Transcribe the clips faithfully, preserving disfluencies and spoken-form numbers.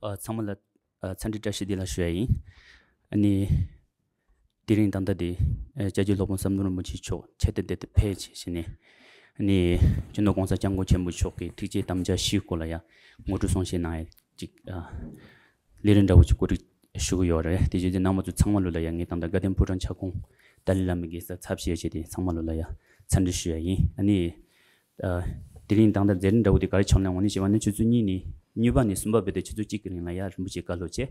ཨ། ཚང་མ་ལ་ཨ། འཚམས་འདྲི་བཀྲ་ཤིས་བདེ་ལེགས་ཞུ་ཡ་ཡིན། ཨ་ནི། དེ་རིང་ད་ལྟ་དེ་ཨ། སྐྱབས་རྗེ་སློབ་དཔོན་ཟམ་གདོང་རིན་པོ་ཆེ་མཆོག་ཁྱེད་དང་འདི་ལྟར་ཕེབས་བྱས་བྱས་ནས། ཨ་ནི། སྤྱི་ནོར་༸གོང་ས་༸སྐྱབས་མགོན་ཆེན་པོ་མཆོག་གི་ཐུགས་བསྐྱེད་དམ་བཅའ་བཞིའི་སྐོར་ལ་ཡ་ངོ་སྤྲོད་གསུང་བཤད་གནང་ཡ་ཅིག་ཨ། ལས་རིམ་འདྲ་བོ་ཅིག་གོ་སྒྲིག་ཞུ་གི་ཡོད་རེད། དེ་བྱས་ཙང་རྣམ་པ་ཚོ་ཚང་མ་ལོ་ལ་ཡ་ངས་ད་ལྟ་དགའ་ལྡན་ཕོ་བྲང་ཁྱབ་ཁོངས་ཏཱ་ལའི་བླ་མའི་དགེ་རྩ་ཚབ་བྱས་བྱས་ཏེ་ཚང་མ་ལོ་ལ་ཡ་འཚམས་འདྲི་ཞུ་ཡ་ཡིན། ཨ་ནི། ཨ། དེ་རིང་ད་ལྟ་མཛད་རིམ་འདྲ་བོ་དེ་ག་རེ་ཆགས་ལ་འོང་ནི་ཞེས་པ་ནི་ཆུ་ཚོད་གཉིས་ནས་གཉིས་པ་ནས་གསུམ་པ་བར་དུ་ཆུ་ཚོད་གཅིག་གི་རིང་ལ་ཡ་རིན་པོ་ཆེ་བཀའ་སློབ་བྱས།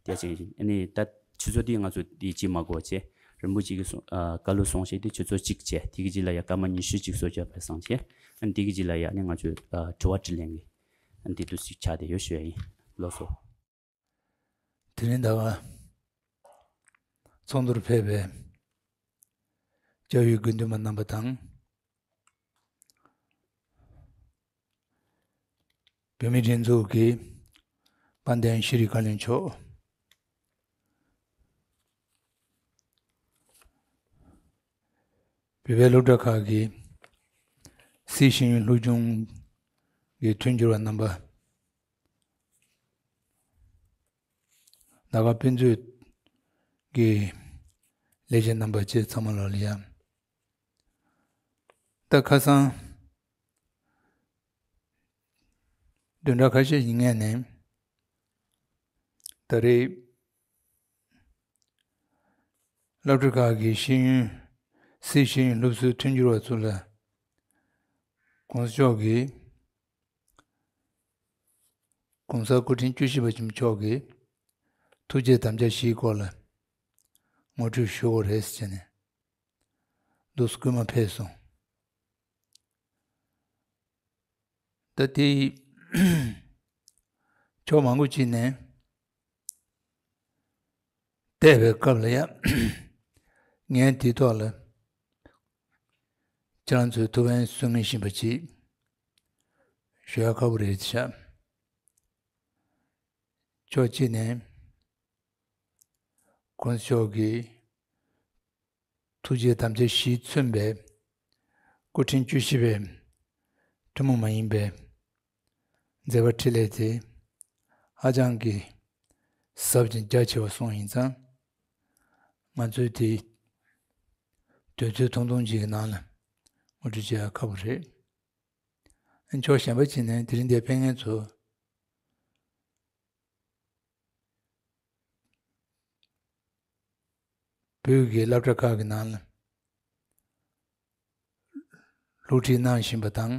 དེ་ཅིག་ཨ་ནི་ད་ཆུ་ཚོད་དེ་ང་ཚོ་དེ་ཅིག་མ་འགོར་བྱས། རིན་པོ་ཆེ་གི་གསུང་ཨ། བཀའ་སློབ་གསུང་བཤད་དེ་ཆུ་ཚོད་གཅིག་བྱས། དེ་གི་རྗེས་ལ་ཡ་སྐར་མ་ཉི་ཤུ་གཅིག་གསོལ་ཇ་ཕེབས་གསུངས་བྱས། ཨ་ནི་དེ་གི་རྗེས་ལ་ཡ་ཨ་ནི་ང་ཚོས་ཨ། དྲི་བ་དྲིས་ལན་གི་ཨ་ནི་དེ་དུས་ཅིག་ཆགས་བསྡད་ཡོད་ཞུ་ཡ་ཡིན། ལགས་སོ། དེ་རིང་ད་ག་ཚོགས་འདུར་ཕེབས་པའི་སྐྱབས་ཡུལ་དགེ་འདུན་པ་རྣམ་པ་དང་། བོད་མིའི་སྒྲིག་འཛུགས་ཀྱི་དཔལ་ལྡན་ཤེས་རིག་བཀའ་བློན་མཆོག་བོད་པའི་སློབ་གྲྭ་ཁག་གི་སྲིད་ཤེས་ཡོན་སློབ་སྦྱོང་གི་མཐུན་འགྱུར་བ་རྣམ་པ། ད་ག་དཔེ་མཛོད་ཀྱི་ལས་བྱེད་རྣམ་པ་བཅས་ཚང་མ་ལོ་ལ་ཡ། ད་ཁ་སང་བདུན་ཕྲག་ཁ་ཤས་ཀྱི་སྔོན་ནས་ད་རེས་སློབ་གྲྭ་ཁག་གི་ཤེས་ཡོན་སྲིད་ཤེས་ཡོན་སློབ་གསོའི་མཐུན་འགྱུར་བ་ཚོ་ལ་༸གོང་ས་མཆོག་གིས་༸གོང་ས་སྐུ་ཕྲེང་བཅུ་བཞི་པ་མཆོག་གི་ཐུགས་བསྐྱེད་དམ་བཅའ་བཞིའི་སྐོར་ལ་ངོ་སྤྲོད་ཞུ་དགོས་རེད་ཟེར་ནས་འདུག་སྐུལ་མ་ཕེབས་སོང་། ད་དེ་ཕྱོགས་མང་པོ་ཅིག་ནས་བལྟས་པའི་སྐབས་ལ་ཡ། ངས་དེའི་ཐོག་ལ་ཁྱེད་རང་ཚོས་ཐུགས་ཕན་གསོས་ངེས་བཞིན་པ་ཅིག་ཞུ་ཡ་ཁག་པོ་རེད་ཤག་ཕྱོགས་གཅིག་ནས་༸གོང་ས་མཆོག་གི་ཐུགས་རྗེ་དམ་བཅའ་བཞིས་མཚོན་པའི་སྐུ་ཕྲེང་བཅུ་བཞི་པའི་ཐུན་མོང་མ་ཡིན་པའི་མཛད་པ་འཕྲིན་ལས་དེ་ཧ་ཅང་གི་ཟབ་ཅིང་རྒྱ་ཆེ་བ་སོང་ཡིན་ཙང་། ང་ཚོས་དེ་དུས་ཚོད་ཐུང་ཐུང་ཅིག་གི་ནང་ལ་ངོ་སྤྲོད་བྱེད་ཡ་ཁག་པོ་རེད། ཕྱོགས་གཞན་པ་ཅིག་ནས་དེ་རིང་འདིར་ཕེབས་མཁན་ཚོ་བོད་ཀྱི་སློབ་གྲྭ་ཁག་གི་ནང་ལ་སློབ་ཁྲིད་གནང་བཞིན་པ་དང་།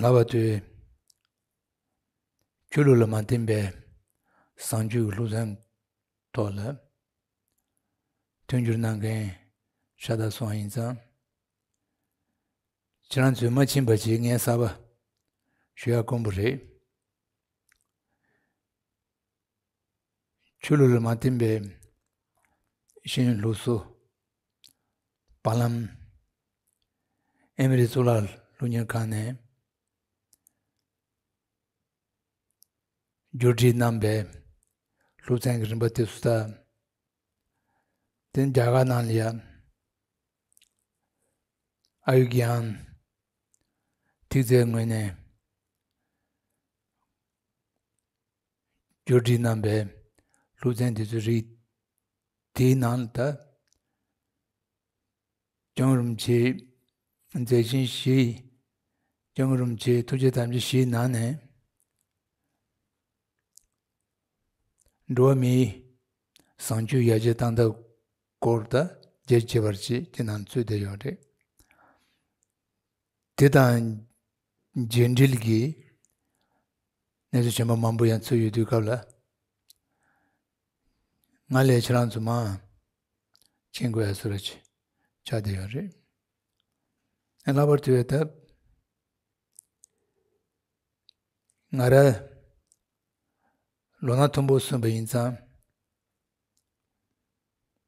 ལྷག་པར་དུ་ཆོས་ལུགས་ལ་མ་བརྟེན་པའི་བཟང་སྤྱོད་ཀྱི་སློབ་ཚན་ཐོག་ལ་མཐུན་འགྱུར་གནང་མཁན་ཤ་སྟག་སོང་ཡིན་ཙང་། ཁྱེད་རང་ཚོས་མ་ཕྱིན་པ་ཅིག་ངས་གསར་པ་ཞུ་ཡ་དཀོན་པོ་རེད། ཆོས་ལུགས་ལ་མ་བརྟེན་པའི་ཤེས་ཡོན་སློབ་གསོ། བར་ལམ་ཨེ་མི་རི་གཙུག་ལག་སློབ་གཉེར་ཁང་ནས་བསྒྱུར་བསྒྲིགས་གནང་པའི་སློབ་ཚན་གྱི་རིམ་པ་དེ་ཚོ་དང་། དེ་རྒྱ་གར་ནང་ལ་ཡང་ཨ་ཡུར་གྱན་ཐིག་རྩའི་ངོས་ནས་བསྒྱུར་བསྒྲིགས་གནང་པའི་སློབ་ཚན་དེ་ཚོའི་རིགས། དེའི་ནང་ལ་ད་སྐྱབས་མགོན་རིན་པོ་ཆེའི་མཛད་ཆེན་བཞི། སྐྱབས་མགོན་རིན་པོ་ཆེའི་ཐུགས་བསྐྱེད་དམ་བཅའ་བཞིའི་ནང་ནས་འགྲོ་བ་མིའི་བཟང་སྤྱོད་ཡར་རྒྱས་གཏང་ཐབས་སྐོར་དང་རྒྱ་ཆེ་བར་བཅས་ཀྱི་ནང་ཚུད་བསྡད་ཡོད་རེད། དེ་དང་རྗེས་འབྲེལ་གྱི་གནས་ཚུལ་གཞན་པ་མང་པོ་ཡང་ཚུད་ཡོད་དུས་སྐབས་ལ། ང་ལས་ཁྱེད་རང་ཚོ་མང་མཁྱེན་དགོས་ཡ་བཟོ་འདྲ་ཅིག་ཆགས་བསྡད་ཡོད་རེད། ཨ། ལྷག་པར་དུ་ད་ང་རང་ལོ་ན་མཐོན་པོ་སོན་པ་ཡིན་ཙང་།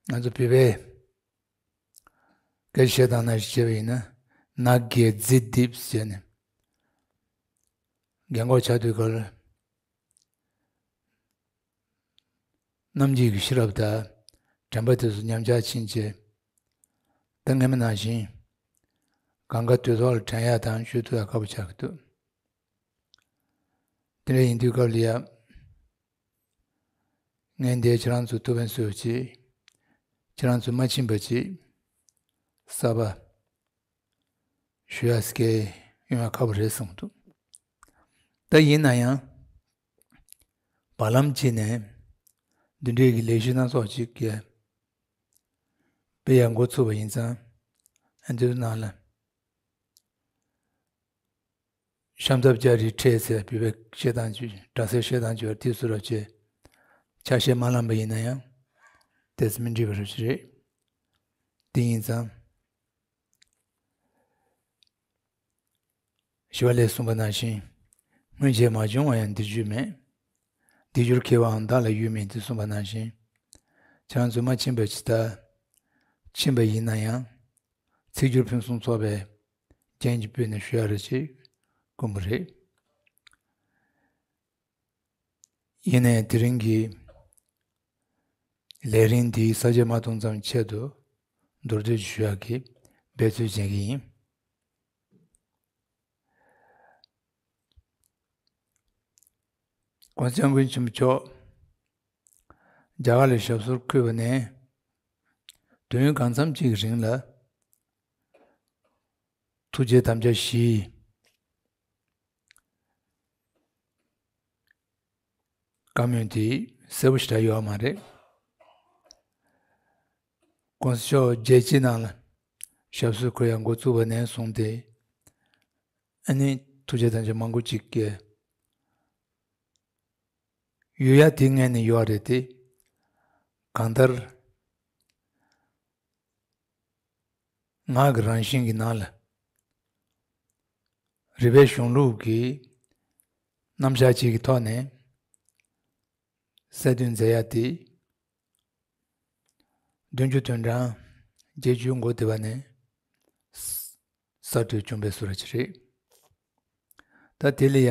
ང་ཚོ་བོད་པའི་སྐད་ཆ་བཤད་སྟངས་ནང་བཞིན་བྱས་པ་ཡིན་ན། ནགས་བརྒྱད་རྫི་རྡིབ་ཟེར་ནས་རྒན་གོག་ཆགས་དུས་སྐབས་ལ། རྣམ་འབྱེད་ཀྱི་ཤེས་རབ་དང་དྲན་པ་དེ་ཚོ་ཉམས་ཆག་ཕྱིན་བྱས། ད་སྔ་མ་ནང་བཞིན་གང་ག་དུས་ཐོག་ལ་དྲན་ཡག་དང་ཤོད་ཐུབ་ཡག་ཁག་པོ་ཆགས་ཀྱི་འདུག་དེ་འདྲ་ཡིན་དུས་སྐབས་ལ་ཡ། ངས་འདིར་ཁྱེད་རང་ཚོ་ཐུགས་ཕན་གསོས་ཅིག་ཁྱེད་རང་ཚོ་མ་ཕྱིན་པ་ཅིག་གསར་པ་ཞུ་ཡ་སྐད་ཡོང་ཡ་ཁག་པོ་རེད་བསམ་གྱི་འདུག་ད་ཡིན་ན་ཡང་། བར་ལམ་གཅིག་ནས་འདི་འདྲའི་གི་ལས་གཞི་སྣ་ཚོགས་ཅིག་གི་སྤེལ་ཡ་འགོ་ཚུགས་པ་ཡིན་ཙང་། ཨ་འདི་ནང་ལ་ཤམ་ཐབས་རྒྱ་རིགས་འཕྲད་ཟེར་བོད་པའི་བཤད་སྟངས་ཀྱི་སྒྲ་གསལ་བཤད་སྟངས་ཀྱི་བར་དུས་སུ་རབ་བྱེད་ཆ་ཤས་མ་ལངས་པ་ཡིན་ན་ཡང་ཏོག་ཙམ་མི་འགྲིག་པ་རབ་ཅིག་རེད། འདི་ཡིན་ཙང་། ཞི་བ་ལྷས་གསུངས་པ་ནང་བཞིན། སྔོན་ཆད་མ་བྱུང་བ་ཡང་འདིར་གྱུར་མེད། འདིར་གྱུར་མཁས་པའང་བདག་ལ་ཡོད་མིན་ཏེ་གསུངས་པ་ནང་བཞིན། ཁྱེད་རང་ཚོས་མ་ཕྱིན་པ་ཇི་ལྟར། ཕྱིན་པ་ཡིན་ན་ཡང་། ཚིག་སྦྱོར་ཕུན་སུམ་ཚོགས་པའི་རྒྱན་གྱིས་སྤུས་ནས་ཞུ་ཡ་རེ་ཆེ་དཀོན་པོ་རེད། ཡིན་ནའི་དེ་རིང་གི་ལས་རིམ་འདིའི་ས་བཅད་མ་སྟོང་ཙམ་ཆེད་དུ་མདོར་བསྡུས་ཞུ་ཡག་གི་འབད་རྩོལ་བྱེད་ཀྱི་ཡིན། ༸གོང་ས་༸སྐྱབས་མགོན་ཆེན་པོ་མཆོག་རྒྱ་གར་ལ་ཞབས་སོར་འཁོད་པ་ནས་དུས་ཡུན་གང་འཚམ་གཅིག་གི་རིང་ལ་ཐུགས་རྗེ་དམ་བཅའ་བཞི། བཀའ་མོལ་དེ་གསལ་པོ་ཞེ་དྲག་ཡོད་མ་རེད། ༸གོང་ས་མཆོག་རྒྱལ་སྤྱིའི་ནང་ལ་ཞབས་སོར་འཁོད་ཡ་འགོ་བཙུགས་པ་ནས་བཟུང་སྟེ། ཨ་ནི་ཐུགས་རྗེ་དམ་བཅའ་མང་པོ་ཅིག་གི་ཡོད་ཡ་དེ་ངས་ནི་ཡོད་རེད་དེ། གང་ལྟར། ངག་གི་རང་བཞིན་གྱི་ནང་ལ། རིག་པའི་གཞུང་ལུགས་ཀྱི་རྣམ་གཞག་ཅིག་གི་ཐོག་ནས་གསལ་སྟོན་མཛད་ཡ་དེ། བདུན་ཅུ་དོན་གྲངས་བརྒྱད་ཅུ་འགོ་བསྡུས་པ་ནས་གསར་དུ་བྱུང་བའི་བཟོ་འདྲ་ཅིག་རེད། ད་དེ་ལ་ཡ།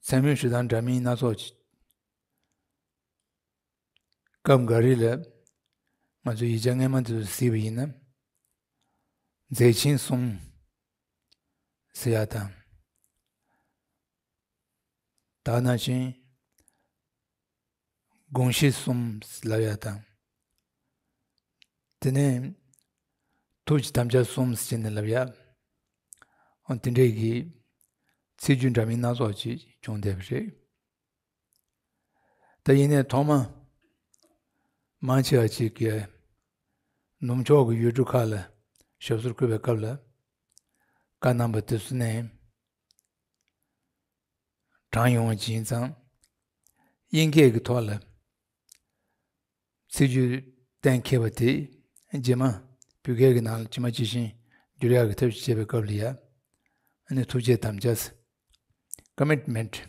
མཚན་སྨོས་ཞུ་སྟངས་འདྲ་མིན་སྣ་ཚོགས་ཀྱི་སྐབས་འགའ་རེ་ལ་ང་ཚོས་ཡིག་ཆ་སྔ་མ་དེ་ཚོ་གཟིགས་པ་ཡིན་ན། མཛད་ཆེན་གསུམ་ཟེར་ཡ་དང་། ད་ནང་བཞིན། དགོངས་གཞི་གསུམ་ལབ་ཡ་དང་། དེ་ནས་ཐུགས་ཀྱི་དམ་བཅའ་གསུམ་ཟེར་ནས་ལབ་ཡ། འོ་དེ་འདྲས་ཀྱི་ཚིག་བརྗོད་འདྲ་མིན་སྣ་ཚོགས་ཅིག་བྱུང་བསྡད་པ་རེད། ད་ཡིན་ནའི་ཐོག་མ་མང་ཆེ་བ་ཅིག་གིས་ནུབ་ཕྱོགས་ཀྱི་ཡུལ་གྲུ་ཁག་ལ་ཞབས་སོར་བཀོད་པའི་སྐབས་ལ་བཀའ་གནང་པ་དེ་ཚོ་ནས་དྲངས་ཡོང་བ་ཅིག་ཡིན་ཙང་། དབྱིན་སྐད་ཀྱི་ཐོག་ལ་ཚིག་བརྗོད་གཏན་འཁེལ་བ་དེ་རྗེས་མ་བོད་སྐད་ཀྱི་ནང་ལ་ཇི་མ་ཇི་བཞིན་བསྒྱུར་ཡག་གི་ཐབས་ཤེས་བྱེད་པའི་སྐབས་ལ་ཡ། ཨ་ནི་ཐུགས་རྗེ་དམ་བཅའ། ཀོ་མིཊ་མེན་ཊི།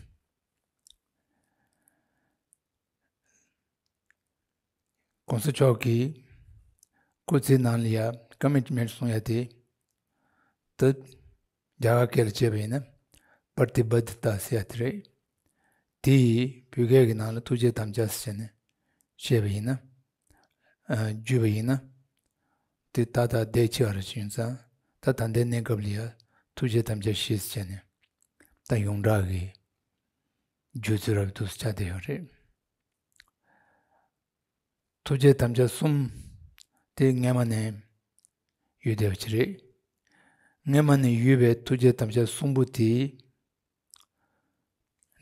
༸གོང་ས་མཆོག་གི་སྐུ་ཚེའི་ནང་ལ་ཡ་ཀོ་མིཊ་མེན་ཊི་གསུང་ཡ་དེ། ད་རྒྱ་གར་སྐད་ལ་བྱས་པ་ཡིན་ན་པྲ་ཏི་བྷ་ཏི་ཏ་ཟེར་ཡ་དེ་རེད། དེ་ཡིས་བོད་སྐད་ཀྱི་ནང་ལ་ཐུགས་རྗེ་དམ་བཅའ་ཟེར་ནས་བཤད་པ་ཡིན་ན། ཨ། བརྒྱུད་པ་ཡིན་ན། དེ་ད་ལྟ་བསྡད་ཆེ་བ་རེ་བྱུང་ཙང་ད་ད་ལྟའི་གནས་སྐབས་ལ་ཡ་ཐུགས་རྗེ་དམ་བཅའ་བཞི་ཟེར་ནས་ད་ཡོངས་གྲགས་ཀྱི་བརྗོད་ཚུལ་རབ་ཏུ་ཆགས་བསྡད་ཡོད་རེད། ཐུགས་རྗེ་དམ་བཅའ་གསུམ་དེ་སྔས་མ་ནས་ཡོད་བསྡད་པ་ཅིག་རེད། སྔས་མ་ནས་ཡོད་པའི་ཐུགས་རྗེ་དམ་བཅའ་གསུམ་པོ་དེ།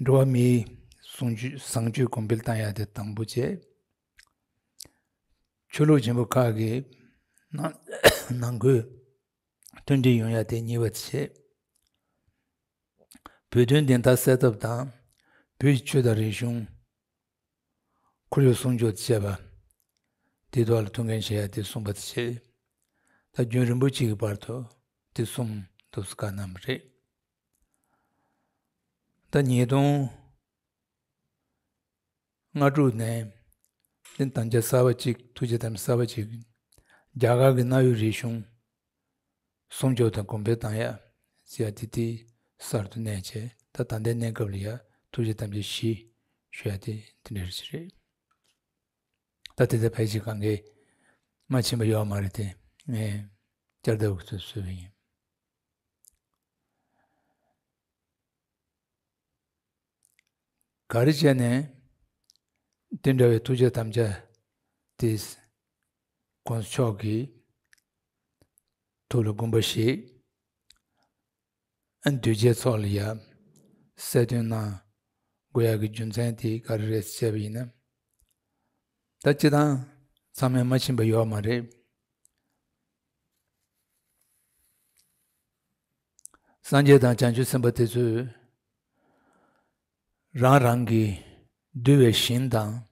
འགྲོ་བ་མིའི་བཟང་སྤྱོད་བཟང་སྤྱོད་གོང་འཕེལ་བཏང་ཡ་དེ་དང་པོ་བྱས། ཆོས་ལུགས་ཆེན་པོ་ཁག་གི་ནང་ནང་ཁུལ་མཐུན་སྒྲིལ་ཡོང་ཡ་དེ་གཉིས་པ་བྱས། བོད་དོན་བདེན་མཐའ་གསལ་ཐབས་དང་། བོད་ཀྱི་ཆོས་དང་རིག་གཞུང་ཁོར་ཡུག་སྲུང་སྐྱོབ་བྱས་པ། དེའི་ཐོག་ལ་ཐུགས་འགན་བཞེས་ཡ་དེ་གསུངས་པ་དེ་བྱས། ད་རྒྱུན་རིང་པོ་གཅིག་གི་བར་དུ་དེ་གསུམ་འདུག་སེ་བཀའ་གནང་བ་རེད། ད་ཉིས་སྟོང་ལྔ་དྲུག་ནས་དེ་དམ་བཅའ་གསར་པ་གཅིག་ཐུགས་རྗེ་དམ་བཅའ་གསར་པ་གཅིག་རྒྱ་གར་གྱི་གནའ་བོའི་རིག་གཞུང་སྲུང་སྐྱོབ་དང་གོང་འཕེལ་བཏང་ཡ་ཟེར་ཡ་དེ་དེ་གསར་དུ་གནས་བྱས། ད་ད་ལྟའི་གནས་སྐབས་ལ་ཡ་ཐུགས་རྗེ་དམ་བཅའ་བཞི་ཞུ་ཡ་དེ་དེ་འདྲ་ཞིག་རེད། ད་དེ་ལྟར་ཕལ་ཆེར་གང་གས་མ་ཕྱིན་པ་ཡོད་མ་རེད་དེ། ངས་བསྐྱར་ཟློས་ཀྱི་ཚུལ་བཟོས་པ་ཡིན། ག་རེ་བྱས་ནས་དེ་འདྲ་བའི་ཐུགས་བསྐྱེད་དམ་བཅའ་དེ་དཀོན་མཆོག་གི་ཐུགས་ལ་དགོངས་པ་བཞེས། ཨ་འདུས་བྱས་ཚོགས་ལ་ཡ་གསལ་སྟོན་གནང་དགོས་ཡག་གི་རྒྱུ་མཚན་དེ་ག་རེ་རེད་ཟེར་བ་ཡིན་ན། ད་སྤྱིར་བཏང་ཚང་མས་མ་ཤེས་པ་ཡོད་མ་རེད། སངས་རྒྱས་དང་བྱང་ཆུབ་སེམས་དཔའ་དེ་ཚོས་རང་རང་གི་འདུལ་བའི་ཞིང་དང་།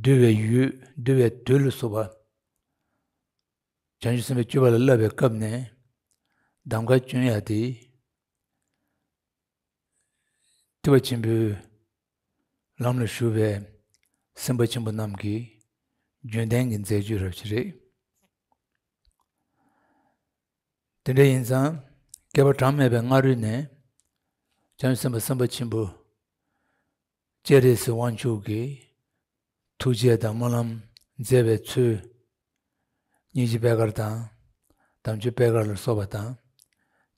འདུལ་བའི་ཡུལ། འདུལ་བའི་དུས་ལ་སོགས་པ། བྱང་ཆུབ་སེམས་དཔའི་སྤྱོད་པ་ལ་བསླབ་པའི་སྐབས་ནས། གདམས་ངག་སྐྱོན་ཡ་དེ། ཐེག་པ་ཆེན་པོའི་ལམ་ལ་ཞུགས་པའི་སེམས་དཔའ་ཆེན་པོ་རྣམས་ཀྱི་རྒྱུན་ལྡན་གྱི་མཛད་སྤྱོད་རབ་ཅིག་རེད། དེ་འདྲ་ཡིན་ཙང་བསྐལ་པ་གྲངས་མེད་པའི་སྔ་རོལ་ནས་བྱང་ཆུབ་སེམས་དཔའ་སེམས་དཔའ་ཆེན་པོ་སྤྱན་རས་གཟིགས་དབང་ཕྱུག་གི་ཐུགས་རྗེ་དང་སྨོན་ལམ་མཛད་པའི་ཚུལ། སྙིང་རྗེ་པད་དཀར་དང་དམ་ཆོས་པད་དཀར་ལ་སོགས་པ་དང་།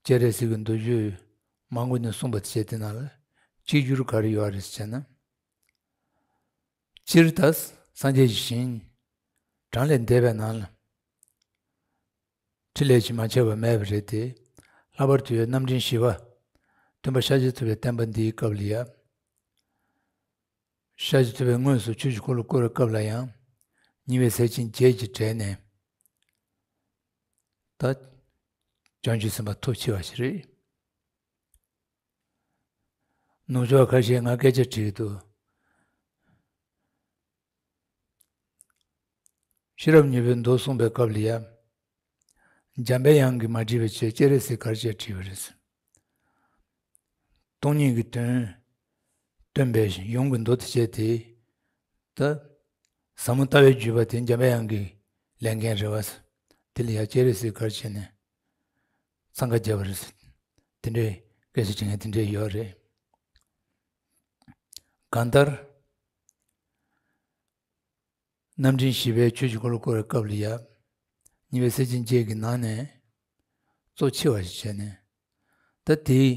སྤྱན་རས་གཟིགས་ཀྱི་མདོ་རྒྱུད་མང་པོ་ནས་གསུངས་པ་བཅས་དེ་ནང་ལ་གཅིག་གྱུར་ག་རེ་ཡོད་རེད་ཟེར་ན། སྤྱིར་ད་སངས་རྒྱས་ཀྱི་ཞིང་གྲངས་ལས་འདས་པའི་ནང་ལ་ཕྲིན་ལས་ཀྱིས་མ་ཁྱབ་པ་མེད་པ་རེད་དེ། ལྷག་པར་དུ་ཡང་རྣམ་འདྲེན་བཞི་པ་སྟོན་པ་ཤཱཀྱ་ཐུབ་པའི་བསྟན་པ་འདིའི་སྐབས་ལ་ཡང་། ཤཱཀྱ་ཐུབ་པས་དངོས་སུ་ཆོས་ཀྱི་འཁོར་ལོ་བསྐོར་བའི་སྐབས་ལ་ཡང་། ཉི་མའི་ཟས་སྦྱིན་བརྒྱད་ཀྱི་གྲས་ནས། ད། བྱང་ཆུབ་སེམས་དཔའ་ཐོབ་ཆེ་བ་ཞིག་རེད། ནུབ་ཕྱོགས་ཁ་ཤས་ང་སྐད་ཆ་དྲིས་འདུག་ཤེས་རབ་སྙིང་པོའི་མདོ་གསུངས་པའི་སྐབས་ལ་ཡང་། འཇམ་པའི་དབྱངས་ཀྱིས་མ་དྲིས་པའི་ཕྱིར་སྤྱན་རས་གཟིགས་ག་རེ་བྱས་དྲིས་པ་རེད། སྟོང་ཉིད་ཀྱི་དོན་སྟོན་པའི་ཡུམ་གྱི་མདོ་དེ་བྱས་ཏེ། ད། ཟབ་མོ་ལྟ་བའི་བརྒྱུད་པ་དེ་འཇམ་པའི་དབྱངས་ཀྱི་ལས་འགན་རེད་བ། དེ་ལ་ཡང་སྤྱན་རས་གཟིགས་ག་རེ་བྱས་ནས་འཚང་ཁ་བརྒྱབ་པ་རེད། དེ་འདྲའི་སྐད་ཆ་དྲི་མཁན་དེ་འདྲས་ཡོད་རེད། གང་ལྟར། རྣམ་འདྲེན་བཞི་པའི་ཆོས་ཀྱི་འཁོར་ལོ་བསྐོར་བའི་སྐབས་ལ་ཡ། ཉི་མའི་ཟས་སྦྱིན་བརྒྱད་ཀྱི་ནང་ནས་གཙོ་ཆེ་བ་ཞིག་བྱས་ནས། ད་དེའི་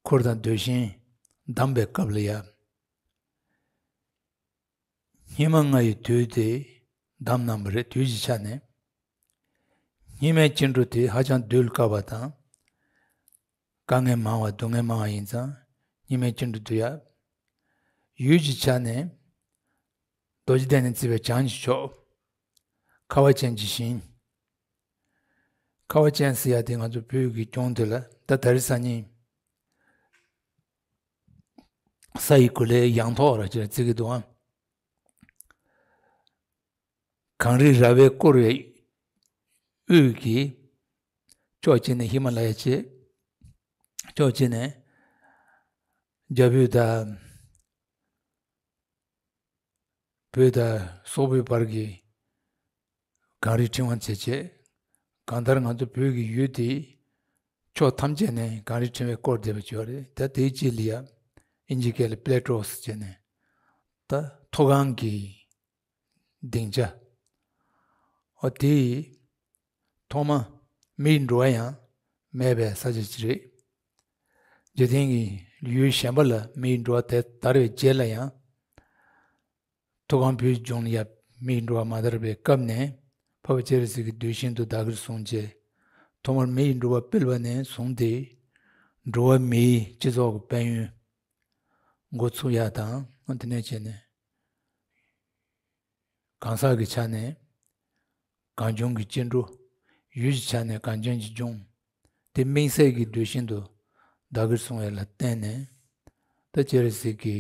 འཁོར་དང་འདོད་ཞེན་བསྡམས་པའི་སྐབས་ལ་ཡ། སྙིགས་མ་ལྔ་ཡི་དུས་དེ་བསྡམས་གནང་བ་རེད། དུས་ཀྱི་ཆ་ནས། སྙིགས་མའི་སྐྱེ་འགྲོ་དེ་ཧ་ཅང་སྡུག་དཀའ་བ་དང་། དཀའ་ངལ་མང་བ་སྡུག་བསྔལ་མང་བ་ཡིན་ཙང་སྙིགས་མའི་སྐྱེ་འགྲོ་དེ་ཡ། ཡུལ་གྱི་ཆ་ནས་རྡོ་རྗེ་གདན་ནས་བརྩིས་པའི་བྱང་ཆུབ་མཆོག་ཁ་བ་ཅན་གྱི་ཞིང་། ཁ་བ་ཅན་ཟེར་ཡ་དེ་ང་ཚོ་བོད་ཀྱི་ལྗོངས་དེ་ལ་ད་ད་རེས་སང་ཉིན་ས་ཡི་གོ་ལའི་ཡང་ཐོག་ར་ཅེས་བརྩི་གི་འདུག་ཨང་། གངས་རི་ར་བས་བསྐོར་བའི་དབུས་ཀྱི་ཕྱོགས་གཅིག་ནས་ཧི་མ་ལ་ཡ་བྱས། ཕྱོགས་གཅིག་ནས་རྒྱ་བོད་དང་བོད་དང་སོག་པོའི་བར་གྱི་གངས་རིའི་ཕྲེང་བ་བྱས་བྱས། གང་ལྟར་ང་ཚོ་བོད་ཀྱི་ཡུལ་དེའི་ཕྱོགས་ཐམས་ཅད་ནས་གངས་རིའི་ཕྲེང་བས་བསྐོར་བསྡད་པ་ཅིག་ཡོད་རེད། ད་དེའི་དཀྱིལ་ལ་ཡ་ཨིན་ཇི་སྐད་ལ་པླེ་ཊོ་ཟེར་བྱས་ནས། ད་མཐོ་སྒང་གི་སྡིངས་ཆ། ཨོ་དེ་ཐོག་མ་མིའི་འགྲོ་བ་ཡང་མེད་པའི་ས་ཆ་ཅིག་རེད། འཇིག་རྟེན་གྱི་ཡུལ་གཞན་པ་ལ་མིའི་འགྲོ་བ་དེ་དར་བའི་རྗེས་ལ་ཡང་། མཐོ་སྒང་བོད་ལྗོངས་ལ་ཡ་མིའི་འགྲོ་བ་མ་དར་བའི་སྐབས་ནས་འཕགས་པ་སྤྱན་རས་གཟིགས་ཀྱི་གདུལ་ཞིང་དུ་བདག་གིར་བཟུང་རྗེས། ཐོག་མར་མིའི་འགྲོ་བ་སྤེལ་བ་ནས་བཟུང་སྟེ། འགྲོ་བ་མིའི་སྤྱི་ཚོགས་ཀྱི་དཔལ་ཡོན་འགོ་ཚུགས་ཡ་དང་། དེ་ནས་བྱས་ནས། གང་ཟག་གི་ཆ་ནས་གངས་ལྗོངས་ཀྱི་སྐྱེ་འགྲོ། ཡུལ་གྱི་ཆ་ནས་གངས་ཅན་གྱི་ལྗོངས་དེ་དམིགས་བསལ་གྱི་གདུལ་ཞིང་དུ་བདག་གིར་བཟུང་བ་ལ་བརྟེན་ནས། ད་སྤྱན་རས་གཟིགས་ཀྱི་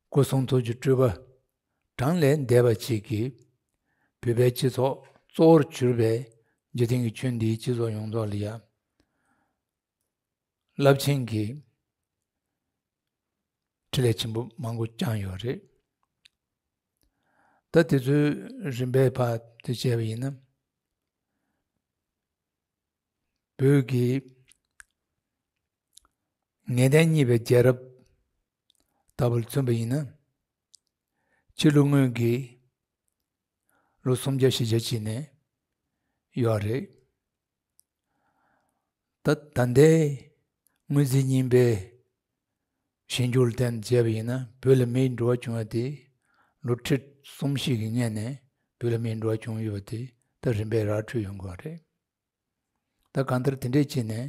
སྐུ་གསུང་ཐུགས་ཀྱི་སྤྲུལ་པ་གྲངས་ལས་འདས་པ་ཅིག་གིས་བོད་པའི་སྤྱི་ཚོགས་གཙོ་བོར་གྱུར་པའི་འཇིག་རྟེན་གྱི་ཁྱོན་འདིའི་སྤྱི་ཚོགས་ཡོངས་རྫོགས་ལ་ཡང་རླབས་ཆེན་གྱི་འཕྲིན་ལས་ཆེན་པོ་མང་པོ་བསྐྱངས་ཡོད་རེད། ད་དེ་ཚོའི་རིམ་པས་ཕར་དེ་བྱས་པ་ཡིན་ན། བོད་ཀྱི་ངེས་གཏན་གཉིས་པའི་རྒྱལ་རབས་ལྟ་བུར་མཚོན་པ་ཡིན་ན། ཕྱི་ལོ་སྔོན་གྱི་ལོ་སུམ་བརྒྱ་བཞི་བརྒྱ་ཅིག་ནས་ཡོད་རེད། ད་ད་ལྟའི་སྔོན་རྩིས་རྙིང་པའི་ཞིབ་འཇུག་ལ་བརྟེན་ནས་བྱས་པ་ཡིན་ན། བོད་ལ་མིའི་འགྲོ་བ་བྱུང་བ་དེ་ལོ་ཁྲི་གསུམ་བཞི་གི་སྔོན་ནས་བོད་ལ་མིའི་འགྲོ་བ་བྱུང་ཡོད་པ་དེ་ད་རིམ་པས་ར་འཕྲོད་ཡོང་གི་རེད། ད་གང་ལྟར་དེ་འདྲའི་ཆེད་ནས་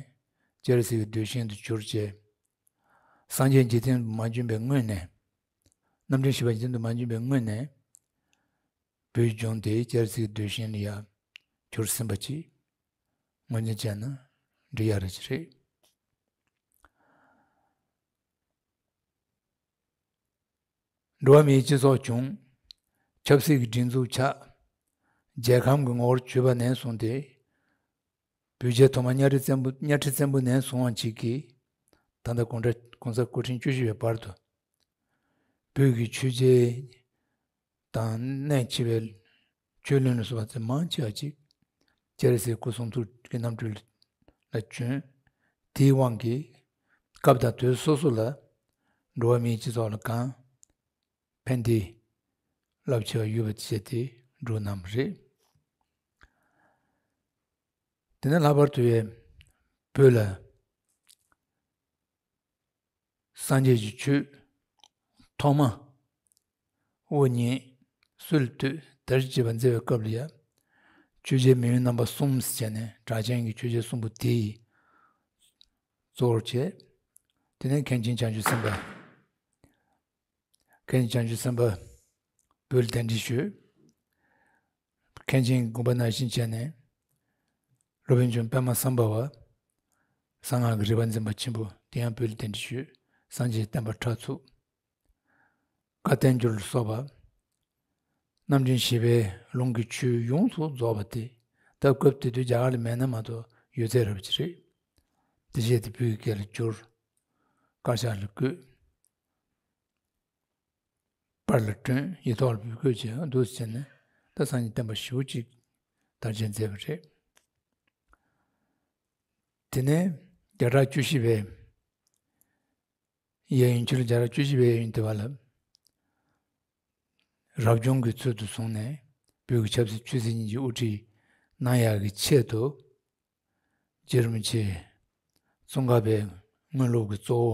སྤྱན་རས་གཟིགས་ཀྱི་གདུལ་ཞིང་དུ་གྱུར་བྱས། སངས་རྒྱས་འཇིག་རྟེན་དུ་མ་བྱོན་པའི་སྔོན་ནས། རྣམ་འདྲེན་བཞི་པ་འཇིག་རྟེན་དུ་མ་བྱོན་པའི་སྔོན་ནས། བོད་ལྗོངས་དེ་སྤྱན་རས་གཟིགས་ཀྱི་གདུལ་ཞིང་ལ་ཡང་གྱུར་ཟིན་པ་ཅིག་ངོས་འཛིན་བྱས་ན་འགྲིག་ཡག་རེ་ཅིག་རེད། འགྲོ་བ་མིའི་སྤྱི་ཚོགས་བྱུང་། ཆབ་སྲིད་ཀྱི་སྒྲིག་འཛུགས་ཆགས། རྒྱལ་ཁམས་ཀྱི་ངོ་བོར་གྱུར་པ་ནས་བཟུང་སྟེ། བོད་རྒྱལ་ཐོག་མ་གཉའ་ཁྲི་བཙན་པོ་གཉའ་ཁྲི་བཙན་པོ་ནས་བཟུང་བ་ཅིག་གིས། ད་ལྟ་གུང་ཁྲ་གོང་ས་སྐུ་ཕྲེང་བཅུ་བཞི་པའི་བར་དུ། བོད་ཀྱི་ཆོས་བརྒྱུད་དང་གནད་ཆེ་བའི་ཆོས་བློན་ལ་སོགས་པ་ཚོ་མང་ཆེ་བ་ཅིག་སྤྱན་རས་གཟིགས་སྐུ་གསུང་ཐུགས་ཀྱི་རྣམ་སྤྲུལ་ལ་བྱོན། དེའི་དབང་གིས་སྐབས་དང་དུས་སོ་སོ་ལ་འགྲོ་བ་མིའི་སྤྱི་ཚོགས་ལ་གང་ཕན་བདེའི་རླབས་ཆེ་བ་ཡོད་པ་བྱས་ཏེ་འགྲོ་གནང་བ་རེད། དེ་ནས་ལྷག་པར་དུ་ཡང་བོད་ལ་སངས་རྒྱས་ཀྱི་ཆོས་ཐོག་མ་དབུ་བརྙེས། སྲོལ་བཏོད། དར་ཞེས་པ་མཛད་པའི་སྐབས་ལ་ཡང་ཆོས་རྒྱལ་མེས་དབོན་རྣམ་པ་གསུམ་ཟེར་བྱས་ནས་གྲགས་ཅན་གྱི་ཆོས་རྒྱལ་གསུམ་པོ་དེས་གཙོ་བོར་བྱས། དེ་ནས་མཁན་ཆེན་བྱང་ཆུབ་སེམས་དཔའ། མཁན་ཆེན་བྱང་ཆུབ་སེམས་དཔའ་བོད་ལ་གདན་འདྲེན་ཞུས། མཁན་ཆེན་དགོངས་པ་ནང་བཞིན་བྱས་ནས། སློབ་དཔོན་ཆེན་པོ་པདྨ་སམ་བྷ་བ། གསང་སྔགས་ཀྱི་རིག་པ་འཛིན་པ་ཆེན་པོ་དེ་ཡང་བོད་ལ་གདན་འདྲེན་ཞུས། སངས་རྒྱས་བསྟན་པ་ཕྲག་འཚུབ། བཀའ་བསྟན་འགྱུར་ལ་སོགས་པ། རྣམ་འདྲེན་བཞི་པའི་ལུང་གི་ཆོས་ཡོངས་སུ་རྫོགས་པ་དེ། ད་སྐབས་དེ་དུས་རྒྱ་གར་ལ་མེད་ན་མ་གཏོགས་ཡོད་ཚད་རབ་ཅིག་རེད། དེ་བཞིན་དེ་བོད་ཀྱི་སྐད་ལ་བསྒྱུར། དཀར་ཆག་ལ་བཀོད། པར་ལ་བསྐྲུན། ཡིག་ཐོག་ལ་བོད་བཀོད་བྱས། འདུག་སེ་བྱས་ནས་ད་སངས་རྒྱས་བསྟན་པ་ཞེ་པོ་ཅིག་དར་རྒྱས་མཛད་པ་རེད། དེ་ནས་བརྒྱ་ཕྲག་བཅུ་བཞི་པའི་གཡས་གཡོན། ཕྱི་ལོ་བརྒྱ་ཕྲག་བཅུ་བཞི་པའི་གཡས་གཡོན་དེ་བ་ལ། རབ་བྱུང་གི་ཚུལ་དུ་བཟུང་ནས་བོད་ཀྱི་ཆབ་སྲིད་ཆོས་སྲིད་གཉིས་ཀྱི་དབུ་ཁྲིད་གནང་ཡག་གི་ཆེད་དུ། རྗེ་རིན་པོ་ཆེ་ཙོང་ཁ་པའི་དངོས་སློབ་ཀྱི་གཙོ་བོ་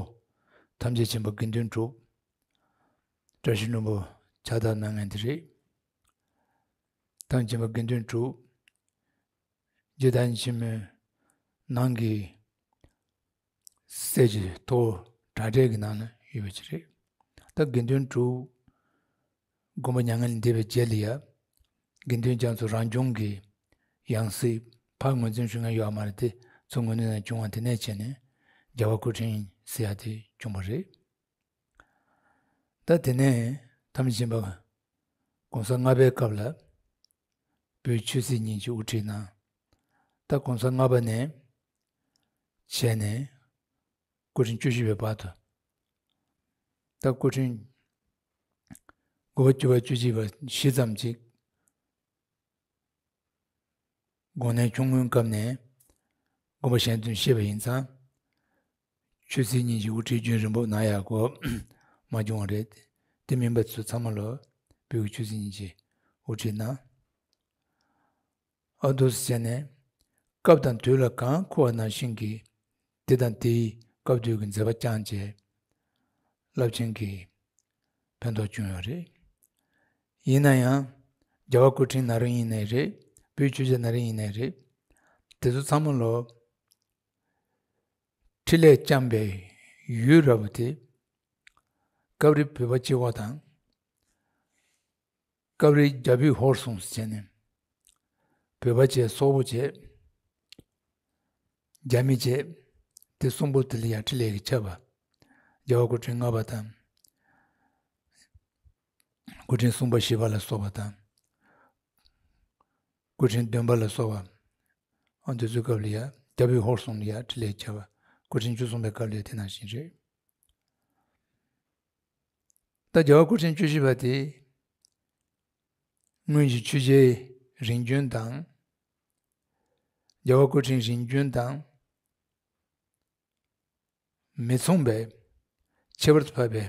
ཐམས་ཅད་མཁྱེན་པ་དགེ་འདུན་གྲུབ། བཀྲ་ཤིས་ལྷུན་པོ་ཕྱག་བཏབ་གནང་མཁན་དེ་རེད། ཐམས་ཅད་མཁྱེན་པ་དགེ་འདུན་གྲུབ། རྗེ་བདག་ཉིད་ཆེན་མོའི་ནང་གི་སྲས་ཀྱི་ཐོ་བྲག་འགྲེལ་གྱི་ནང་ན་ཡོད་པ་ཅིག་རེད། ད་དགེ་འདུན་གྲུབ་དགོངས་པ་མྱ་ངན་ལས་འདས་པའི་རྗེས་ལ་ཡ། དགེ་འདུན་རྒྱ་མཚོ་རང་བྱུང་གི་ཡང་སྲིད་ཕར་ངོས་འཛིན་ཞུ་མཁན་ཡོད་མ་རེད་དེ། ཚུར་ངོས་འཛིན་ནས་བྱུང་བ་དེ་ནས་བྱས་ནས་རྒྱལ་བ་སྐུ་ཕྲེང་ཟེར་ཡ་དེ་བྱུང་བ་རེད། ད་དེ་ནས་ཐམས་ཅད་མཁྱེན་པ་གོང་ས་ལྔ་པའི་སྐབས་ལ་བོད་ཆོས་སྲིད་གཉིས་ཀྱི་དབུ་ཁྲིད་གནང་། ད་གོང་ས་ལྔ་པ་ནས་བྱས་ནས་སྐུ་ཕྲེང་བཅུ་བཞི་པའི་བར་དུ། ད་སྐུ་ཕྲེང་དགུ་པ་བཅུ་པ་བཅུ་གཅིག་པ་བཞི་ཙམ་ཅིག་དགོངས་གནས་ཆུང་ངུའི་སྐབས་ནས་དགོངས་པ་གཞན་དོན་བཤད་པ་ཡིན་ཙང་། ཆོས་སྲིད་གཉིས་ཀྱི་དབུ་ཁྲིད་རྒྱུན་རིང་པོ་གནང་ཡག་གོ་མ་བྱུང་བ་རེད། དེ་མིན་པ་ཚོ་ཚང་མ་ལོ་བོད་ཀྱི་ཆོས་སྲིད་གཉིས་ཀྱི་དབུ་ཁྲིད་གནང་། ཨ། འདུག་སེ་བྱས་ནས་སྐབས་དང་དུས་ལ་གང་མཁོ་བ་ནང་བཞིན་གྱི་དེ་དང་དེའི་སྐབས་དུས་ཀྱི་མཛད་པ་བསྐྱངས་བྱས། རླབས་ཆེན་གྱི་ཕན་ཐོགས་བྱུང་ཡོད་རེད། ཡིན་ན་ཡང་རྒྱལ་བ་སྐུ་ཕྲེང་ན་རིང་ཡིན་ནའི་རེད། བོད་ཆོས་རྒྱལ་ན་རིང་ཡིན་ནའི་རེད། དེ་ཚོ་ཚང་མ་ལོ་འཕྲིན་ལས་བསྐྱངས་པའི་ཡུལ་ར་བ་དེ་སྐབས་རེ་བོད་པ་གཅིག་པོ་དང་། སྐབས་རེ་རྒྱ་བོད་ཧོར་གསུམ་ཟེར་བྱས་ནས། བོད་པ་བྱས། སོག་པོ་བྱས། རྒྱ་མི་བྱས། དེ་གསུམ་པོ་དེ་ལ་ཡང་འཕྲིན་ལས་ཀྱིས་ཁྱབ་པ། རྒྱལ་བ་སྐུ་ཕྲེང་ལྔ་པ་དང་། སྐུ་ཕྲེང་གསུམ་པ་བཞི་པ་ལ་སོགས་པ་དང་། སྐུ་ཕྲེང་བདུན་པ་ལ་སོགས་པ། ཨ། འདི་ཚོའི་སྐབས་ལ་ཡང་རྒྱ་བོད་ཧོར་གསུམ་ལ་ཡང་འཕྲིན་ལས་ཁྱབ་པ། སྐུ་ཕྲེང་བཅུ་གསུམ་པའི་སྐབས་ལ་ཡང་དེ་ནང་བཞིན་རེད། ད་རྒྱལ་བ་སྐུ་ཕྲེང་བཅུ་བཞི་པ་དེ་སྔོན་གྱི་ཆོས་རྒྱལ་རིམ་བྱོན་དང་། རྒྱལ་བ་སྐུ་ཕྲེང་རིམ་བྱོན་དང་མི་མཚུངས་པའི་ཁྱད་པར་དུ་འཕགས་པའི་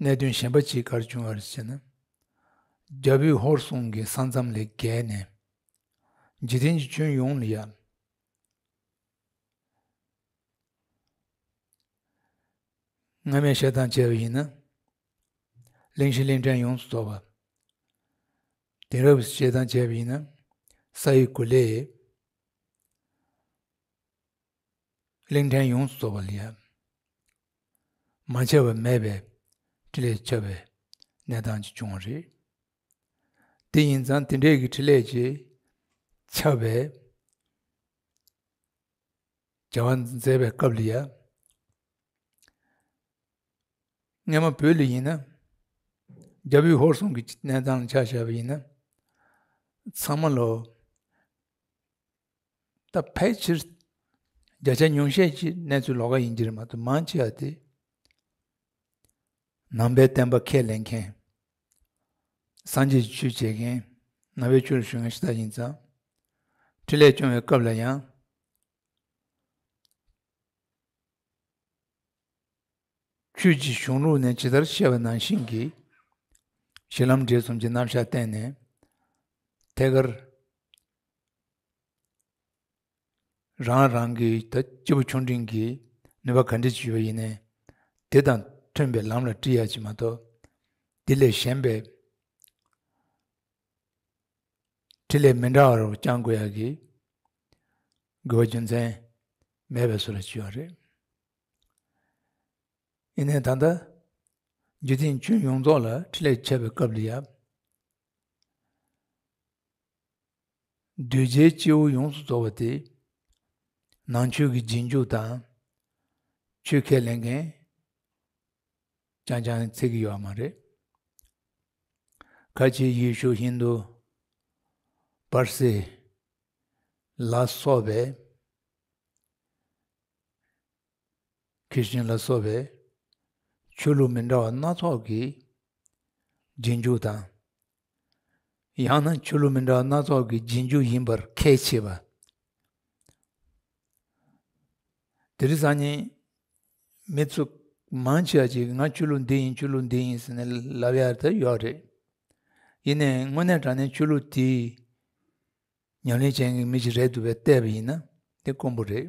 གནད་དོན་གཞན་པ་ཅིག་ག་རེ་བྱུང་བ་རེད་ཟེར་ན། རྒྱ་བོད་ཧོར་གསུམ་གྱི་ས་མཚམས་ལས་བརྒལ་ནས་འཇིག་རྟེན་གྱི་ཁྱོན་ཡོངས་ལ་ཡང་ སྔ་མའི་བཤད་སྟངས་བྱས་པ་ཡིན་ན། གླེང་གཞི་གླེང་ཕྲན་ཡོངས་སུ་རྫོགས་པ། དེང་རབས་བཤད་སྟངས་བྱས་པ་ཡིན་ན། ས་ཡི་གོ་ལའི་གླེང་ཕྲན་ཡོངས་སུ་རྫོགས་པ་ལ་ཡང་། མ་ཁྱབ་པ་མེད་པའི་འཕྲིན་ལས་ཁྱབ་པའི་གནས་སྟངས་ཅིག་བྱུང་བ་རེད། དེ་ཡིན་ཙང་དེ་འདྲའི་གི་འཕྲིན་ལས་ཀྱིས་ཁྱབ་པའི་བྱ་བ་མཛད་པའི་སྐབས་ལ་ཡང་། སྔ་མ་བོད་ལ་ཡིན་ན། རྒྱ་བོད་ཧོར་གསུམ་གྱི་གནས་སྟངས་ལ་ཆ་བཞག་པ་ཡིན་ན། ཚང་མ་ལོ། ད་ཕལ་ཆེར་བརྒྱ་ཆ་ཉུང་ཤས་ཀྱི་གནས་ཚུལ་ལོགས་ཀ་ཡིན་གྱི་རེད་མ་གཏོགས། མང་ཆེ་བ་དེ་ནང་པའི་བསྟན་པ་ཁས་ལེན་མཁན། སངས་རྒྱས་ཀྱི་ཆོས་བྱེད་མཁན། ནང་པའི་ཆོས་ལ་ཞུགས་མཁན་ཞིག་ད་ཡིན་ཙང་། འཕྲིན་ལས་སྐྱོང་བའི་སྐབས་ལ་ཡང་། ཆོས་ཀྱི་གཞུང་ལུགས་ནས་ཇི་ལྟར་བཤད་པ་ནང་བཞིན་གྱི་གཞི་ལམ་འབྲས་གསུམ་གྱི་རྣམ་གཞག་བསྟན་ནས། ཐད་ཀར་རང་རང་གི་ད་སྐྱེས་བུ་ཆུང་འབྲིང་གི་ནུས་པ་ག་འདྲ་ཅིག་ཡོད་པ་ཡིན་ནའི། དེ་དང་མཐུན་པའི་ལམ་ལ་ཁྲིད་ཡ་ཅིག་མ་གཏོགས། དེ་ལས་གཞན་པའི་འཕྲིན་ལས་མི་འདྲ་བ་རུ་བསྐྱང་དགོས་ཡ་གི་དགོས་པ་རྒྱུ་མཚན་མེད་པའི་བཟོ་འདྲ་ཅིག་ཡོད་རེད། ཡིན་ནའི་ད་ལྟ་འཇིག་རྟེན་ཁྱོན་ཡོངས་རྫོགས་ལ་འཕྲིན་ལས་ཁྱབ་པའི་སྐབས་ལ་ཡང་། གདུལ་བྱའི་སྐྱེ་བོ་ཡོངས་སུ་རྫོགས་པ་དེ། ནང་ཆོས་ཀྱི་རྗེས་འཇུག་དང་། ཆོས་ཁས་ལེན་མཁན་རྐྱང་རྐྱང་ཚད་ཀྱི་ཡོད་མ་རེད། ཁ་ཆེ་ཡེ་ཤུ་ཧིན་དུ་པར་སི་ལ་སོགས་པའི། ཁྲི་ཤིན་ལ་སོགས་པའི་ཆོས་ལུགས་མི་འདྲ་བ་སྣ་ཚོགས་ཀྱི་རྗེས་འཇུག་དང་། ཡང་ན་ཆོས་ལུགས་མི་འདྲ་བ་སྣ་ཚོགས་ཀྱི་རྗེས་འཇུག་ཡིན་པར་ཁས་འཆེ་བ། དེ་རིང་སང་ཉིན་མི་ཚོ་མང་ཆེ་བ་ཅིག་ང་ཆོས་ལུགས་འདི་ཡིན། ཆོས་ལུགས་འདི་ཡིན་ཟེར་ནས་ལབ་ཡ་ད་ཡོད་རེད། ཡིན་ནའི་དངོས་གནས་དྲང་གནས་ཆོས་ལུགས་དེའི་ཉམས་ལེན་བྱེད་མཁན་གྱི་མི་ཞིག་རེད་འདུག་པས་བལྟས་པ་ཡིན་ན་དེ་དཀོན་པོ་རེད།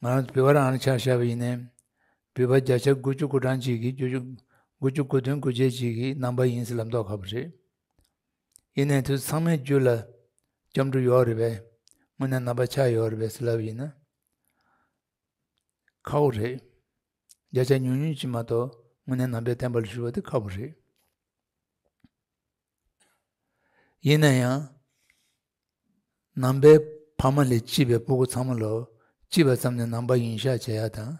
ང་རང་ཚོ་བོད་པ་རང་ལ་ཆ་བཞག་པ་ཡིན་ནའི། བོད་པ་བརྒྱ་ཆ་དགུ་བཅུ་གོ་གྲངས་གཅིག་གིས། དགུ་བཅུ་དགུ་བཅུ་གོ་བདུན་གོ་བརྒྱད་ཅིག་གིས་ནང་པ་ཡིན་ཟེར་ལབ་མདོག་ཁ་པོ་རེད། ཡིན་ནའི་དུས་ཚང་མའི་རྒྱུད་ལ་སྐྱབས་འགྲོ་ཡོད་རེད་པས། དངོས་གནས་ནང་པ་ཆགས་ཡོད་རེད་པས་ཟེར་ལབ་པ་ཡིན་ན། ཁག་པོ་རེད། བརྒྱ་ཆ་ཉུང་ཉུང་ཅིག་མ་གཏོགས་དངོས་གནས་ནང་པའི་བསྟན་པ་ལ་ཞུགས་པ་དེ་ཁག་པོ་རེད། ཡིན་ན་ཡང་། ནང་པའི་ཕ་མ་ལས་སྐྱེས་པའི་སྤུ་གུ་ཚང་མ་ལོ། སྐྱེས་པ་ཙམ་ནས་ནང་པ་ཡིན་ཤག་བྱེད་ཡ་དང་།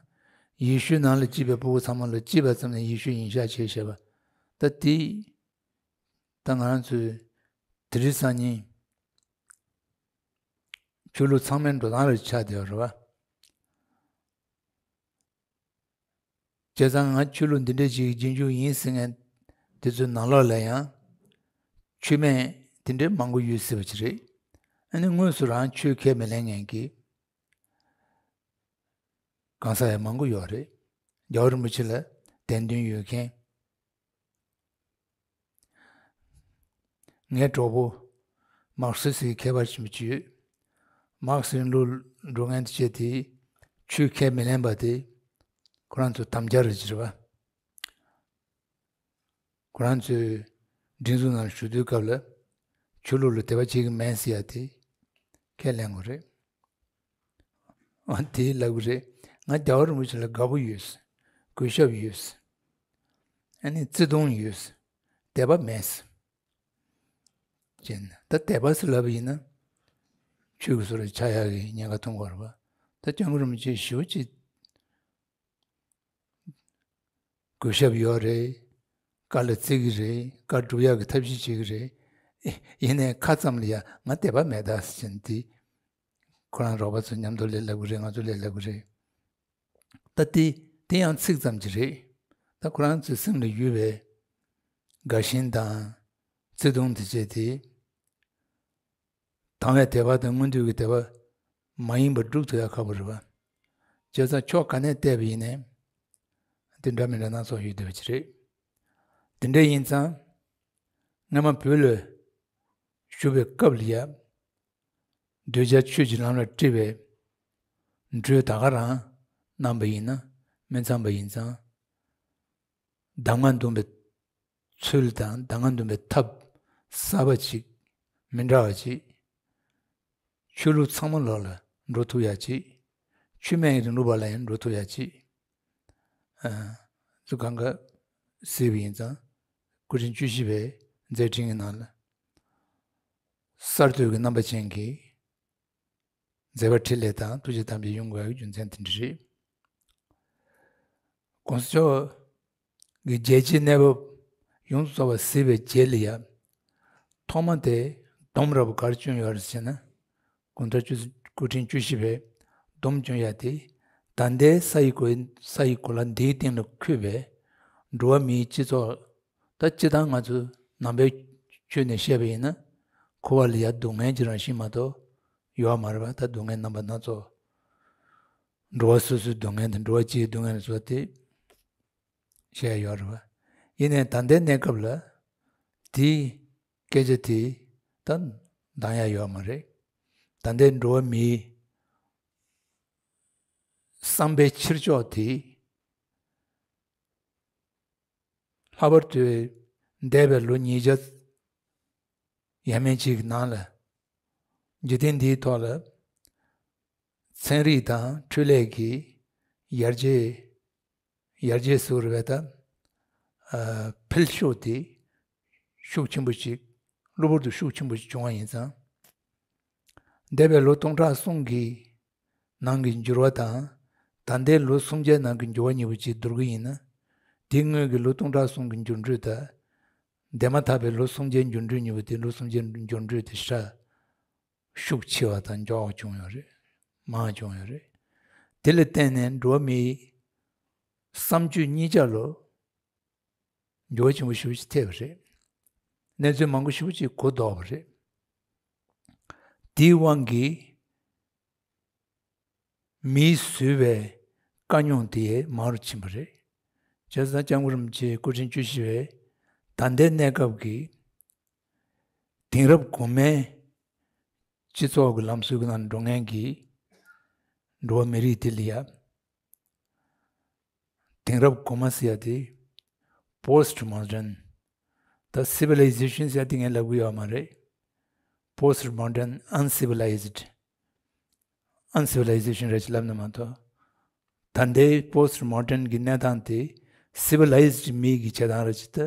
ཡེ་ཤུའི་ནང་ལ་སྐྱེས་པའི་སྤུ་གུ་ཚང་མ་ལོ། སྐྱེས་པ་ཙམ་ནས་ཡེ་ཤུ་ཡིན་ཤག་བྱེད་བཞག་པ། ད་དེ། ད་ང་རང་ཚོའི་དེ་རིང་སང་ཉིན་ཆོས་ལུགས་ཚང་མའི་འགྲོ་སྟངས་རེ་ཆགས་བསྡད་ཡོད་རེད་པ། བྱས་ཙང་ང་ཆོས་ལུགས་འདི་འདྲ་ཞིག་གི་རྗེས་འཇུག་ཡིན་ཟེར་མཁན་དེ་ཚོའི་ནང་ལོགས་ལ་ཡང་ཆོས་མེད་དེ་འདྲའི་མང་པོ་ཡོད་སྲིད་པ་ཅིག་རེད། ཨ་ནི་དངོས་སུ་རང་ཆོས་ཁས་མི་ལེན་མཁན་གྱི་གང་ཟག་ཡང་མང་པོ་ཡོད་རེད། རྒྱལ་བ་རིན་པོ་ཆེ་ལ་དད་འདུན་ཡོད་མཁན། ངའི་གྲོགས་པོ་མར་ཁེ་སི་ཀྱི་མཁས་པ་ཆེན་པོ་ཅིག་ཡོད། མར་ཁེ་སི་རིང་ལུགས་འགྲོ་མཁན་དེ་བྱས་ཏེ་ཆོས་ཁས་མི་ལེན་པ་དེ་ཁོ་རང་ཚོ་དམ་བཅའ་རེད་ཅེས་རེད་པ། ཁོ་རང་ཚོའི་སྒྲིག་འཛུགས་ནང་ཞུགས་དུས་སྐབས་ལ་ཆོས་ལུགས་ལ་དད་པ་བྱེད་ཀྱི་མེད་ཟེར་ཡ་དེ་ཁས་ལེན་དགོས་རེད། ཨ་དེ་ལབ་གི་རེད། ང་རྒྱལ་བ་རིན་པོ་ཆེ་ལ་དགའ་པོ་ཡོད། གུས་ཞབས་ཡོད། ཨ་ནི་བརྩི་མཐོང་ཡོད། དད་པ་མེད། ཅེས་ན་ད་དད་པ་ཟེར་ལབ་པ་ཡིན་ན་ཆོས་ཀྱི་བཟོ་འདྲ་ཆགས་ཡག་གི་ཉེན་ཁ་མཐོང་གི་ཡོད་རེད་པ། ད་སྐྱབས་མགོན་རིན་པོ་ཆེ་ཞེ་པོ་ཅིག་གུས་ཞབས་ཡོད་རེད། བཀའ་ལ་བརྩི་གི་རེད། བཀའ་སྒྲུབ་ཡག་གི་ཐབས་ཤེས་བྱེད་གི་རེད། ཡིན་ནའི་ཁ་ཙམ་ལ་ཡ་ང་དད་པ་མེད་ད་ཟེར་ནས་དེ་ཁོ་རང་རོགས་པ་ཚོ་མཉམ་དུ་ལས་སླ་པོ་རེད། ང་ཚོ་ལས་སླ་པོ་རེད། ད་དེ་དེ་ཡང་ཚིག་ཙམ་གྱིས་རེད། ད་ཁོ་རང་ཚོའི་སེམས་ལ་ཡོད་པའི་དགའ་ཞེན་དང་བརྩེ་དུང་དེ་བྱས་ཏེ། དང་བའི་དད་པ་དང་སྔོན་དུས་ཀྱི་དད་པ་མ་ཡིན་པར་སྒྲུབ་ཐུབ་ཡ་ཁག་པོ་རེད་པ། བྱས་ཙང་ཕྱོགས་ག་ནས་བལྟས་པ་ཡིན་ནའི་དེ་འདྲ་མི་འདྲ་སྣ་ཚོགས་ཡོད་བསྡད་པ་ཅིག་རེད། དེ་འདྲ་ཡིན་ཙང་སྔ་མ་བོད་ལ་བཞུགས་པའི་སྐབས་ལ་ཡ། གདུལ་བྱ་ཆོས་ཀྱི་ལམ་ལ་ཁྲིད་པའི་གྲོས་ད་ག་རང་གནང་པ་ཡིན་ན་ མི་འཚམ་པ་ཡིན་ཙང་། གདམས་ངག་འདོན་པའི་ཚུལ་དང་གདམས་ངག་འདོན་པའི་ཐབས་གསར་པ་ཅིག་མི་འདྲ་བ་ཅིག་ཆོས་ལུགས་ཚང་མ་ལོག་ལ་འགྲོ་ཐུབ་ཡ་ཅིག་ཆོས་མེད་རིང་ལུགས་པ་ལ་ཡང་འགྲོ་ཐུབ་ཡ་ཅིག་ཨ། ཚུལ་གང་ག་གཟིགས་པ་ཡིན་ཙང་། སྐུ་ཕྲེང་བཅུ་བཞི་པའི་མཛད་འཕྲིན་གྱི་ནང་ལ། གསར་གཏོད་ཀྱི་རྣམ་པ་ཅན་གྱི་མཛད་པ་འཕྲིན་ལས་དང་ཐུགས་རྗེ་དམ་པའི་ཡོང་དགོས་པའི་རྒྱུ་མཚན་དེ་འདྲ་རེད། གོང་ས་མཆོག་གི་རྒྱལ་སྤྱིའི་གནས་བབ་ཡོངས་སུ་རྫོགས་པ་གཟིགས་པའི་རྗེས་ལ་ཡ། ཐོག་མ་དེ་སྡོམ་རབ་གར་བསྐྱོན་ཡོད་རེད་ཟེར་ན། གོང་ས་བཅུ་སྐུ་ཕྲེང་བཅུ་བཞི་པས་སྡོམ་བསྐྱོན་ཡ་དེ། ད་ལྟའི་ས་ཡི་གོ་ས་ཡི་གོ་ལ་འདིའི་སྟེང་ལ་འཁོད་པའི་འགྲོ་བ་མིའི་སྤྱི་ཚོགས། ད་སྤྱི་བཏང་ང་ཚོ་ནང་པའི་ཆོས་ནས་བཤད་པ་ཡིན་ན། འཁོར་བ་ལ་ཡ་སྡུག་བསྔལ་གྱི་རང་བཞིན་མ་གཏོགས་ཡོད་མ་རེད་པ། ད་སྡུག་བསྔལ་རྣམ་པ་སྣ་ཚོགས། འགྲོ་བ་སོ་སོའི་སྡུག་བསྔལ་དང་འགྲོ་བ་སྤྱིའི་སྡུག་བསྔལ་སོགས་དེ་བཤད་ཡོད་རེད་པ། ཡིན་ནའི་ད་ལྟའི་གནས་སྐབས་ལ་དེའི་སྐད་ཆ་དེ་ད་འདང་ཡ་ཡོད་མ་རེད། ད་ལྟའི་འགྲོ་བ་མིའི་བསམ་པའི་ཕྱིར་ཕྱོགས་དེ། ལྷག་པར་དུ་འདས་པའི་ལོ་ཉིས་བརྒྱ་ཡས་མས་ཅིག་གི་ནང་ལ། འཇིག་རྟེན་འདིའི་ཐོག་ལ་ཚན་རིག་དང་འཕྲུལ་ལས་ཀྱི་ཡར་རྒྱས། ཡར་རྒྱས་སུ་རེད་པས་ད། ཨ། འཕེལ་ཕྱོགས་དེ་ཤུགས་ཆེན་པོ་ཞིག་གློ་བུར་དུ་ཤུགས་ཆེན་པོ་ཞིག་བྱུང་བ་ཡིན་ཙང་། འདས་པའི་ལོ་སྟོང་ཕྲག་གསུམ་གྱི་ནང་གི་འགྱུར་བ་དང་། ད་ལྟའི་ལོ་སུམ་བརྒྱའི་ནང་གི་འགྱུར་བ་གཉིས་པོ་ཅིག་བསྡུར་གྱི་ཡིན་ན། དེ་སྔོན་གྱི་ལོ་སྟོང་ཕྲག་གསུམ་གྱི་འགྱུར་འགྲོས་དང་། འདས་མ་ཐག་པའི་ལོ་སུམ་བརྒྱའི་འགྱུར་འགྲོས་གཉིས་པོ་དེ། ལོ་སུམ་བརྒྱའི་འགྱུར་འགྲོས་དེ་ཞེ་དྲག་ཤུགས་ཆེ་བ་དང་མགྱོགས་བྱུང་ཡོད་རེད། མང་བྱུང་ཡོད་རེད། དེ་ལ་བརྟེན་ནས་འགྲོ་བ་མིའི་བསམ་སྤྱོད་གཉིས་ཆ་ལ་འགྱུར་བ་ཆེན་པོ་ཞེ་པོ་ཅིག་ཐེབས་པ་རེད། གནས་ཚུལ་མང་པོ་ཞེ་པོ་ཅིག་གོ་ལྡོག་པ་རེད། དེའི་དབང་གིས་མིས་བཟོས་པའི་དཀའ་རྙོག་དེ་མང་རུ་ཕྱིན་པ་རེད། བྱས་ཙང་སྐྱབས་མགོན་རིན་པོ་ཆེ་སྐུ་ཕྲེང་བཅུ་བཞི་པས་ད་ལྟའི་གནས་སྐབས་ཀྱི་དེང་རབས་གོང་མའི་སྤྱི་ཚོགས་ཀྱི་ལམ་སྲོལ་གྱི་ནང་འགྲོ་མཁན་གྱི་འགྲོ་བ་མི་རིགས་དེ་ལ་ཡ། དེང་རབས་གོང་མ་ཟེར་ཡ་དེ། Post modern། ད་civilization ཟེར་ཡ་དེ་ངས་ལབ་གི་ཡོད་མ་རེད། Post modern uncivilized། Uncivilization རེད་ཅེས་ལབ་ན་མ་གཏོགས། ད་ལྟའི་post modern གྱི་གནས་སྟངས་དེ་civilized མིའི་གི་བྱེད་སྟངས་རེད་ཅེས་ད་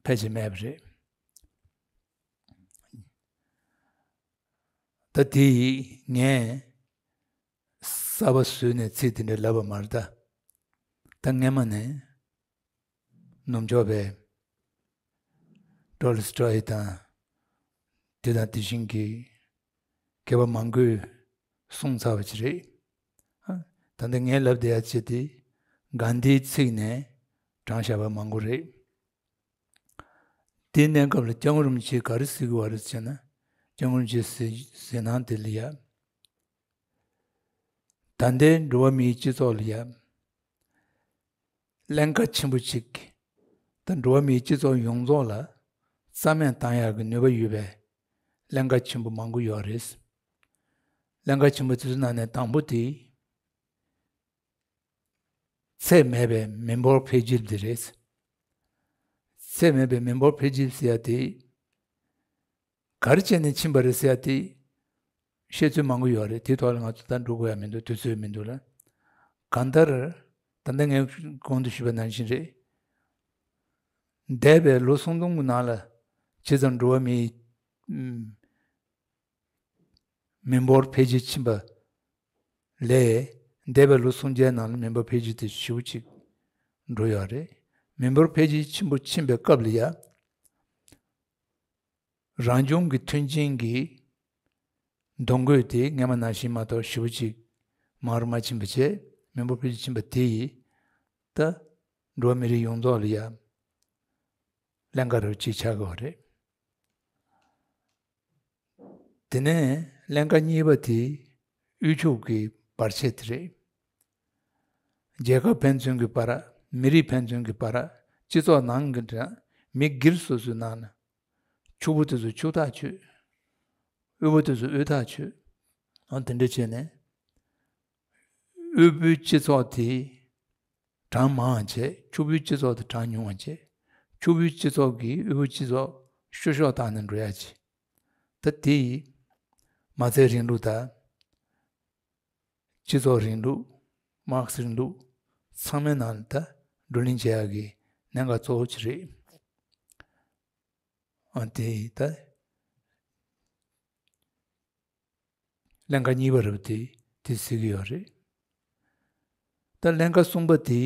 ཕལ་ཆེར་མེད་པ་རེད། ད་དེ་ཡིས་ངས་གསར་པ་བཟོས་ནས་ཚིག་དེ་འདྲ་ལབ་པ་མ་རེད་ད། ད་སྔས་མ་ནས་ནུབ་ཕྱོགས་པའི་ཊོལ་སི་ཊོའི་དང་། དེ་དང་དེ་བཞིན་གྱི་མཁས་པ་མང་པོས་གསུངས་ཚར་བ་ཅིག་རེད། ད་ལྟ་ངས་ལབ་བསྡད་ཡ་ཅིག་དེ་གྷན་དྷིའི་ཚིག་ནས་དྲངས་བཞག་པ་མང་པོ་རེད། དེའི་གནས་སྐབས་ལ་སྐྱབས་མགོན་རིན་པོ་ཆེས་ག་རེ་ཟེར་གྱི་ཡོད་རེད་ཟེར་ན། སྐྱབས་མགོན་རིན་པོ་ཆེའི་ཟེར་ཟེར་སྣང་དེ་ལ་ཡ། ད་ལྟའི་འགྲོ་བ་མིའི་སྤྱི་ཚོགས་ལ་ཡ། ཀླན་ཀ་ཆེན་པོ་གཅིག་ད་འགྲོ་བ་མིའི་སྤྱི་ཚོགས་ཡོངས་རྫོགས་ལ་རྩ་མེད་བཏང་ཡག་གི་ནུས་པ་ཡོད་པའི་ཀླན་ཀ་ཆེན་པོ་མང་པོ་ཡོད་རེད། ཀླན་ཀ་ཆེན་པོ་དེ་ཚོའི་ནང་ནས་དང་པོ་དེ། ཚད་མེད་པའི་མི་འབོར་འཕེལ་འགྱུར་འདི་རེད། ཚད་མེད་པའི་མི་འབོར་འཕེལ་འགྱུར་ཟེར་ཡ་དེ། ག་རེ་བྱས་ནས་ཕྱིན་པ་རེད་ཟེར་ཡ་དེ། བཤད་ཚུལ་མང་པོ་ཡོད་རེད། དེའི་ཐོག་ལ་ང་ཚོ་ད་འགྲོ་དགོས་ཡ་མི་འདུག་དུས་ཚོད་མི་འདུག་ལ། གང་ལྟར། ད་ལྟ་ངས་གོང་དུ་ཞུས་པ་ནང་བཞིན་རེད། འདས་པའི་ལོ་སུམ་སྟོང་གི་ནང་ལ། ཇི་ཙམ་འགྲོ་བ་མིའི། ཨུམ། མི་འབོར་འཕེལ་རྒྱས་ཕྱིན་པ་ལས། འདས་པའི་ལོ་སུམ་བརྒྱའི་ནང་ལ་མི་འབོར་འཕེལ་རྒྱས་དེ་ཞེ་པོ་ཅིག་འགྲོ་ཡོད་རེད། མི་འབོར་འཕེལ་རྒྱས་ཆེན་པོ་ཕྱིན་པའི་སྐབས་ལ་ཡ། རང་བྱུང་གི་མཐུན་རྐྱེན་གྱི་འདུ་འགོད་དེ་སྔས་མ་ནང་བཞིན་མ་གཏོགས་ཞེ་པོ་ཅིག་མང་རུ་མ་ཕྱིན་པ་བྱས། མི་འབོར་འཕེལ་རྒྱས་ཕྱིན་པ་དེ་ཡིས་ད་འགྲོ་བ་མི་རིགས་ཡོངས་རྫོགས་ལ་ཡ་ཀླན་ཀ་རུ་ཅིག་ཆགས་ཀྱི་ཡོད་རེད། དེ་ནས་ཀླན་ཀ་གཉིས་པ་དེ་དབུལ་ཕྱུག་གི་བར་ཆད་དེ་རེད། རྒྱལ་ཁབ་ཕན་ཚུན་གྱི་བར། མི་རིགས་ཕན་ཚུན་གྱི་བར། སྤྱི་ཚོགས་ནང་གི་འདྲ། མི་སྒེར་སོ་སོའི་ནང་ན། ཕྱུག་པོ་དེ་ཚོ་ཕྱུག་ཐག་ཆོད། དབུལ་པོ་དེ་ཚོ་དབུལ་ཐག་ཆོད། ཨང་། དེ་འདྲ་བྱས་ནས། དབུལ་པོའི་སྤྱི་ཚོགས་དེ་ གྲངས་མང་བ་བྱས། ཕྱུག་པོའི་སྤྱི་ཚོགས་དེ་གྲངས་ཉུང་བ་བྱས། ཕྱུག་པོའི་སྤྱི་ཚོགས་ཀྱིས་དབུལ་པོའི་སྤྱི་ཚོགས་བཤུ་གཞོག་བཏང་ནས་འགྲོ་ཡ་བྱས། ད་དེ་ཡིས་མ་རྩའི་རིང་ལུགས་དང་། སྤྱི་ཚོགས་རིང་ལུགས། མར་ཁེ་སི་རིང་ལུགས། ཚང་མའི་ནང་ལ་ད་བགྲོ་གླེང་བྱེད་ཡག་གི་གནད་འགག་གཙོ་བོ་ཅིག་རེད། ཨ་དེ་ད་ཀླན་ཀ་གཉིས་པ་རེད་པ། དེ་དེ་གཟིགས་ཀྱི་ཡོད་རེད། ད་ཀླན་ཀ་གསུམ་པ་དེ་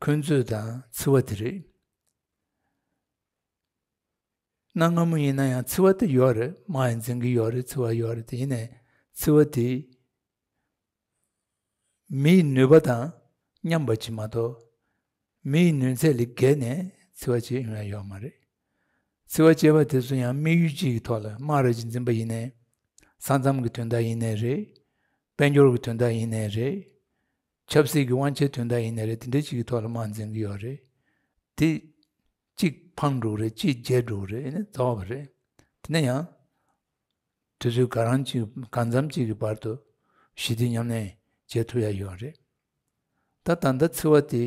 འཁོན་རྩོད་དང་འཚེ་བ་དེ་རེད། གནའ་སྔ་མོ་ཡིན་ན་ཡང་འཚེ་བ་དེ་ཡོད་རེད། དམག་ཡང་འཛིང་གི་ཡོད་རེད། འཚེ་བ་ཡོད་རེད། དེ་ཡིན་ནའི་འཚེ་བ་དེ་མིའི་ནུས་པ་དང་མཉམ་པ་ཅིག་མ་གཏོགས། མིའི་ནུས་ཚད་ལས་བརྒལ་ནས་འཚེ་བ་བྱེད་ཡོང་ཡ་ཡོད་མ་རེད། འཚེ་བ་བྱེད་པ་དེ་ཚོ་ཡང་དམིགས་ཡུལ་གཅིག་གི་ཐོག་ལ། དམག་ར་ཅིག་འཛིང་པ་ཡིན་ནའི། ས་མཚམས་ཀྱི་དོན་དག་ཡིན་ནའི་རེད། དཔལ་འབྱོར་གྱི་དོན་དག་ཡིན་ནའི་རེད། ཆབ་སྲིད་ཀྱི་དབང་ཆའི་དོན་དག་ཡིན་ནའི་རེད། དེ་འདྲ་ཅིག་གི་ཐོག་ལ་དམག་འཛིང་གི་ཡོད་རེད། དེ་གཅིག་ཕམ་འགྲོ་གི་རེད། གཅིག་རྒྱལ་འགྲོ་གི་རེད། ཨ་ནི་རྩ་བ་རེད། དེ་ནས་ཡང་དུས་ཚོད་ག་རང་ཅིག་གང་འཚམ་ཅིག་གི་བར་དུ་ཞི་བདེ་མཉམ་གནས་བྱེད་ཐུབ་ཡ་ཡོད་རེད། ད་ད་ལྟ་འཚེ་བ་དེ་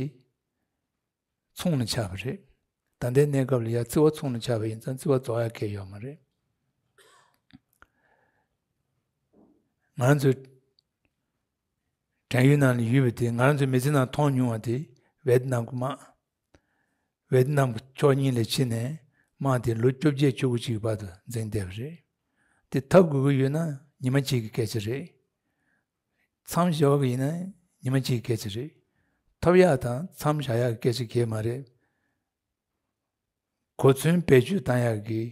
ཚོང་ལ་ཆགས་པ་རེད། ད་ལྟའི་གནས་སྐབས་ལ་ཡ་འཚེ་བ་ཚོང་ལ་ཆགས་པ་ཡིན་ཙང་འཚེ་བ་རྫོགས་ཡ་གང་ཡང་ཡོད་མ་རེད། ང་རང་ཚོའི་བྲན་གཡོག་ནང་ལ་ཡོད་པ་དེ། ང་རང་ཚོའི་མི་ཚེ་ནང་མཐོང་མྱོང་བ་དེ་ཝེ་ཏི་ནམ་གྱི་དམག་ཝེ་ཏི་ནམ་གྱི་ཕྱོགས་གཉིས་ལ་ཕྱིན་ནས་དམག་དེ་ལོ་བཅོ་བརྒྱད་བཅུ་དགུ་ཅིག་གི་བར་དུ་འཛིང་བསྡད་པ་རེད། དེ་འཐབ་དགོས་ཀྱི་ཡོད་ན་ཉི་མ་གཅིག་གི་སྐད་ཆ་རེད། མཚམས་བཞག་གི་ཡིན་ན་ཉི་མ་གཅིག་གི་སྐད་ཆ་རེད། འཐབ་ཡག་དང་མཚམས་བཞག་ཡག་གི་སྐད་ཆ་གང་ཡང་མ་རེད། གོ་མཚོན་བེད་སྤྱོད་བཏང་ཡག་གི་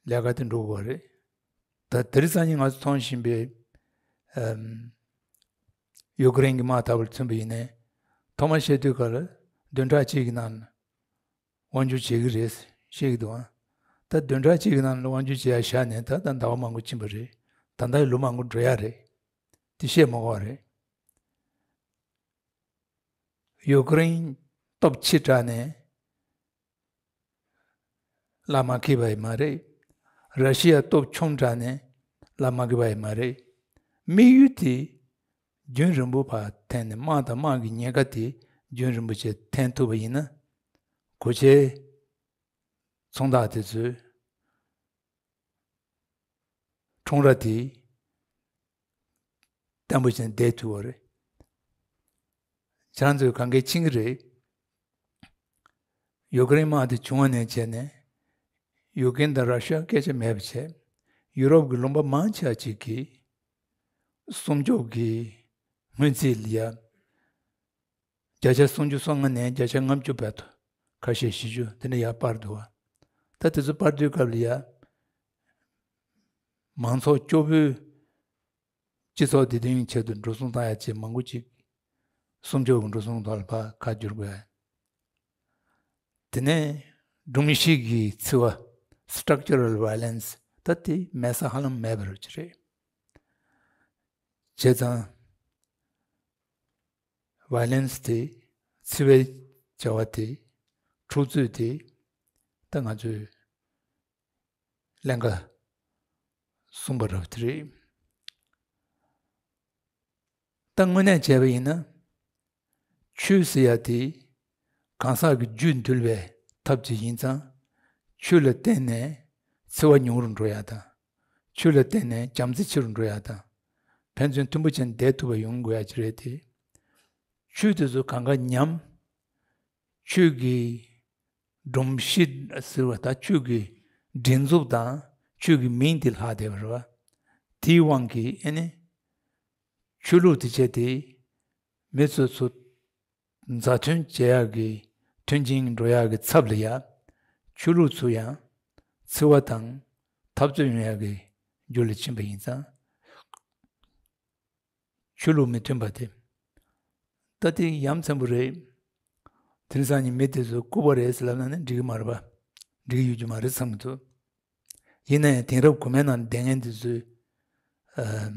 ལས་ཀ་དེ་འགྲོ་དགོས་རེད། ད་དེ་རིང་སང་ཉིན་ང་ཚོ་མཐོང་བཞིན་པའི་ཨམ་ཡུ་ཀེ་རེན་གྱི་དམག་འཐབ་པར་མཚོན་པ་ཡིན་ནའི། ཐོག་མར་བཤད་དུས་སྐབས་ལ་བདུན་ཕྲག་གཅིག་གི་ནང་ལ་དབང་སྒྱུར་བྱེད་ཀྱི་རེད་བཤད་ཀྱི་འདུག་ཨང་། ད་བདུན་ཕྲག་གཅིག་གི་ནང་ལ་དབང་སྒྱུར་བྱེད་ཡ་བཞག་ནས་ད་ལྟ་ཟླ་བ་མང་པོ་ཕྱིན་པ་རེད། ད་ལྟ་ཡི་ལོ་མང་པོ་འགྲོ་ཡ་རེད། དེ་བཤད་མ་དགོས་པ་རེད། ཡུ་ཀེ་རེན་སྟོབས་ཆེ་དྲགས་ནས་ལག་མ་འཁེལ་བ་ཡང་མ་རེད། ར་ཤི་ཡ་སྟོབས་ཆུང་དྲགས་ནས་ལག་མ་འཁེལ་བ་ཡང་མ་རེད། དམིགས་ཡུལ་དེ་རྒྱུན་རིང་པོ་བར་འཐེན་ནས། དམག་དང་དམག་གི་ཉེན་ཁ་དེ་རྒྱུན་རིང་པོ་བྱས་འཐེན་ཐུབ་པ་ཡིན་ན། གོ་ཆའི་ཚོང་བདག་དེ་ཚོས་ཁྲོམ་ར་དེ་བརྟན་པོ་བྱས་ནས་བསྡད་ཐུབ་པ་རེད། ཁྱེད་རང་ཚོས་གང་གལ་ཕྱིན་གྱི་རེད། ཡུ་ཀེ་རེན་དམག་དེ་བྱུང་བ་ནས་བྱས་ནས། ཡུ་ཀེ་རེན་དང་ར་ཤི་ཡ་སྐད་ཆ་མེད་པ་བྱས། ཡུ་རོབ་ཀྱི་ལུང་པ་མང་ཆེ་བ་ཅིག་གིས་སྲུང་སྐྱོབ་ཀྱི་སྔོན་རྩིས་ལ་ཡ་བརྒྱ་ཆ་སུམ་ཅུ་སོ་ལྔ་ནས་བརྒྱ་ཆ་ལྔ་བཅུ་བར་དུ། ཁ་ཤས་བཞི་བཅུ་དེ་འདྲ་ཡར་སྤར་འདུག་བ། ད་དེ་ཚོ་སྤར་དུས་སྐབས་ལ་ཡ་མང་ཚོགས་སྐྱོ་པོའི་སྤྱི་ཚོགས་བདེ་དོན་གྱི་ཆེད་དུ་འགྲོ་སོང་བཏང་ཡ་བྱས། མང་པོ་ཅིག་སྲུང་སྐྱོབ་ཀྱི་འགྲོ་སོང་ཐོག་ལ་ཕར་ཁ་བསྒྱུར་དགོས། དེ་ནས་སྒྲོམ་གཞི་གི་འཚེ་བ། Structural violence། ད་དེ་མེད་ས་ཧ་ལམ་མེད་པ་རེད། བྱས་ཙང་། ཝའི་ལེན་སི་དེ། འཚེ་བའི་བྱ་བ་དེ། འཁྲུག་རྩོད་དེ། ད་ང་ཚོས་ཀླན་ཀ་གསུམ་པ་རེད་པ། དེ་རེད། ད་དངོས་གནས་བྱས་པ་ཡིན་ན། ཆོས་ཟེར་ཡ་དེ་གང་ཟག་གི་རྒྱུད་འདུལ་བའི་ཐབས་ཅིག་ཡིན་ཙང་། ཆོས་ལ་བརྟེན་ནས་འཚེ་བ་ཉུང་རུ་འགྲོ་ཡ་དང་། ཆོས་ལ་བརྟེན་ནས་བྱམས་བརྩེ་ཆེ་རུ་འགྲོ་ཡ་དང་། ཕན་ཚུན་མཐུན་པོ་བྱས་ནས་བསྡད་ཐུབ་པ་ཡོང་དགོས་ཡ་ཅིག་རེད་དེ། ཆོས་དེ་ཚོ་གང་ག་ཉམས། ཆོས་ཀྱི་སྒྲོམ་གཞི་ཟེར་བ་དང་། ཆོས་ཀྱི་སྒྲིག་འཛུགས་དང་ཆོས་ཀྱི་མིང་དེ་ལྷག་བསྡད་པ་རེད་བ། དེའི་དབང་གིས་ཨ་ནི་ཆོས་ལུགས་དེ་བྱས་ཏེ་མི་ཚོ་ཚོ་མཛའ་མཐུན་བྱེད་ཡག་གི། མཐུན་སྦྱོར་འགྲོ་ཡག་གི་ཚབ་ལ་ཡ། ཆོས་ལུགས་ཚོ་ཡང་འཚེ་བ་དང་འཐབ་རྩོད་ཡོང་ཡག་གི་རྒྱུ་ལ་ཕྱིན་པ་ཡིན་ཙང་། ཆོས་ལུགས་མི་མཐུན་པ་དེ། ད་དེ་ཡ་མཚན་པོ་རེད། དེང་སང་ཉིན་མི་དེ་ཚོ་ལྐུགས་པ་རེད་ཟེར་ལབ་ན་ནི་འགྲིག་གི་མ་རེད་པ། འགྲིག་གི་ཡོད་རྒྱུ་མ་རེད་བསམ་གྱི་འདུག་ཡིན་ན་ཡང་དེང་རབས་གོང་མའི་ནང་བསྡད་མཁན་དེ་ཚོས་ཨམ།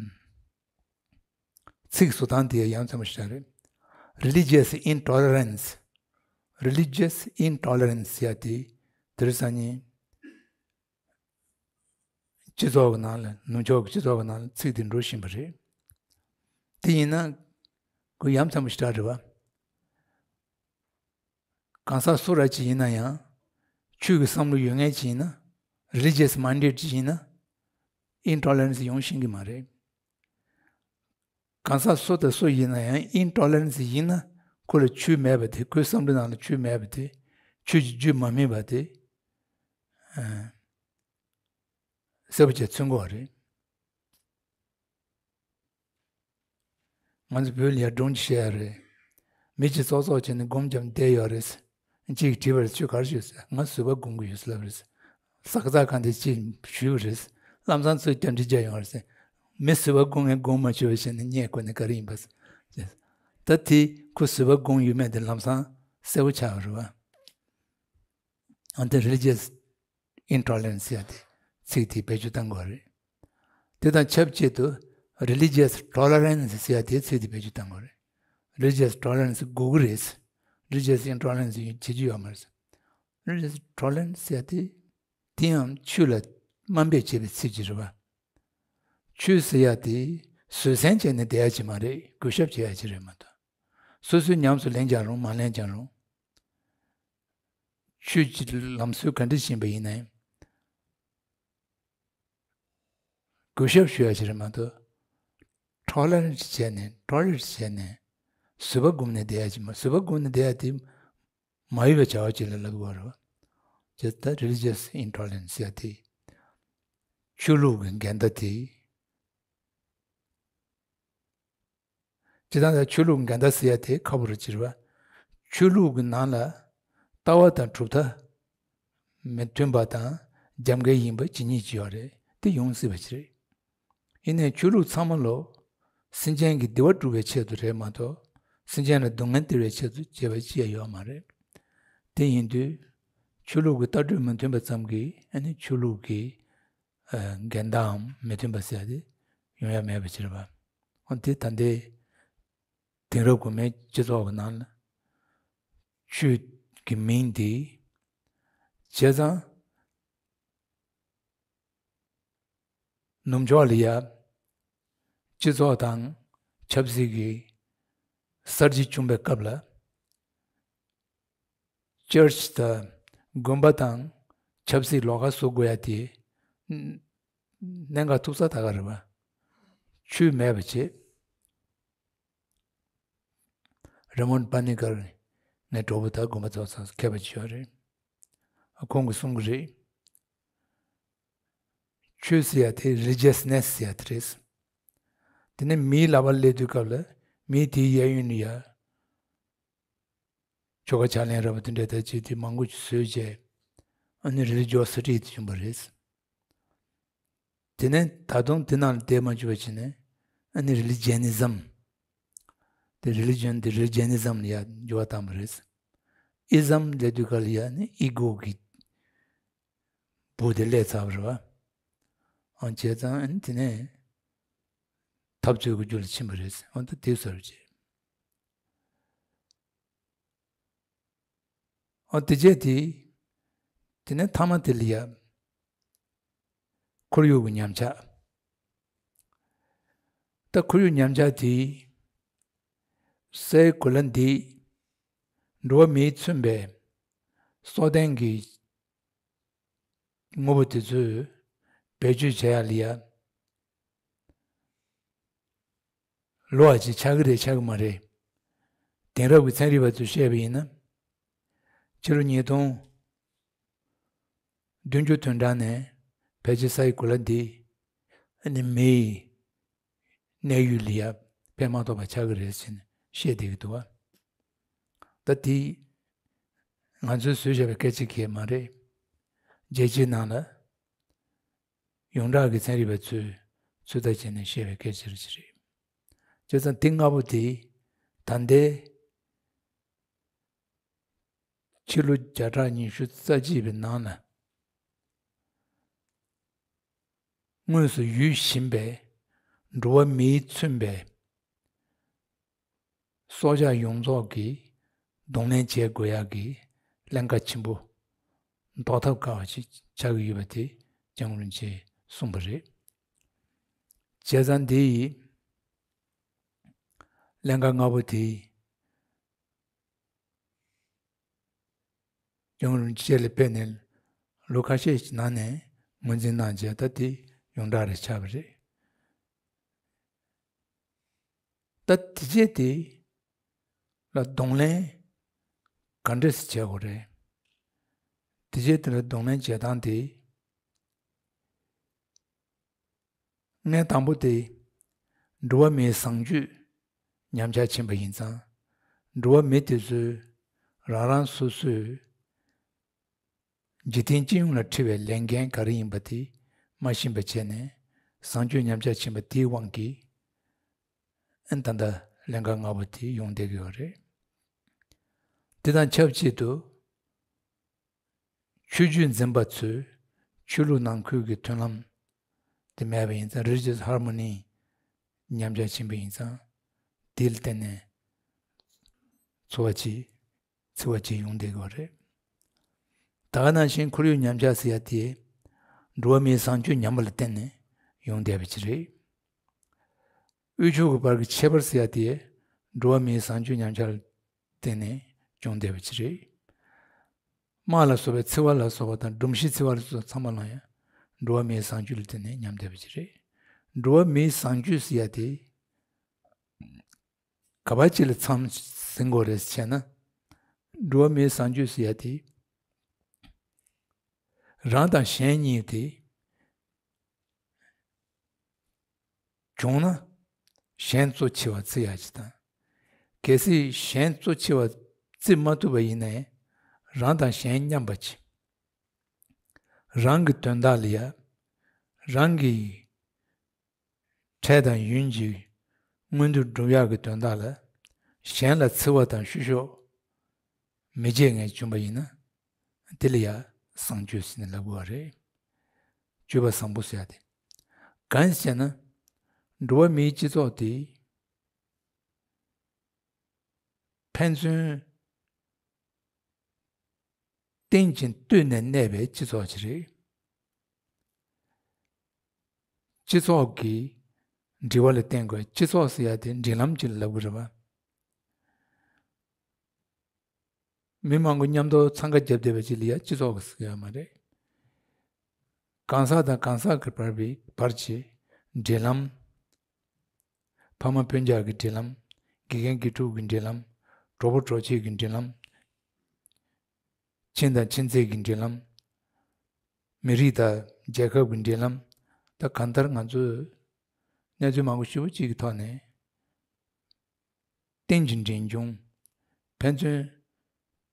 ཚིག་བཟོ་སྟངས་དེ་ཡ་མཚན་པོ་ཞིག་རེད། Religious intolerance། Religious intolerance ཟེར་ཡ་དེ་དེང་སང་ཉིན་སྤྱི་ཚོགས་ཀྱི་ནང་ལ། ནུབ་ཕྱོགས་ཀྱི་སྤྱི་ཚོགས་ཀྱི་ནང་ལ་ཚིག་དེ་འགྲོ་བཞིན་པ་རེད། དེ་ཡིན་ན་ཁོ་ཡ་མཚན་པོ་ཞིག་རེད་པ། གང་ཟག་སུ་ར་ཅིག་ཡིན་ན་ཡང་ཆོས་ཀྱི་བསམ་བློ་ཡོད་མཁན་ཅིག་ཡིན་ན། རི་ལི་ཇི་ཡས་མའིན་ཌེཌ་ཅིག་ཡིན་ན་ཨིན་ཊོ་ལེ་རན་སི་ཡོང་ཤེས་ཀྱི་མ་རེད། གང་ཟག་སུ་དང་སུ་ཡིན་ན་ཡང་ཨིན་ཊོ་ལེ་རན་སི་ཡིན་ན་ཁོ་ལ་ཆོས་མེད་པ་དེ། ཁོའི་བསམ་བློའི་ནང་ལ་ཆོས་མེད་པ་དེ། ཆོས་ཀྱི་རྒྱུད་མ་སྨིན་པ་དེ། ཨ། གསལ་པོ་བྱས་མཚོན་གྱི་ཡོད་རེད། ང་ཚོ་བོད་ལ་ཡར་སྒྲུང་ཅིག་བཤད་ཡ་རེད། མི་གཅིག་ཙོག་ཙོག་བྱས་ནས་སྒོམ་བརྒྱབ་བསྡད་ཡོད་རེད། གཅིག་གིས་དྲིས་པ་རེད། ཁྱོད་ག་རེ་ཞུས་ཟེར། ང་བཟོད་པ་སྒོམ་གྱི་ཡོད་ཟེར་ལབ་རེད། ས་ཁ་ཙག་གང་དེ་ཅིག་ཞུས་རེད། ལམ་སང་ཚུར་རྒྱབ་འདྲི་རྒྱག་ཡོང་རེད་ཟེར། མི་བཟོད་པ་སྒོམ་མཁན་སྒོམ་མ་བྱུང་བ་བྱས་ནས་སྙད་གོ་ནས་ག་རེ་ཡིན་པ་ཟེར། ད་དེ་ཁོ་བཟོད་པ་སྒོམ་ཡོད་མེད་དེ་ལམ་སང་གསལ་པོ་ཆགས་པ་རེད་བ། ཨ། དེ་རི་ལི་ཇི་ཡས་ཨིན་ཊོ་ལེ་རན་སི་ཟེར་ཡ་དེ་ཚིག་དེ་བེད་སྤྱོད་གཏང་དགོས་རེད། དེ་དང་ཆབས་ཅིག་ཏུ་རི་ལི་ཇི་ཡས་ཊོ་ལེ་རན་སི་ཟེར་ཡ་དེ་ཚིག་དེ་བེད་སྤྱོད་གཏང་དགོས་རེད། རི་ལི་ཇི་ཡས་ཊོ་ལེ་རན་སི་དགོས་ཀྱི་རེད། རི་ལི་ཇི་ཡས་ཨིན་ཊོ་ལེ་རན་སི་བྱེད་རྒྱུ་ཡོད་མ་རེད། རི་ལི་ཇི་ཡས་ཊོ་ལེ་རན་སི་ཟེར་ཡ་དེ་དེ་ཡང་ཆོས་ལ་དམའ་འབེབས་བྱེད་པའི་ཚིག་ཅིག་རེད་བ། ཆོས་ཟེར་ཡ་དེ་བཟོད་བསྲན་བྱས་ནས་བསྡད་ཡ་ཅིག་མ་རེད། གུས་ཞབས་བྱེད་ཡ་ཅིག་རེད་མ་གཏོགས། སོ་སོས་ཉམས་སུ་ལེན་ཀྱང་རུང་མ་ལེན་ཀྱང་རུང་། ཆོས་ཀྱི་ལམ་སྲོལ་ག་འདྲ་ཞིག་ཡིན་པ་ཡིན་ནའི་གུས་ཞབས་ཞུ་ཡ་ཞིག་རེད་མ་གཏོགས། ཊོ་ལེ་རེཊ་བྱས་ནས། ཊོ་ལེ་རེཊ་བྱས་ནས་བཟོད་པ་སྒོམ་ནས་བསྡད་ཡ་ཅིག་མ། བཟོད་པ་སྒོམ་ནས་བསྡད་ཡ་དེ་མ་འོས་པའི་བྱ་བ་ཅིག་ལ་ལབ་དགོས་རེད་བ། ཇི་ལྟར་རི་ལི་ཇི་ཡས་ཨིན་ཊོ་ལེ་རན་སི་ཟེར་ཡ་དེ་ཆོས་ལུགས་ཀྱི་འགལ་ཟླ་དེ། སྤྱིར་བཏང་ལ་ཆོས་ལུགས་འགལ་ཟླ་ཟེར་ཡ་དེ་ཁག་པོ་རེད་ཟེར་བ། ཆོས་ལུགས་ཀྱི་ནང་ལ་ལྟ་བ་དང་གྲུབ་མཐའ་མི་མཐུན་པ་དང་རྒྱབ་འགལ་ཡིན་པ་ཇི་སྙེད་ཅིག་ཡོད་རེད། དེ་ཡོང་སྲིད་པ་ཅིག་རེད། ཡིན་ནའི་ཆོས་ལུགས་ཚང་མ་ལོ་སེམས་ཅན་གྱི་བདེ་བ་སྒྲུབ་པའི་ཆེད་དུ་རེད་མ་གཏོགས། སེམས་ཅན་ལ་སྡུག་བསྔལ་སྟེར་བའི་ཆེད་དུ་བྱས་པ་ཅི་ཡང་ཡོད་མ་རེད། དེ་ཡིན་དུས་ཆོས་ལུགས་ཀྱི་ལྟ་གྲུབ་མི་མཐུན་པ་ཙམ་གྱིས་ཨ་ནི་ཆོས་ལུགས་ཀྱི་ཨ་འགལ་ཟླའམ་མི་མཐུན་པ་ཟེར་ཡ་དེ་ཡོང་ཡ་མེད་པ་ཅིག་རེད་པ། འོ་དེ་ད་ལྟའི་དེང་རབས་གོང་མའི་སྤྱི་ཚོགས་ཀྱི་ནང་ལ་ཆོས་ཀྱི་མིང་དེ་བྱས་ཙང་ནུབ་ཕྱོགས་ལ་ཡ་སྤྱི་ཚོགས་དང་ཆབ་སྲིད་ཀྱི་གསར་བརྗེ་བྱུང་པའི་སྐབས་ལ། ཅར་ཆི་དང་དགོན་པ་དང་ཆབ་སྲིད་ལོགས་ཀ་བཟོ་དགོས་ཡ་དེ་གནད་འགག་ཐུག་ས་ད་ག་རེད་པ། ཆོས་མེད་པ་བྱས། རེ་མོན་པ་ནི་ཀར་ངའི་གྲོགས་པོ་ད་དགོན་པ་ཚོགས་ཚང་མཁས་པ་ཅིག་ཡོད་རེད། ཁོང་གིས་གསུང་གི་རེད། ཆོས་ཟེར་ཡ་དེ་རི་ལི་ཇི་ཡས་ནེ་སི་ཟེར་ཡ་དེ་རེད། དེ་ནས་མིའི་ལག་པར་སླེབས་དུས་སྐབས་ལ་མིས་དེའི་གཡས་གཡོན་ལ་ཡ། ཆོ་ག་ཕྱག་ལེན་ར་བ་དེ་འདྲ་ད་ཅི་དེ་མང་པོ་ཅིག་བཟོས་རྗེས། ཨ་ནི་རི་ལི་ཇོ་སི་ཊི་དེ་བྱུང་བ་རེད། དེ་ནས་ད་དུང་དེ་ནང་ལ་བསྡད་མ་བཅུག་པ་བྱས་ནས་ཨ་ནི་རི་ལི་ཇི་ནི་ཛམ། དེ་རི་ལི་ཇན་དེ་རི་ལི་ཇི་ནི་ཛམ་ལ་ཡ་འགྱུར་བ་བཏང་བ་རེད། ཨི་ཛམ་ལབ་དུས་སྐབས་ལ་ཡ་ནི་ཨི་གོ་གི་བུ་དེ་སླེབས་ཚར་བ་རེད་བ། ཨང་བྱས་ཙང་ཨ་ནི་དེ་ནས་འཐབ་རྩོད་ཀྱི་རྒྱུ་ལ་ཕྱིན་པ་རེད། ཨང་ད་དེ་བཟོ་རེད་བྱས། ཨོ་དེ་རྗེས་དེ། དེ་ནས་མཐའ་མ་དེ་ལ་ཡ། ཁོར་ཡུག་གི་ཉམས་ཆག་ད་ཁོར་ཡུག་ཉམས་ཆག་དེ། སའི་གོ་ལ་འདི། འགྲོ་བ་མིས་མཚོན་པའི་སྲོག་ལྡན་གྱི་དངོས་པོ་དེ་ཚོས་བེད་སྤྱོད་བྱེད་ཡ་ལ་ཡ། ལོ་བ་ཅིག་ཆགས་ཀྱི་རེད་ཆགས་ཀྱི་མ་རེད། དེང་རབས་ཀྱི་ཚན་རིག་པ་ཚོས་བཤད་པ་ཡིན་ན། ཕྱི་ལོ་ཉིས་སྟོང་བདུན་ཅུ་དོན་གྲངས་ནས་ཕལ་ཆེར་སའི་གོ་ལ་འདི་ཨ་ནི་མིའི་གནས་ཡུལ་ལ་ཡ་ཕན་མ་ཐོགས་པ་ཆགས་ཀྱི་རེད་ཟེར་ནས་བཤད་བསྡད་ཀྱི་འདུག་བ། ད་དེ་ང་ཚོས་བཟོས་བཞག་པའི་སྐད་ཆ་གང་ཡང་མ་རེད། རྒྱལ་སྤྱིའི་ནང་ལ། ཡོངས་གྲགས་ཀྱི་ཚན་རིག་པ་ཚོས་ཚོད་ལྟ་བྱས་ནས་བཤད་པའི་སྐད་ཆ་རེད། བྱས་ཙང་དེ་ལྔ་པོ་དེ་ད་ལྟའི་ཕྱི་ལོ་བརྒྱ་ཕྲག་ཉི་ཤུ་རྩ་གཅིག་པའི་ནང་ལ་དངོས་སུ་ཡོད་བཞིན་པའི་འགྲོ་བ་མིས་མཚོན་པའི་སྲོག་ཆགས་ཡོངས་རྫོགས་ཀྱི་གདོང་ལེན་བྱེད་དགོས་ཡག་གི་ཀླན་ཀ་ཆེན་པོ། ཟློག་ཐབས་དཀའ་བ་ཞིག་ཆགས་ཀྱི་ཡོད་པ་དེ་ལྕམ་རིན་ཆེན་གསུངས་པ་རེད། བྱས་ཙང་འདི་ཡི་ཀླན་ཀ་ལྔ་པོ་དེ། ཡོང་རིན་པོ་ཆེ་ལ་ཕེབས་ནས་ལོ་ཁ་ཤས་ཀྱི་ནང་ནས་ངོས་འཛིན་གནང་བྱས། ད་དེ་ཡོངས་གྲགས་རེ་ཆགས་པ་རེད། ད་དེ་རྗེས་དེ་ལ་གདོང་ལེན་ག་འདྲས་སེ་བྱེད་དགོས་རེད། དེ་རྗེས་དེ་ལ་གདོང་ལེན་བྱེད་སྟངས་དེ། ངས་དང་པོ་དེ་འགྲོ་བ་མིའི་བཟང་སྤྱོད་ཉམས་ཆག་ཕྱིན་པ་ཡིན་ཙང་། འགྲོ་བ་མི་དེ་ཚོས་རང་རང་སོ་སོས་འཇིག་རྟེན་སྤྱི་ཡོངས་ལ་འཁྲི་བའི་ལས་འགན་ག་རེ་ཡིན་པ་དེ་མ་ཤེས་པ་བྱས་ནས། བཟང་སྤྱོད་ཉམས་ཆག་ཕྱིན་པ་དེའི་དབང་གིས་ཨ་ནི་ད་ལྟ་ལས་འགན་ལྔ་པོ་དེ་ཡོང་བསྡད་ཀྱི་ཡོད་རེད། དེ་དང་ཆབས་ཅིག་ཏུ། ཆོས་བརྒྱུད་འཛིན་པ་ཚོས་ཆོས་ལུགས་ནང་ཁུལ་གྱི་མཐུན་ལམ་དེ་མེད་པ་ཡིན་ཙང་། རི་ལི་ཇི་ཡས་ཧར་མོ་ནི་ཉམས་ཆག་ཕྱིན་པ་ཡིན་ཙང་། དེ་ལ་བརྟེན་ནས་འཚེ་བ་བྱེད། འཚེ་བ་བྱེད་ཡོང་བསྡད་ཀྱི་ཡོད་རེད། ད་ག་ནང་བཞིན་ཁོར་ཡུག་ཉམས་ཆག་ཟེར་ཡ་དེ་འགྲོ་བ་མིའི་བཟང་སྤྱོད་ཉམས་པ་ལ་བརྟེན་ནས་ཡོང་བསྡད་པ་ཅིག་རེད། དབུལ་ཕྱུག་གི་བར་གྱི་ཁྱད་པར་ཟེར་ཡ་དེ་འགྲོ་བ་མིའི་བཟང་སྤྱོད་ཉམས་ཆག་ལ་བརྟེན་ནས་བྱུང་བསྡད་པ་ཅིག་རེད། དམག་ལ་སོགས་པའི་འཚེ་བ་ལ་སོགས་པ་དང་། སྒྲོམ་གཞི་འཚེ་བ་ལ་སོགས་པ་ཚང་མ་ལ་ཡང་འགྲོ་བ་མིའི་བཟང་སྤྱོད་ལ་བརྟེན་ནས་ཉམས་བསྡད་པ་ཅིག་རེད། འགྲོ་བ་མིའི་བཟང་སྤྱོད་ཟེར་ཡ་དེ་ག་པ་ཅིག་ལ་མཚམས་ཟིན་དགོས་རེད་ཟེར་ན། འགྲོ་བ་མིའི་བཟང་སྤྱོད་ཟེར་ཡ་དེ་རང་དང་གཞན་གཉིས་དེ་བྱུང་ན་གཞན་གཙོ་ཆེ་བ་བརྩི་ཡ་ཅིག་དང་། གལ་སྲིད་གཞན་གཙོ་ཆེ་བ་བརྩི་མ་ཐུབ་པ་ཡིན་ནའི། རང་དང་གཞན་མཉམ་པ་ཅིག་རང་གི་དོན་དག་ལ་ཡ། རང་གི་འཕྲལ་དང་ཡུན་གྱི་མངོན་འདོད་སྒྲུབ་ཡག་གི་དོན་དག་ལ། གཞན་ལ་འཚེ་བ་དང་བཤུ་གཞོག་མི་བྱེད་མཁན་བྱུང་བ་ཡིན་ན། དེ་ལ་ཡ་བཟང་སྤྱོད་ཟེར་ནས་ལབ་དགོས་པ་རེད། སྤྱོད་པ་བཟང་པོ་ཟེར་ཡ་དེ། གང་ཡིན་ཟེར་ན། འགྲོ་བ་མིའི་སྤྱི་ཚོགས་དེ་ཕན་ཚུན་བརྟེན་ཅིང་ལྟོས་ནས་གནས་པའི་སྤྱི་ཚོགས་ཅིག་རེད། སྤྱི་ཚོགས་ཀྱི་འབྲེལ་བ་ལ་བརྟེན་དགོས། སྤྱི་ཚོགས་ཟེར་ཡ་དེ་འབྲེལ་ལམ་ཅིག་ལ་ལབ་དགོས་རེད་པ། མི་མང་པོ་མཉམ་དུ་འཚང་ཁ་རྒྱབ་བསྡད་པ་ཅིག་ལ་ཡ་སྤྱི་ཚོགས་ཟེར་ཡ་མ་རེད། གང་ཟག་དང་གང་ཟག་གི་བར་བའི་བར་གྱི་འབྲེལ་ལམ། ཕ་མ་སྤུན་ཀྱག་གི་འབྲེལ་ལམ། དགེ་རྒན་དགེ་ཕྲུག་གི་འབྲེལ་ལམ། གྲོགས་པོ་གྲོགས་མཆེད་ཀྱི་འབྲེལ་ལམ། ཁྱིམ་དང་ཁྱིམ་མཚེས་ཀྱི་འབྲེལ་ལམ། མི་རིགས་དང་རྒྱལ་ཁབ་ཀྱི་འབྲེལ་ལམ། ད་གང་ལྟར་ང་ཚོས་གནས་ཚུལ་མང་པོ་ཞེ་པོ་ཅིག་གི་ཐོག་ནས། རྟེན་ཅིང་འབྲེལ་འབྱུང་། ཕན་ཚུན་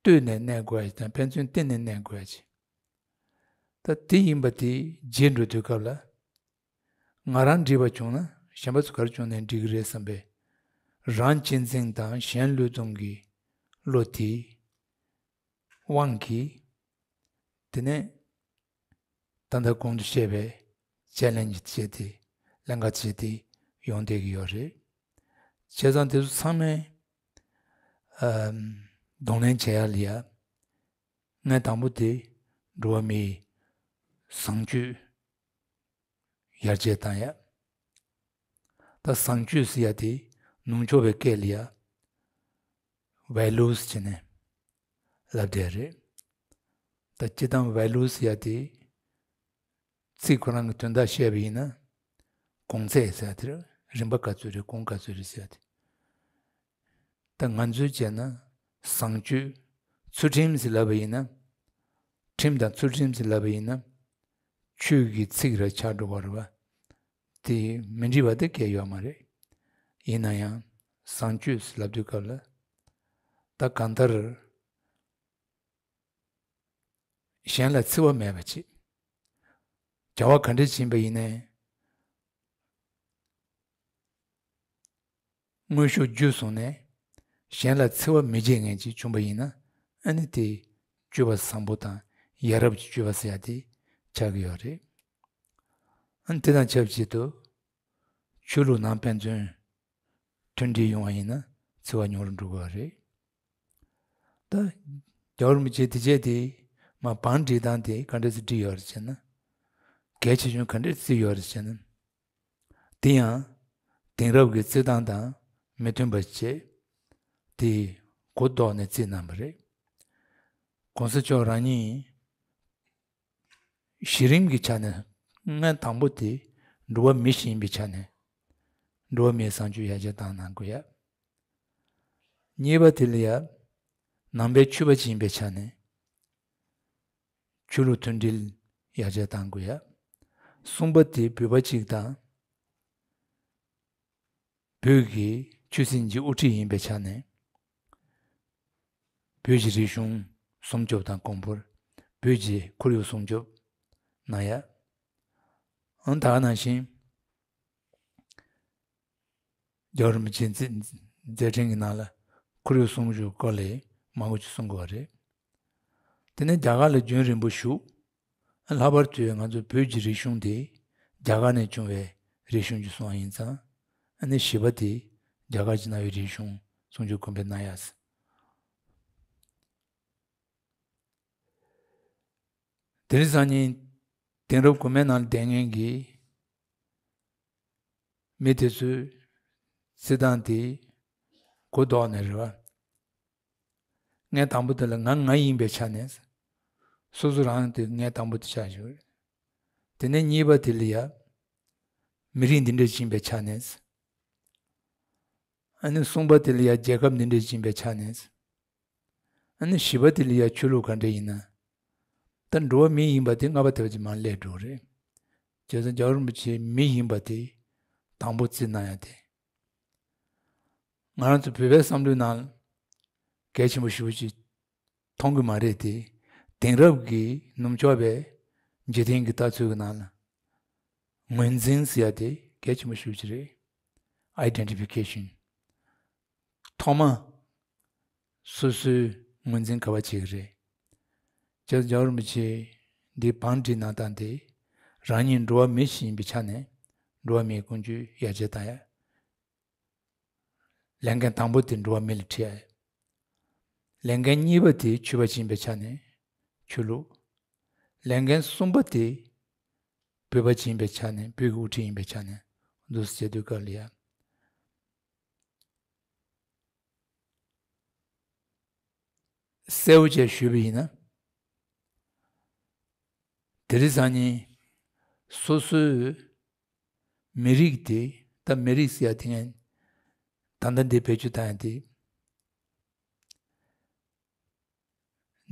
ལྟོས་ནས་གནས་དགོས་ཡ་དང་། ཕན་ཚུན་བརྟེན་ནས་གནས་དགོས་ཡ་ཅིག་ད་དེ་ཡིན་པ་དེ་བརྗེད་འགྲོ་དུས་སྐབས་ལ། ང་རང་འགྲིག་པ་བྱུང་ན་གཞན་པ་ཚོ་ག་རེ་བྱུང་ནའི་འགྲིག་གི་རེད་བསམ་པའི་རང་གཅེས་འཛིན་དང་གཞན་བློས་གཏོང་གི་བློ་དེའི་དབང་གིས། དེ་ནས་ད་ལྟ་གོང་དུ་བཤད་པའི་ཅེ་ལེན་ཇི་བྱས་ཏེ། ལན་འགའ་བྱས་ཏེ་ཡོང་བསྡད་ཀྱི་ཡོད་རེད། བྱས་ཙང་དེ་ཚོ་ཚང་མས་ཨམ་གདོང་ལེན་བྱེད་ཡ་ལ་ཡ། ངས་དང་པོ་དེ་འགྲོ་བ་མིའི་བཟང་སྤྱོད་ཡར་རྒྱས་བཏང་ཡ། ད་བཟང་སྤྱོད་ཟེར་ཡ་དེ་ནུབ་ཕྱོགས་པའི་སྐད་ལ་ཡ་ཝེ་ལུས་བྱས་ནས་ལབ་བསྡད་རེད། ད་སྤྱིར་བཏང་ཝེ་ལུས་ཟེར་ཡ་དེ་ཚིག་ཁོ་རང་གི་དོན་དག་བཤད་པ་ཡིན་ན། གོང་ཚད་ཟེར་ཡ་དེ་རེད། རིམ་པ་ག་ཚོད་རེད། གོང་ག་ཚོད་རེད་ཟེར་ཡ་དེ། ད་ང་ཚོས་བྱས་ན་བཟང་སྤྱོད་ཚུལ་ཁྲིམས་ཟེར་ལབ་པ་ཡིན་ན། ཁྲིམས་དང་ཚུལ་ཁྲིམས་ཟེར་ལབ་པ་ཡིན་ན། ཆོས་ཀྱི་ཚིག་རེ་ཆགས་འགྲོ་བ་རེད་པ། དེ་མི་འགྲིག་པ་དེ་གང་ཡང་ཡོད་མ་རེད། ཡིན་ན་ཡང་བཟང་སྤྱོད་ཟེར་ལབ་དུས་སྐབས་ལ། ད་གང་ལྟར་གཞན་ལ་འཚེ་བ་མེད་པ་བྱེད། བྱ་བ་ག་འདྲ་ཕྱིན་པ་ཡིན་ནའི། དངོས་ཤུགས་བརྒྱུད་སོང་ནས་གཞན་ལ་འཚེ་བ་མི་བྱེད་མཁན་ཅིག་བྱུང་པ་ཡིན་ན། ཨ་ནི་དེ་སྤྱོད་པ་བཟང་པོ་དང་ཡ་རབས་ཀྱི་སྤྱོད་པ་ཟེར་ཡ་དེ་ཆགས་ཀྱི་ཡོད་རེད། ཨ་ནི་དེ་དང་ཆབས་ཅིག་ཏུ་ཆོས་ལུགས་ནང་ཕན་ཚུན་མཐུན་སྒྲིལ་ཡོང་བ་ཡིན་ན་འཚེ་བ་ཉུང་རུ་འགྲོ་གི་ཡོད་རེད། ད་རྒྱལ་བ་རིན་པོ་ཆེ་དེ་བྱས་ཏེ་མ་བང་སྒྲིག་སྟངས་དེ་ག་འདྲ་སེ་བསྒྲིགས་ཡོད་རེད་ཟེར་ན། གལ་ཆེ་ཆུང་ག་འདྲ་བརྩིས་ཡོད་རེད་ཟེར་ན། དེ་ཡང་དེང་རབས་ཀྱི་བརྩི་སྟངས་དང་མི་མཐུན་པ་བྱས་ཏེ་གོ་ལྡོག་ནས་བརྩིས་གནང་བ་རེད། གོང་ས་མཆོག་རང་ཉིད་གཞི་རིམ་གྱི་ཆ་ནས་སྔོན་དང་པོ་དེ་འགྲོ་བ་མི་ཞིག་ཡིན་པའི་ཆ་ནས་འགྲོ་བ་མིའི་བཟང་སྤྱོད་ཡར་རྒྱས་བཏང་གནང་དགོས་ཡ། གཉིས་པ་དེ་ལ་ཡ་ནང་པའི་ཆོས་པ་ཅིག་ཡིན་པའི་ཆ་ནས་ཆོས་ལུགས་མཐུན་སྒྲིལ་ཡར་རྒྱས་གཏང་དགོས་ཡ། གསུམ་པ་དེ་བོད་པ་གཅིག་དང་། བོད་ཀྱི་ཆོས་སྲིད་གཉིས་ཀྱི་དབུ་ཁྲིད་ཡིན་པའི་ཆ་ནས། བོད་ཀྱི་རིག་གཞུང་སྲུང་སྐྱོབ་དང་གོང་བུར་བོད་ཀྱི་ཁོར་ཡུག་སྲུང་སྐྱོབ་གནང་ཡ། ཨང་ད་ག་ནང་བཞིན། རྒྱལ་བ་རིན་པོ་ཆེ་མཛད་མཛད་འཕྲིན་གྱི་ནང་ལ་ཁོར་ཡུག་སྲུང་སྐྱོབ་སྐོར་ལ་མང་པོ་ཅིག་གསུང་དགོས་པ་རེད། དེ་ནས་རྒྱ་གར་ལ་རྒྱུན་རིང་པོ་བཞུགས། ལྷག་པར་དུ་ང་ཚོ་བོད་ཀྱི་རིག་གཞུང་དེ་རྒྱ་གར་ནས་བྱུང་བའི་རིག་གཞུང་ཅིག་སོང་བ་ཡིན་ཙང་། ཨ་ནི་བཞི་པ་དེ་རྒྱ་གར་གྱི་གནའ་བོའི་རིག་གཞུང་སྲུང་སྐྱོབ་གོང་འཕེལ་གནང་ཡ། དེ་རིང་སང་ཉིན་དེང་རབས་གོང་མའི་ནང་ལ་བསྡད་མཁན་གྱི་མི་དེ་ཚོས་བརྩི་སྟངས་དེ་གོ་ལྡོག་ནས་རེད་བ། ངས་དང་པོ་དེ་ལ་ང་ང་ཡིན་པའི་ཆ་ནས། སོ་སོ་རང་དེ་ངས་དང་པོ་དེ་ཆགས་བཞག་རེད། དེ་ནས་གཉིས་པ་དེ་ལ་ཡ། མི་རིགས་འདི་འདྲ་ཡིན་པའི་ཆ་ནས། ཨ་ནི་གསུམ་པ་དེ་ལ་ཡ་རྒྱལ་ཁབ་འདི་འདྲ་ཡིན་པའི་ཆ་ནས། ཨ་ནི་བཞི་པ་དེ་ལ་ཡ་ཆོས་ལུགས་ག་འདྲ་ཡིན་ན། ད་འགྲོ་བ་མི་ཡིན་པ་དེ་ལྔ་པ་དེ་བ་ཅིག་མར་སླེབས་འགྲོ་གི་རེད། བྱས་ཙང་རྒྱལ་བ་རིན་པོ་ཆེ་མི་ཡིན་པ་དེ་དང་པོ་བརྩི་གནང་ཡ་དེ། ང་རང་ཚོ་བོད་པའི་བསམ་བློའི་ནང་གལ་ཆེན་པོ་ཞེ་པོ་ཅིག་མཐོང་གི་མ་རེད་དེ། དེང་རབས་ཀྱི་ནུབ་ཕྱོགས་པའི་འཇིག་རྟེན་གྱི་ལྟ་ཚུལ་གྱི་ནང་ལ་ངོས་འཛིན་ཟེར་ཡ་དེ་གལ་ཆེན་པོ་ཞེ་པོ་ཅིག་རེད། Identification། ཐོག་མ་སོ་སོའི་ངོས་འཛིན་ག་པར་བྱེད་ཀྱི་རེད། བྱས་ཙང་རྒྱལ་བ་རིན་པོ་ཆེ་འདི་བང་བསྒྲིགས་གནང་སྟངས་དེ། རང་ཉིད་འགྲོ་བ་མི་ཞིག་ཡིན་པའི་ཆ་ནས་འགྲོ་བ་མིའི་ཀུན་སྤྱོད་ཡར་རྒྱས་གཏང་ཡ། ལས་འགན་དང་པོ་དེ་འགྲོ་བ་མི་ལ་ཁྲིད་ཡ། ལས་འགན་གཉིས་པ་དེ་ཆོས་པ་ཅིག་ཡིན་པའི་ཆ་ནས་ཆོས་ལུགས། ལས་འགན་གསུམ་པ་དེ་བོད་པ་ཅིག་ཡིན་པའི་ཆ་ནས། བོད་ཀྱི་དབུ་ཁྲིད་ཡིན་པའི་ཆ་ནས་འདུག་སེ་བྱེད་དུས་སྐབས་ལ་ཡ། གསལ་བོ་བྱས་ཞུས་པ་ཡིན་ན། དེ་རིང་སང་ཉིན་སོ་སོའི་མི་རིགས་དེ། ད་མི་རིགས་ཟེར་ཡ་དེ་ངས་ད་ལྟ་འདི་བེད་སྤྱོད་བཏང་ཡ་དེ།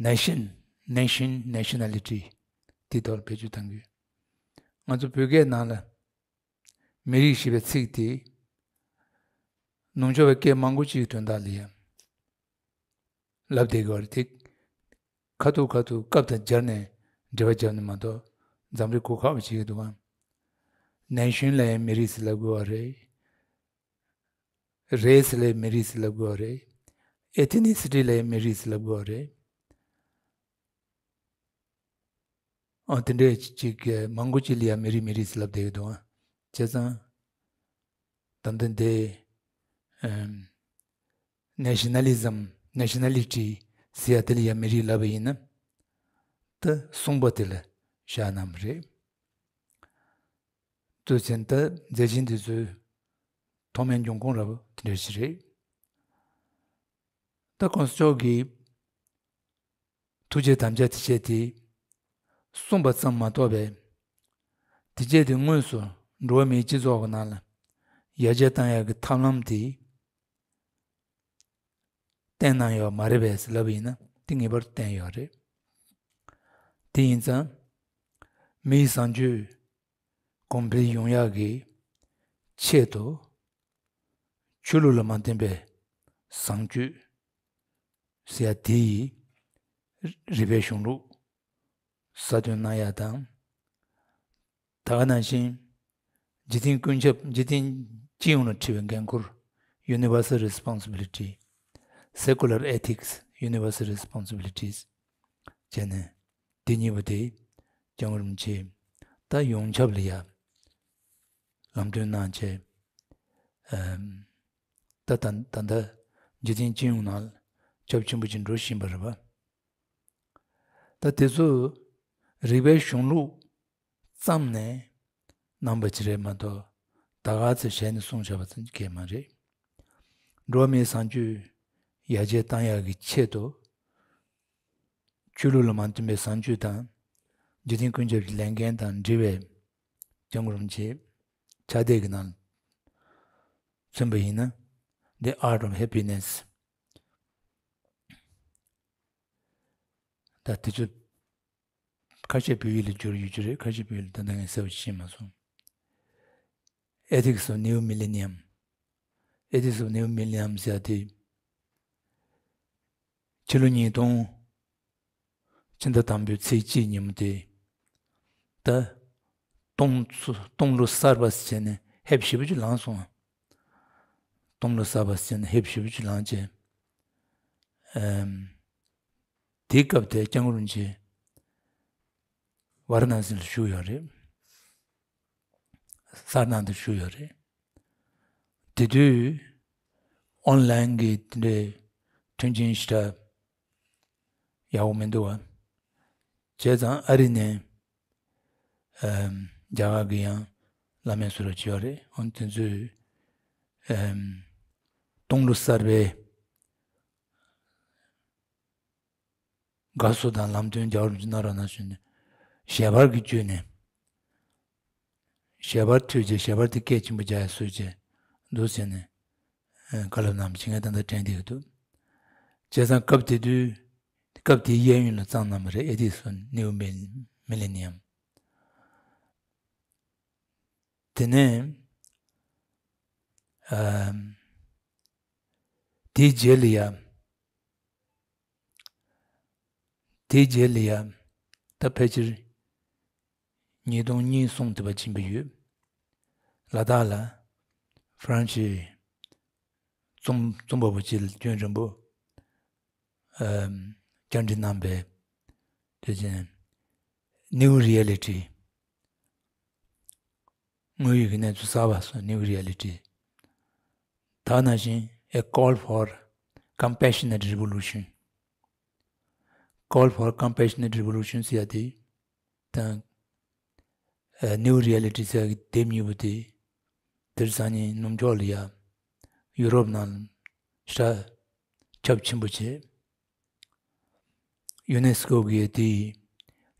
Nation, nation, nationality དེ་ཐོག་ལ་བེད་སྤྱོད་བཏང་གི་ཡོད། ང་ཚོ་བོད་སྐད་ནང་ལ་མི་རིགས་ཞེས་པའི་ཚིག་དེ་ནུབ་ཕྱོགས་པའི་སྐད་མང་པོ་ཅིག་གི་དོན་དག་ལ་ཡང་ལབ་བསྡད་ཀྱི་ཡོད་རེད་དེ། ཁ་ཐུག་ཁ་ཐུག་སྐབས་དང་སྦྱར་ནས་འབྲེལ་བ་བརྒྱབ་ནས་མ་གཏོགས་འཛམ་གླིང་གོ་ཁག་པོ་བྱེད་ཀྱི་འདུག་གམ། Nation ལ་ཡང་མི་རིགས་ཟེར་ལབ་དགོས་པ་རེད། Race ལ་ཡང་མི་རིགས་ཟེར་ལབ་དགོས་པ་རེད། Ethnicity ལ་ཡང་མི་རིགས་ཟེར་ལབ་དགོས་པ་རེད། ཨ། དེ་འདྲས་ཅིག་གི་མང་པོ་ཅིག་ལ་ཡང་མི་རིགས་མི་རིགས་ཟེར་ལབ་བསྡད་ཀྱི་འདུག་ཨ། བྱས་ཙང་ད་ལྟ་འདི་ཨམ། Nationalism, nationality ཟེར་ཡ་དེ་ལ་ཡང་མི་རིགས་ལབ་པ་ཡིན་ན། ད་གསུམ་པ་དེ་ལ་བཞག་གནང་བ་རེད། དུས་ཚོད་ད་མཛད་ཆེན་འདི་ཚོའི་ཐོག་མའི་འབྱུང་ཁུངས་ར་བ་དེ་འདྲ་ཞིག་རེད། ད་གོང་ས་མཆོག་གིས་ཐུགས་རྗེ་དམ་བཅའ་དེ་བྱས་ཏེ་གསུངས་པ་ཙམ་མ་གཏོགས་པའི། དེ་བྱས་ཏེ་དངོས་སུ་འགྲོ་བ་མིའི་སྤྱི་ཚོགས་ཀྱི་ནང་ལ་ཡར་རྒྱས་གཏང་ཡག་གི་ཐབས་ལམ་དེ་བསྟན་གནང་ཡོད་མ་རེད་པས་ལབ་པ་ཡིན་ན། དེ་ངེས་པར་དུ་བསྟན་ཡོད་རེད། དེ་ཡིན་ཙང་མིའི་བཟང་སྤྱོད་གོང་འཕེལ་ཡོང་ཡག་གི་ཆེད་དུ། ཆོས་ལུགས་ལ་མ་བརྟེན་པའི་བཟང་སྤྱོད་ཟེར་ཡ་དེ་ཡི་རིགས་པའི་གཞུང་ལུགས་གསར་གཏོད་གནང་ཡ་དང་། ད་ག་ནང་བཞིན་འཇིག་རྟེན་ཀུན་ཁྱབ། འཇིག་རྟེན་སྤྱི་ཡོངས་ལ་འཁྲི་བའི་འགན་ཁུར། Universal responsibility, secular ethics, universal responsibilities བྱས་ནས། འདི་གཉིས་པོ་དེ་སྐྱབས་མགོན་རིན་པོ་ཆེས་ད་ཡོངས་ཁྱབ་ལ་ཡ་ལམ་སྟོན་གནང་བྱས། ཨམ། ད་ད་ད་ལྟ་འཇིག་རྟེན་སྤྱི་ཡོངས་ནང་ཁྱབ་ཆེན་པོ་ཅིག་འགྲོ་བཞིན་པ་རེད་པ། ད་དེ་ཚོ་རིགས་པའི་གཞུང་ལུགས་ཙམ་ནས་གནང་བ་ཅིག་རེད་མ་གཏོགས། ད་ག་ཚོད་བྱས་ནས་གསུངས་བཞག་པ་ཙམ་གྱིས་མ་རེད། འགྲོ་བ་མིའི་བཟང་སྤྱོད་ཡར་རྒྱས་གཏང་ཡག་གི་ཆེད་དུ། ཆོས་ལུགས་ལ་མ་མཐུན་པའི་བཟང་སྤྱོད་དང་། འཇིག་རྟེན་ཀུན་ཁྱབ་ཀྱི་ལས་འགན་དང་འབྲེལ་བའི་སྐྱབས་མགོན་རིན་པོ་ཆེ་ཕྱག་དེབ་ཀྱི་ནང་མཚོན་པ་ཡིན་ན། The Art of Happiness། ད་དེ་ཚོ་ཁ་ཤས་བོད་ཡིག་ལ་བསྒྱུར་ཡོད་ཀྱི་རེད། ཁ་ཤས་བོད་ཡིག་ལ་ད་ལྟ་ངས་གསལ་པོ་ཤེས་མ་སོང་། Ethics of New Millennium། Ethics of New Millennium ཟེར་ཡ་དེ། ཕྱི་ལོ་ཉིས་སྟོང་ཕྱི་ཟླ་དང་པོའི་ཚེས་གཅིག་ཉིན་མོ་དེ། ད་སྟོང་སྟོང་ལོ་གསར་པ་ཟེར་ནས་ཧེབ་ཞེ་པོ་ཅིག་ལངས་སོང་ང་། སྟོང་ལོ་གསར་པ་ཟེར་ནས་ཧེབ་ཞེ་པོ་ཅིག་ལངས་བྱས། ཨམ། དེའི་སྐབས་དེ་སྐྱབས་མགོན་རིན་པོ་ཆེ་ཝཱ་ར་ཎ་སི་ལ་བཞུགས་ཡོད་རེད། སར་ནང་དུ་བཞུགས་ཡོད་རེད། དེ་དུས་ཨོན་ལན་གྱི་དེ་འདྲའི་མཐུན་རྐྱེན་ཞེ་དྲག་ཡག་པོ་མི་འདུག་བ། བྱས་ཙང་ཨ་རི་ནས་ཨམ། རྒྱ་གར་གྱི་ཡང་བླ་མའི་ཟུར་ལ་བྱས་ཡོད་རེད། འོན་དེ་ཚོས་ཨམ། སྟོང་ལོ་གསར་པའི་དགའ་བསུ་དང་ལམ་སྟོན་རྒྱལ་བ་རིན་པོ་ཆེ་གནང་རོགས་གནང་ཞུས་ནས། ཞལ་པར་གྱི་བརྒྱུད་ནས། ཞལ་པར་མཐུད་བྱས། ཞལ་པར་དེ་སྐད་ཆེན་པོ་རྒྱག་ཡ་བཟོས་བྱས་འདུག་ཟེར་ནས། ཨ། བཀའ་སློབ་གནང་བ་ཞིག་ངས་ད་ལྟ་དྲན་བསྡད་ཀྱི་འདུག་བྱས་ཙང་སྐབས་དེ་དུས། སྐབས་དེའི་གཡས་གཡོན་ལ་བརྩམས་གནང་བ་རེད། Ethics of New Mil- Millennium། དེ་ནས། ཨམ། དེའི་རྗེས་ལ་ཡ། དེའི་རྗེས་ལ་ཡ། ད་ཕལ་ཆེར་ཉིས་སྟོང་གཉིས་གསུམ་དེ་བར་ཕྱིན་པ་ཡོད། ལ་དྭགས་ལ་ཧྥ་རན་སིའི་རྩོམ་རྩོམ་པ་པོ་གཅིག་ལ་སྐྱོན་རིན་པོ། ཨམ། བཅར་འདྲི་གནང་བའི། དེ་བཞིན་New Reality། དངོས་ཡོད་ཀྱི་གནས་ཚུལ་གསར་པ་སོགས། New Reality། ད་ནང་བཞིན། A Call for Compassionate Revolution། Call for Compassionate Revolution ཟེར་ཡ་དེ་དང་། ཨ། New Reality ཟེར་ཡ་གི་དེབ་གཉིས་པོ་དེ། དེང་སང་ཉིན་ནུབ་ཕྱོགས་ལ་ཡ། ཡུ་རོབ་ནང་ལ་ཞེ་དྲག་ཁྱབ་ཆེན་པོ་བྱས། ཡུ་ནེ་སི་ཀོ་གིས་དེ་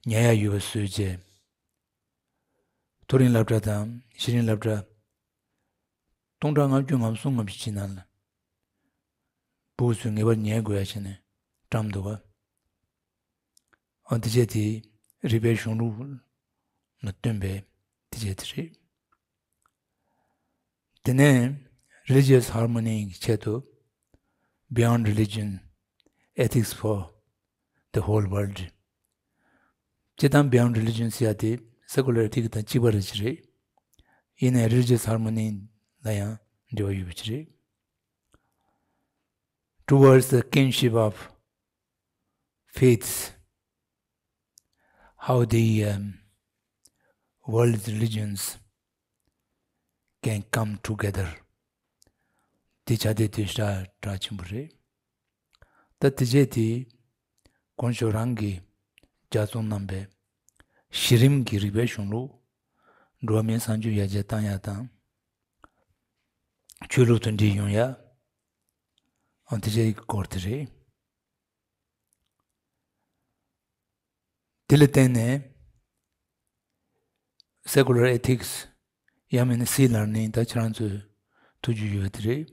ཉར་ཡ་ཡོད་པ་བཟོས་བྱས། མཐོ་རིམ་སློབ་གྲྭ་དང་གཞི་རིམ་སློབ་གྲྭ་སྟོང་ཕྲག་ལྔ་བཅུ་ང་གསུམ་ཙམ་ཞིག་ཅིག་ནང་ལ་བུ་ཚོས་ངེས་པར་ཉར་དགོས་ཡ་བྱས་ནས་བཀྲམ་འདུག་ག་ཨ། དེ་བྱས་དེ་རིག་པའི་གཞུང་ལུགས་ལ་བསྟུན་པའི་དེ་བྱས་དེ་རེད། དེ་ནས་Religious Harmony གི་ཆེད་དུ། Beyond Religion: Ethics for the Whole World། སྤྱིར་བཏང་Beyond Religion ཟེར་ཡ་དེ་Secular Ethics དང་གཅིག་པ་རེད་ཅི་རེད། ཡིན་ནའི་Religious Harmony ལ་ཡང་འབྲེལ་བ་ཡོད་པ་ཅི་རེད། Towards the Kinship of Faiths: How the, um, World's Religions Can Come Together། དེ་ཆ་དེ་དེ་ཞེ་དྲག་གྲགས་ཆེན་པོ་རེད། ད་དེ་རྗེས་དེ་གོང་ཞོགས་རང་གིས་ལྗགས་རྩོམ་གནང་བའི་གཞི་རིམ་གྱི་རིག་པའི་གཞུང་ལུགས། འགྲོ་བ་མིའི་བཟང་སྤྱོད་ཡར་རྒྱས་གཏང་ཡ་དང་། ཆོས་ལུགས་མཐུན་སྒྲིལ་ཡོང་ཡ། ཨ། དེ་བྱས་སྐོར་དེ་རེད། དེ་ལ་བརྟེན་ནས་Secular Ethics ཡང་མིན་ན་Sea Learning། ད་ཁྱེད་རང་ཚོས་ཐུགས་རྒྱུས་ཡོད་པ་དེ་རེད།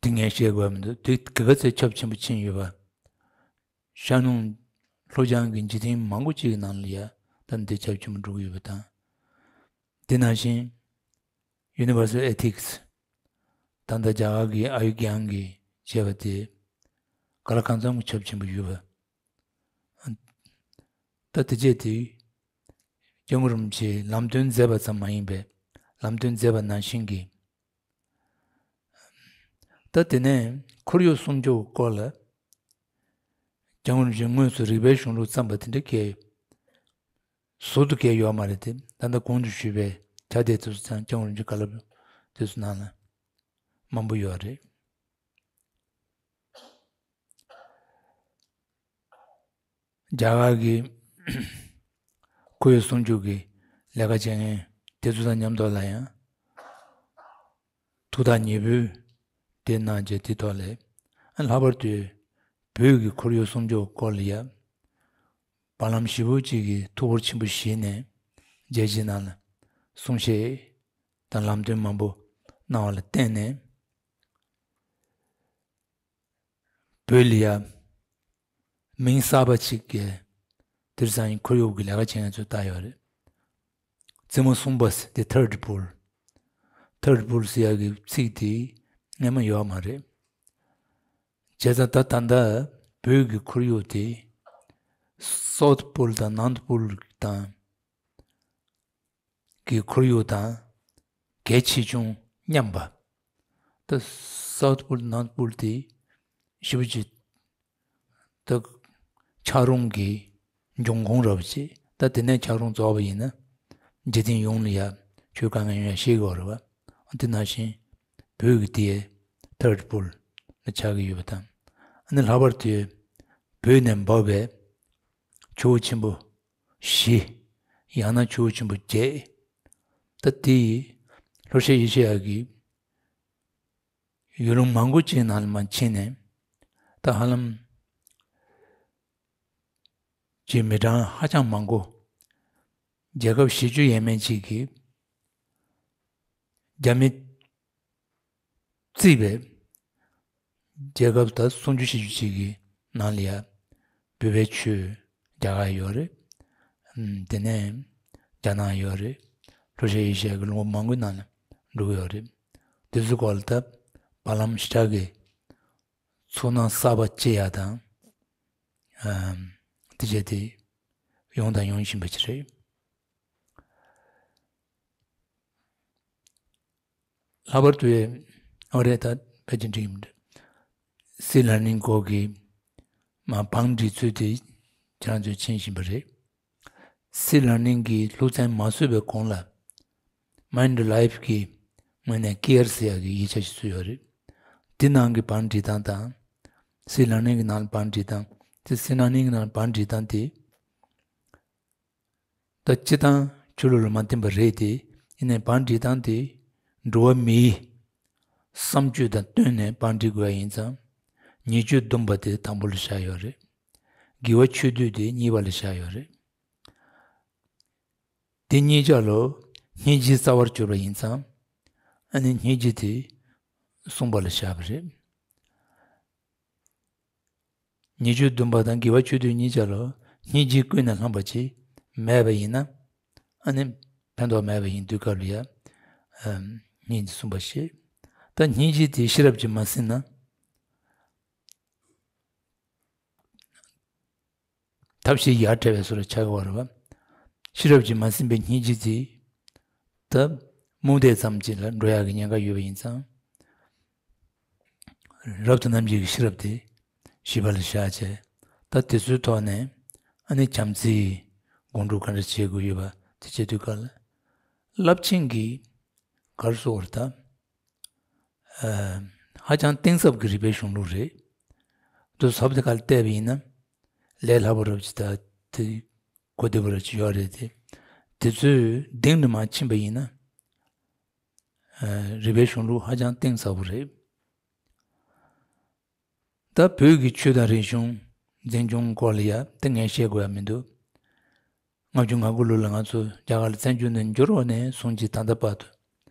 དེ་ངས་བཤད་དགོས་མི་འདུག་དེ་ག་ག་ཚད་ཁྱབ་ཆེན་པོ་ཕྱིན་ཡོད་པ། ཤར་ནུབ་ལྷོ་བྱང་གི་འཇིག་རྟེན་མང་པོ་ཅིག་གི་ནང་ལ་ཡ་ད་འདི་ཁྱབ་ཆེན་པོ་འགྲོ་གི་ཡོད་པ་དང་། དེ་ནང་བཞིན་Universal Ethics། ད་ལྟ་རྒྱ་གར་གྱི་ཨ་ཡུ་གྷྱན་གྱིས་བྱས་པ་དེ་ག་ལ་གང་འཚམ་གྱི་ཁྱབ་ཆེན་པོ་ཡོད་པ། ད་དེ་རྗེས་དེ་སྐྱབས་མགོན་རིན་པོ་ཆེས་ལམ་སྟོན་མཛད་པ་ཙམ་མ་ཡིན་པའི་ལམ་སྟོན་མཛད་པ་ནང་བཞིན་གྱི། ད་དེ་ནས་ཁོར་ཡུག་སྲུང་སྐྱོབ་སྐོར་ལ་སྐྱབས་མགོན་རིན་པོ་ཆེས་དངོས་སུ་རིག་པའི་གཞུང་ལུགས་བརྩམས་པ་དེ་འདྲ་གས་ཟུར་དུ་གས་ཡོད་མ་རེད་དེ། ད་ལྟ་གོང་དུ་ཞུས་པའི་ཕྱག་དེབ་དེ་ཚོ་ཚང་སྐྱབས་མགོན་རིན་པོ་ཆེའི་བཀའ་སློབ་དེ་ཚོ་ནང་ལ་མང་པོ་ཡོད་རེད། རྒྱ་གར་གྱི་ཁོར་ཡུག་སྲུང་སྐྱོབ་ཀྱི་ལས་ཀ་བྱེད་མཁན་དེ་ཚོ་དང་མཉམ་དུ་ལ་ཡང་ཐུགས་ཐག་ཉེ་པོས་དེ་གནང་རྗེས་དེ་ཐོག་ལས་ལྷག་པར་དུ་ བོད་ཀྱི་ཁོར་ཡུག་སྲུང་སྐྱོབ་སྐོར་ལ་ཡ། བར་ལམ་ཞེ་པོ་ཅིག་གི་ཐུགས་ཁུར་ཆེན་པོ་བཞེས་ནས་རྒྱལ་སྤྱིའི་ནང་ལ་གསུང་བཤད་དང་ལམ་སྟོན་མང་པོ་གནང་བ་ལ་བརྟེན་ནས། བོད་ལ་ཡ་མིང་གསར་པ་ཅིག་གི་དེང་སང་ཡི་ཁོར་ཡུག་གི་ལས་ཀ་བྱེད་མཁན་ཚོས་བཏགས་ཡོད་རེད། རྩེ་མོ་གསུམ་པ་ཟེར་དེ་ཐར་ཌི་པུལ། ཐར་ཌི་པུལ་ཟེར་ཡག་གི་ཚིག་དེ་སྔོན་མ་ཡོད་མ་རེད། བྱས་ཙང་ད་ད་ལྟ་བོད་ཀྱི་ཁོར་ཡུག་དེ་སའུ་ཐི་པུལ་དང་ནོར་ཐི་པུལ་དང་གི་ཁོར་ཡུག་དང་གལ་ཆེ་ཆུང་མཉམ་པ། ད་སའུ་ཐི་པུལ་ནོར་ཐི་པུལ་དེ་ཞེ་པོ་ཅིག་ད་ཆག་རུང་གི་འབྱུང་ཁུངས་ར་བ་ཅིག་ད་དེ་ནས་ཆག་རུང་རྫོགས་པ་ཡིན་ན་འཇིག་རྟེན་ཡོངས་ལ་ཡ་ཆོས་དཀའ་ངལ་ཡོང་ཡ་ཤེས་དགོས་རེད་བ། དེ་ནང་བཞིན་བོད་ཀྱི་དེ་ཐར་ཌི་པུལ་ལ་ཆགས་ཀྱི་ཡོད་པ་དང་། ཨ་ནི་ལྷག་པར་དུ་བོད་ནས་འབབ་པའི་ཇོ་བོ་ཆེན་པོ་བཞི། ཡང་ན་ཇོ་བོ་ཆེན་པོ་བརྒྱད། ད་དེ་ལྷོ་ཤར་ཨེ་ཤེ་ཡ་གི་ཡུལ་ལུང་མང་པོ་ཅིག་ནང་ལ་མར་ཕྱིན་ནས། ད་ཧ་ལམ་ཅིག་མི་གྲངས་ཧ་ཅང་མང་པོ། རྒྱལ་ཁབ་བཞི་བཅུ་ཡས་མས་ཅིག་གིས་རྒྱ་མི་བརྩིས་པའི་རྒྱལ་ཁབ་ད་སུམ་ཅུ་བཞི་བཅུ་ཅིག་གི་ནང་ལ་ཡ་བོད་པའི་ཆོས་རྒྱག་ག་ཡོད་རེད། ཨམ། དེ་ནས་རྒྱ་ནག་ཡོད་རེད། ལྷོ་ཤར་ཨེ་ཤི་ཡ་གི་ལུང་པ་མང་པོའི་ནང་ལ་འགྲོ་གི་ཡོད་རེད། དེ་ཚོའི་སྐོར་ལ་ད་བར་ལམ་ཞེ་དྲག་གི་ཚོར་སྣང་གསར་པ་སྐྱེ་ཡ་དང་། ཨམ། དེ་བྱས་ཏེ་ཡོང་དང་ཡོང་བཞིན་པ་ཅིག་རེད། ལྷག་པར་དུ་ཨོ་རེད། ད་ཕལ་ཆེར་འགྲིག་གི་མི་འདུག་སི་ལར་ནིང་སྐོར་གྱི་མ་བང་སྒྲིག་ཚུལ་དེ་ཁྱེད་རང་ཚོས་མཁྱེན་བཞིན་པ་རེད། སི་ལར་ནིང་གི་ལྷུག་ཚན་མ་བཟོས་པའི་གོང་ལ་མའིན་ཌི་ལའིཕ་གི་ངོས་ནས་ཀེ་ཡར་ཟེར་ཡག་གི་ཡིག་ཆ་ཞིག་བཟོས་ཡོད་རེད། དེ་ནང་གི་བང་སྒྲིག་སྟངས་དང་། སི་ལར་ནིང་གི་ནང་ལ་བང་སྒྲིག་སྟངས་དེ། སི་ལར་ནིང་གི་ནང་ལ་བང་སྒྲིག་སྟངས་དེ། ད་སྤྱིར་བཏང་ཆོས་ལུགས་ལ་མ་བརྟེན་པ་རེད་དེ། ཡིན་ནའི་བང་སྒྲིག་སྟངས་དེ་འགྲོ་བ་མིའི་བསམ་སྤྱོད་དང་བསྟུན་ནས་བང་སྒྲིག་དགོས་པ་ཡིན་ཙང་། ཉེས་སྤྱོད་སྡོམ་པ་དེ་དང་པོ་ལ་བཞག་ཡོད་རེད། དགེ་བ་ཆོས་སྡུད་དེ་གཉིས་པ་ལ་བཞག་ཡོད་རེད། དེ་གཉིས་ཆ་ལ་སྙིང་རྗེའི་རྩ་བར་གྱུར་པ་ཡིན་ཙང་། ཨ་ནི་སྙིང་རྗེ་དེ་གསུམ་པ་ལ་བཞག་པ་རེད། ཉེས་སྤྱོད་སྡོམ་པ་དང་དགེ་བ་ཆོས་སྡུད་གཉིས་ཆ་ལ་སྙིང་རྗེ་ཀུན་ནས་བསླངས་པ་ཅིག་མེད་པ་ཡིན་ན། ཨ་ནི་ཕན་ཐོགས་མེད་པ་ཡིན་དུས་སྐབས་ལ་ཡ། ཨམ། སྙིང་རྗེ་གསུམ་པ་བཤད། ད་སྙིང་རྗེ་དེ་ཤེས་རབ་ཀྱིས་མ་ཟིན་ན། ཐབས་ཤེས་ཡར་བྲལ་བའི་བཟོ་འདྲ་ཆགས་ཀྱི་ཡོད་རེད་བ། ཤེས་རབ་ཀྱིས་མ་ཟིན་པའི་སྙིང་རྗེ་དེ། ད་རྨོངས་དད་ཙམ་ཅིག་ལ་འགྲོ་ཡག་གི་ཉེན་ཁ་ཡོད་པ་ཡིན་ཙང་། རབ་ཏུ་རྣམ་འབྱེད་ཀྱི་ཤེས་རབ་དེ་བཞི་པ་ལ་བཞག་བྱས། ད་དེ་ཚོའི་ཐོག་ནས་ཨ་ནི་བྱམས་བརྩེའི་སྒོམ་སྒྲུབ་ག་འདྲ་བྱེད་དགོས་ཡོད་པ་དེ་བྱེད་དུས་སྐབས་ལ། རླབས་ཆེན་གྱི་ག་རེ་ཟེར་དགོས་རེད་ད། ཨ། ཧ་ཅང་གཏིང་ཟབ་ཀྱི་རིག་པའི་གཞུང་ལུགས་རེད། དུ་ཟབ་དེ་ག་ལ་བལྟས་པ་ཡིན་ན། ལས་སླ་པོ་རབ་ཅིག་དང་དེ་གོ་བདེ་པོ་རབ་ཅིག་ཡོད་རེད་དེ། དེ་ཚོའི་གཏིང་དུ་མར་ཕྱིན་པ་ཡིན་ན། ཨ། རིག་པའི་གཞུང་ལུགས་ཧ་ཅང་གཏིང་ཟབ་པོ་རེད། ད་བོད་ཀྱི་ཆོས་དང་རིག་གཞུང་འཛིན་སྐྱོང་སྐོར་ལ་ཡ་དེ་ངས་བཤད་དགོས་ཡ་མི་འདུག་ལྔ་བཅུ་ང་དགུ་ལོ་ལ་ང་ཚོ་རྒྱ་གར་ལ་བཙན་བྱོལ་ནང་འབྱོར་བ་ནས་བཟུང་སྟེ་ད་ལྟ་བར་དུ།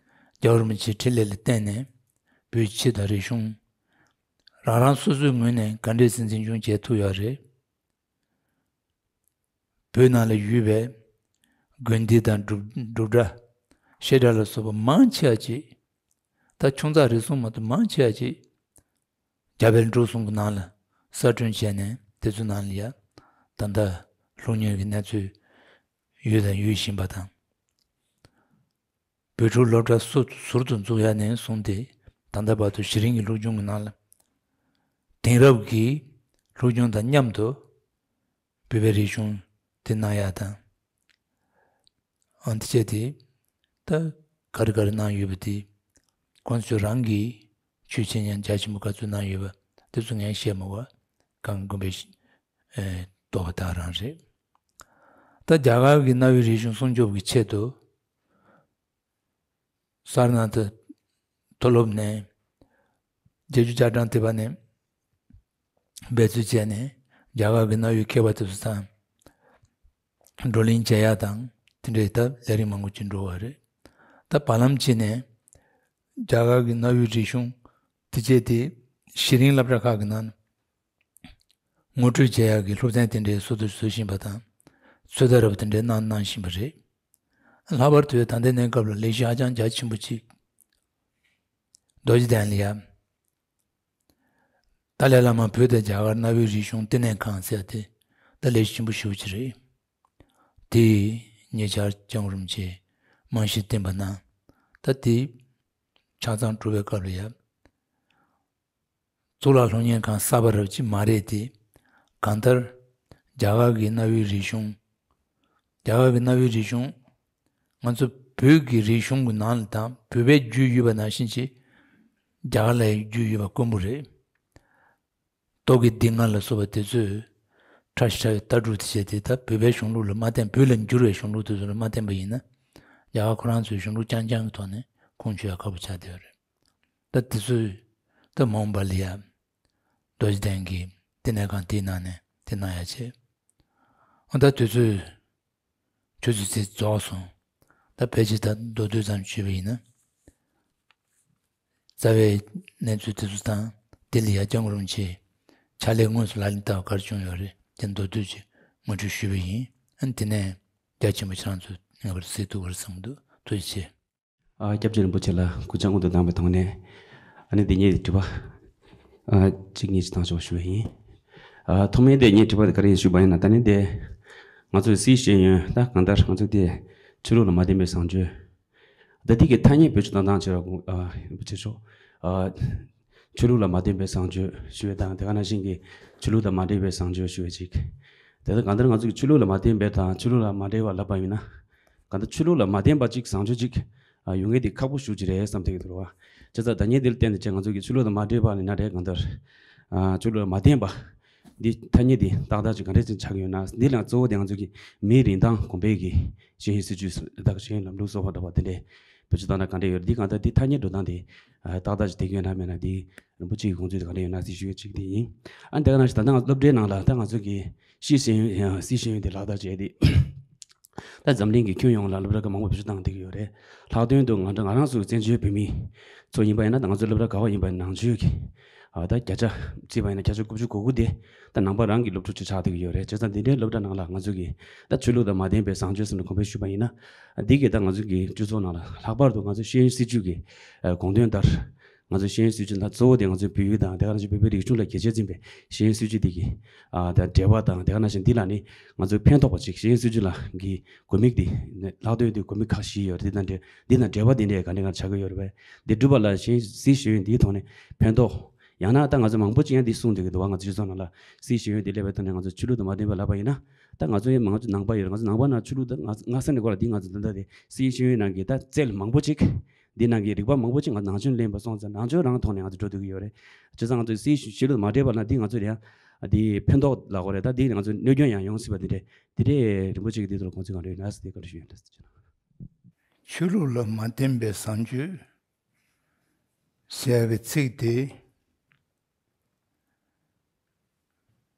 རྒྱལ་བ་རིན་པོ་ཆེའི་འཕྲིན་ལས་ལ་བརྟེན་ནས་བོད་ཀྱི་ཆོས་དང་རིག་གཞུང་རང་རང་སོ་སོའི་ངོས་ནས་ག་འདྲས་སེ་འཛིན་སྐྱོང་བྱེད་ཐུབ་ཡོད་རེད། བོད་ནང་ལ་ཡོད་པའི་དགོན་སྡེ་དང་སྒྲུབ་སྒྲུབ་གྲྭ་བཤད་གྲྭ་ལ་སོགས་པ་མང་ཆེ་བ་ཅིག་ད་ཆུང་ཙག་རེ་ཟུང་མ་གཏོགས་མང་ཆེ་བ་ཅིག་རྒྱ་བལ་འབྲུག་གསུམ་གྱི་ནང་ལ་གསར་སྐྲུན་བྱས་ནས་དེ་ཚོའི་ནང་ལ་ཡ་ད་ལྟ་ལྷུག་ཉེས་ཀྱི་གནས་ཚུལ་ཡོད་དང་ཡོད་བཞིན་པ་དང་། བོད་ཕྲུག་སློབ་གྲྭ་སུ་ཟུར་དུ་འཛུགས་ཡ་ནས་བཟུང་སྟེ་ད་ལྟ་བར་དུ་གཞི་རིམ་གྱི་སློབ་སྦྱོང་གི་ནང་ལ་དེང་རབས་ཀྱི་སློབ་སྦྱོང་དང་མཉམ་དུ་བོད་པའི་རིག་གཞུང་དེ་གནང་ཡ་དང་། ཨང་། དེ་བྱས་ཏེ་ད་ག་རེ་ག་རེ་གནང་ཡོད་པ་དེ། ཁོང་ཚོས་རང་གི་ཆོས་འཆད་ཉན་རྒྱ་ཆེན་པོ་ག་ཚོད་གནང་ཡོད་པ་དེ་ཚོ་ངས་བཤད་མ་དགོས། གང་དགོན་པའི་ཨེ་རྟོགས་པ་དག་རང་རེད། ད་རྒྱ་གར་གྱི་གནའ་བོའི་རིག་གཞུང་སྲུང་སྐྱོབ་ཀྱི་ཆེད་དུ། སར་ནཱ་ཐ་མཐོ་སློབ་ནས་བརྒྱད་ཅུ་གྱ་གྲངས་དེ་བ་ནས་ འབད་རྩོལ་བྱས་ནས་རྒྱ་གར་གྱི་གནའ་བོའི་མཁས་པ་དེ་ཚོ་དང་བགྲོ་གླེང་བྱེད་ཡ་དང་དེ་འདྲའི་ད་ལས་རིམ་མང་པོ་ཅིག་འགྲོ་བ་རེད། ད་བར་ལམ་ཅིག་ནས་རྒྱ་གར་གྱི་གནའ་བོའི་རིག་གཞུང་དེ་བྱས་ཏེ་གཞི་རིམ་སློབ་གྲྭ་ཁག་གི་ནང་ངོ་སྤྲོད་བྱེད་ཡག་གི་སློབ་ཚན་དེ་འདྲའི་བཟོ་དུ་བཟོ་བཞིན་པ་དང་། ཚོད་ལྟ་རབ་དེ་འདྲའི་གནང་གནང་བཞིན་པ་རེད། ལྷག་པར་དུ་ད་ལྟའི་གནས་སྐབས་ལ་ལས་གཞི་ཧ་ཅང་རྒྱ་ཆེན་པོ་ཅིག་རྡོ་རྗེ་གདན་ལ་ཡ། ཏཱ་ལའི་བླ་མ་བོད་དང་རྒྱ་གར་གནའ་བོའི་རིག་གཞུང་བསྟི་གནས་ཁང་ཟེར་ཏེ་ད་ལས་གཞི་ཆེན་པོ་ཞེ་པོ་ཅིག་རེད། དེ་ཉེ་ཆར་སྐྱབས་མགོན་རིན་པོ་ཆེས་རྨང་གཞི་བཏིང་པ་ན། ད་དེ་ཆ་ཚང་གྲུབ་པའི་སྐབས་ལ་ཡ། གཙུག་ལག་སློབ་གཉེར་ཁང་གསར་པ་རབ་ཅིག་མ་རེད་དེ། གང་ལྟར་རྒྱ་གར་གྱི་གནའ་བོའི་རིག་གཞུང་། རྒྱ་གར་གྱི་གནའ་བོའི་རིག་གཞུང་། ང་ཚོ་བོད་ཀྱི་རིག་གཞུང་གི་ནང་ལ་དང་བོད་པའི་རྒྱུས་ཡོད་པ་ནང་བཞིན་གྱི་རྒྱ་གར་ལ་ཡང་རྒྱུས་ཡོད་པ་དཀོན་པོ་རེད། རྟོག་གེ་སྡེ་ལྔ་ལ་སོགས་པ་དེ་ཚོས་ཕྲ་ཞིང་ཕྲ་བའི་ལྟ་གྲུབ་དེ་བྱས་ཏེ་ད་བོད་པའི་གཞུང་ལུགས་ལ་མ་བརྟེན། བོད་ལ་འགྱུར་བའི་གཞུང་ལུགས་དེ་ཚོ་ལ་མ་བརྟེན་པ་ཡིན་ན། རྒྱ་གར་ཁོ་རང་ཚོའི་གཞུང་ལུགས་རྐྱང་རྐྱང་གི་ཐོག་ནས་ཁུངས་འཁྱོལ་ཡ་ཁག་པོ་ཆགས་བསྡད་ཡོད་རེད། ད་དེ་ཚོས་ད་མོན་པ་ལ་ཡ་རྡོ་རྗེ་གདན་གྱི་བསྟི་གནས་ཁང་དེའི་ནང་ནས་དེ་གནང་ཡ་བྱས། འོ་ད་དུས་ཚོད་ཆུ་ཚོད་ཚོད་རྫོགས་སོང་། ད་ཕལ་ཆེར་ད་མདོར་བསྡུས་ཙམ་ཞུས་པ་ཡིན་ན། རྩ་བའི་གནས་ཚུལ་དེ་ཚོ་དང་དེ་ལ་ཡ་སྐྱབས་མགོན་རིན་པོ་ཆེས་ཕྱག་ལས་དངོས་སུ་ལག་ལེན་བསྟར་བ་ག་རེ་བྱུང་ཡོད་རེད་དེ་མདོར་བསྡུས་ཀྱིས་ངོ་སྤྲོད་ཞུས་པ་ཡིན། ཨ་ནི་དེ་ནས་རྒྱ་ཆེན་པོ་ཁྱེད་རང་ཚོས་ངེས་པར་གཟིགས་ཐུབ་པར་བསམ་འདུག་ཐུགས་རྗེ་ཆེ། ཨ། སྐྱབས་རྗེ་རིན་པོ་ཆེ་ལ་སྐུ་ཕྱག་སྔོན་དུ་བཏང་བའི་ཐོག་ནས། ཨ་ནི་དེ་ངས་དྲི་བ། ཨ། གཅིག་གཉིས་ཤིག་བཏང་ཆོག་ཞུ་བ་ཡིན། ཨ། ཐོག་མའི་དེ་ངས་དྲི་བ་དེ་ག་རེ་ཡིན་ཞུས་པ་ཡིན་ན། ད་ནི་དེ། ང་ཚོའི་སིའི་ཤེས་ཡོན། ད་གང་ལྟར་ང་ཚོ་དེ་ཆོས་ལུགས་ལ་མ་བརྟེན་པའི་བཟང་སྤྱོད། ད་དེ་གི་ཐ་སྙད་བེད་སྤྱོད་བཏང་སྟངས་བྱེད་རོགས། ཨ། རིན་པོ་ཆེ་མཆོག་ཨ། ཆོས་ལུགས་ལ་མ་བརྟེན་པའི་བཟང་སྤྱོད་ཞུ་བའི་དང་། དེ་ག་ནང་བཞིན་གྱི་ཆོས་ལུགས་དང་མ་འབྲེལ་བའི་བཟང་སྤྱོད་ཞུ་བའི་ཅིག་དེ་ལྟར་གང་ལྟར་ང་ཚོ་གི་ཆོས་ལུགས་ལ་མ་བརྟེན་པའི་དང་ཆོས་ལུགས་ལ་མ་འབྲེལ་བ་ལབ་པ་ཡིན་ན། གང་ལྟར་ཆོས་ལུགས་ལ་མ་བརྟེན་པ་ཅིག་བཟང་སྤྱོད་ཅིག་ཨ། ཡོང་མཁན་དེ་ཁག་པོ་ཞེ་པོ་ཅིག་རེད་བསམ་བསྡད་ཀྱི་འདུག་རེད་བ། བྱས་ཙང་ད་ངས་འདི་ལ་བརྟེན་ནས་བྱས་ང་ཚོ་གི་ཆོས་ལུགས་དང་མ་འབྲེལ་བ་ནས་ན་རེད། གང་ལྟར། ཨ། ཆོས་ལུགས་ལ་མ་བརྟེན་པ། འདི་ཐ་སྙད་འདི་ཏག་ཏག་ཅིག་ག་འདྲས་ཅིག་ཆགས་ཀྱི་ཡོད་ན། འདི་ལ་གཙོ་བོ་དེ་ང་ཚོ་གི་མིའི་རིན་ཐང་གོང་འཕེལ་གྱི་ཤེས་ཡོན་སྲིད་བྱུས་དང་ཤེས་ཡོན་ལམ་ལུགས་སོགས་པ་འདྲ་བ་དེ་འདྲས་བེད་སྤྱོད་བཏང་ན་ག་འདྲས་ཡོད་རེད། འདི་གང་ལྟར་འདི་ཐ་སྙད་འགྲོ་སྟངས་དེ་ཏག་ཏག་ཅིག་བསྡད་ཀྱི་ཡོད་ན་མེད་ན། འདི་རིན་པོ་ཆེ་གི་དགོངས་ཚུལ་དེ་ག་འདྲས་ཡོད་ན་ཟེར་ཞུ་ཡས་གཅིག་དེ་ཡིན། ཨ། དེ་ག་ནང་བཞིན་ད་ལྟ་ང་སློབ་གྲྭའི་ནང་ལ་ད་ང་ཚོ་གི་སིའི་ཤེས་ཡོན། སིའི་ཤེས་ཡོན་དེ་ལག་བསྟར་བྱས་ཏེ། ད་འཛམ་གླིང་གི་ཁྱོན་ཡོངས་ལ་སློབ་གྲྭ་ཁག་མང་པོ་བེད་སྤྱོད་བཏང་བསྡད་ཀྱི་ཡོད་རེད། ལྷག་དོན་དུ་ང་ང་རང་ཚོ་བཙན་བྱོལ་བོད་མི་ཚོ་ཡིན་པ་ཡིན་ན། ད་ང་ཚོ་སློབ་གྲྭ་ག་པར་ཡིན་པ་ཡིན་ན་ནང་ཆོས་ཀྱི། ཨ། ད་བརྒྱ་ཆ་བརྩིས་པ་ཡིན་ན་བརྒྱ་ཆ་དགུ་བཅུ་གོ་དགུ་དེ་ད་ནང་པ་རང་གི་སློབ་ཕྲུག་ཅིག་ཆགས་བསྡད་ཀྱི་ཡོད་རེད། བྱས་ཙང་འདི་འདྲའི་སློབ་གྲྭ་ནང་ལ་ང་ཚོ་གི་ད་ཆོས་ལུགས་དང་མ་བརྟེན་པའི་བཟང་སྤྱོད་ཟེར་ནས་གོང་འཕེལ་ཞུས་པ་ཡིན་ན། འདི་གིས་ད་ང་ཚོ་གི་སྤྱི་ཚོགས་ནང་ལ་ལྷག་པར་དུ་ང་ཚོ་ཤེས་ཡོན་སྲིད་བྱུས་ཀྱི་དགོངས་དོན་ལྟར། ང་ཚོ་ཤེས་ཡོན་སྲིད་བྱུས་ད་གཙོ་བོ་དེ་ང་ཚོའི་བོད་ཡིག་དང་དེ་ག་ནང་བཞིན་བོད་པའི་རིག་གཞུང་ལ་གལ་ཆེར་འཛིན་པའི་ཤེས་ཡོན་སྲིད་བྱུས་དེ་གི། ཨ། ད་འབྲེལ་བ་དང་དེ་ག་ནང་བཞིན་འདི་ལ་ནི་ང་ཚོའི་ཕན་ཐོགས་པ་ཅིག་ཤེས་ཡོན་སྲིད་བྱུས་ལ་གི་དགོས་དམིགས་དེ་ལྷག་དོན་དུ་དགོས་དམིགས་ཁག་བཞི་ཡོད་རེད། འདི་དང་འབྲེལ། འདི་དང་འབྲེལ་བ་འདི་འདྲས་ག་འདྲས་ག་ཆགས་ཀྱི་ཡོད་རེད་པས། འདི་སྒྲུབ་པ་ལ་ཤེས་ཡོན། སིའི་ཤེས་ཡོན་འདིའི་ཐོག་ནས་ཕན་ཐོགས། ཡང་ན་ད་ང་ཚོ་མང་པོ་ཅིག་ཡང་འདི་གསུངས་བསྡད་ཀྱི་འདུག་བ། ང་ཚོ་སྤྱི་ཚོགས་ནང་ལ་སིའི་ཤེས་ཡོན་འདི་སླེབས་པའི་ཐོག་ནས་ང་ཚོ་ཆོས་ལུགས་དང་མ་བརྟེན་པ་ལབ་པ་ཡིན་ན། ད་ང་ཚོ་ཡང་མང་ཚོ་ནང་པ་ཡོད་རེད། ང་ཚོ་ནང་པ་ནང་ཆོས་ལུགས་ད་ང་ང་ས་ནས་གོ་ལ་འདི་ང་ཚོ་ད་ལྟ་དེ་སིའི་ཤེས་ཡོན་ནང་གི་ད་རྩལ་མང་པོ་ཅིག་འདི་ནང་གི་རིག་པ་མང་པོ་ཅིག་ང་ནང་ཆོས་ལེན་པ་སོང་ཙང་ནང་ཆོས་རང་ཐོག་ནས་ང་ཚོ་འགྲོ་སྡོད་ཀྱི་ཡོད་རེད། བྱས་ཙང་ང་ཚོ་སིའི་ཤེས་ཡོན་དང་མ་འབྲེལ་བ་ལ་འདི་ང་ཚོ་ཡང་འདི་ཕན་ཐོགས་ལབ་དགོས་རེད། ད་འདི་ང་ཚོ་གནོད་སྐྱོན་ཡང་ཡོང་སྲིད་པ་འདི་འདྲས། འདི་འདྲས་རིན་པོ་ཆེ་གི་འདི་ཐོག་ལ་དགོངས་ཚུལ་ག་འདྲ་ཡོད་ན་ཟེར་དེ་བཀའ་འདྲི་ཞུ་ཡ་ཡིན། ཆོས་ལུགས་ལ་མ་བརྟེན་པའི་བཟང་སྤྱོད་ཟེར་ཡ་གི་ཚིག་དེ།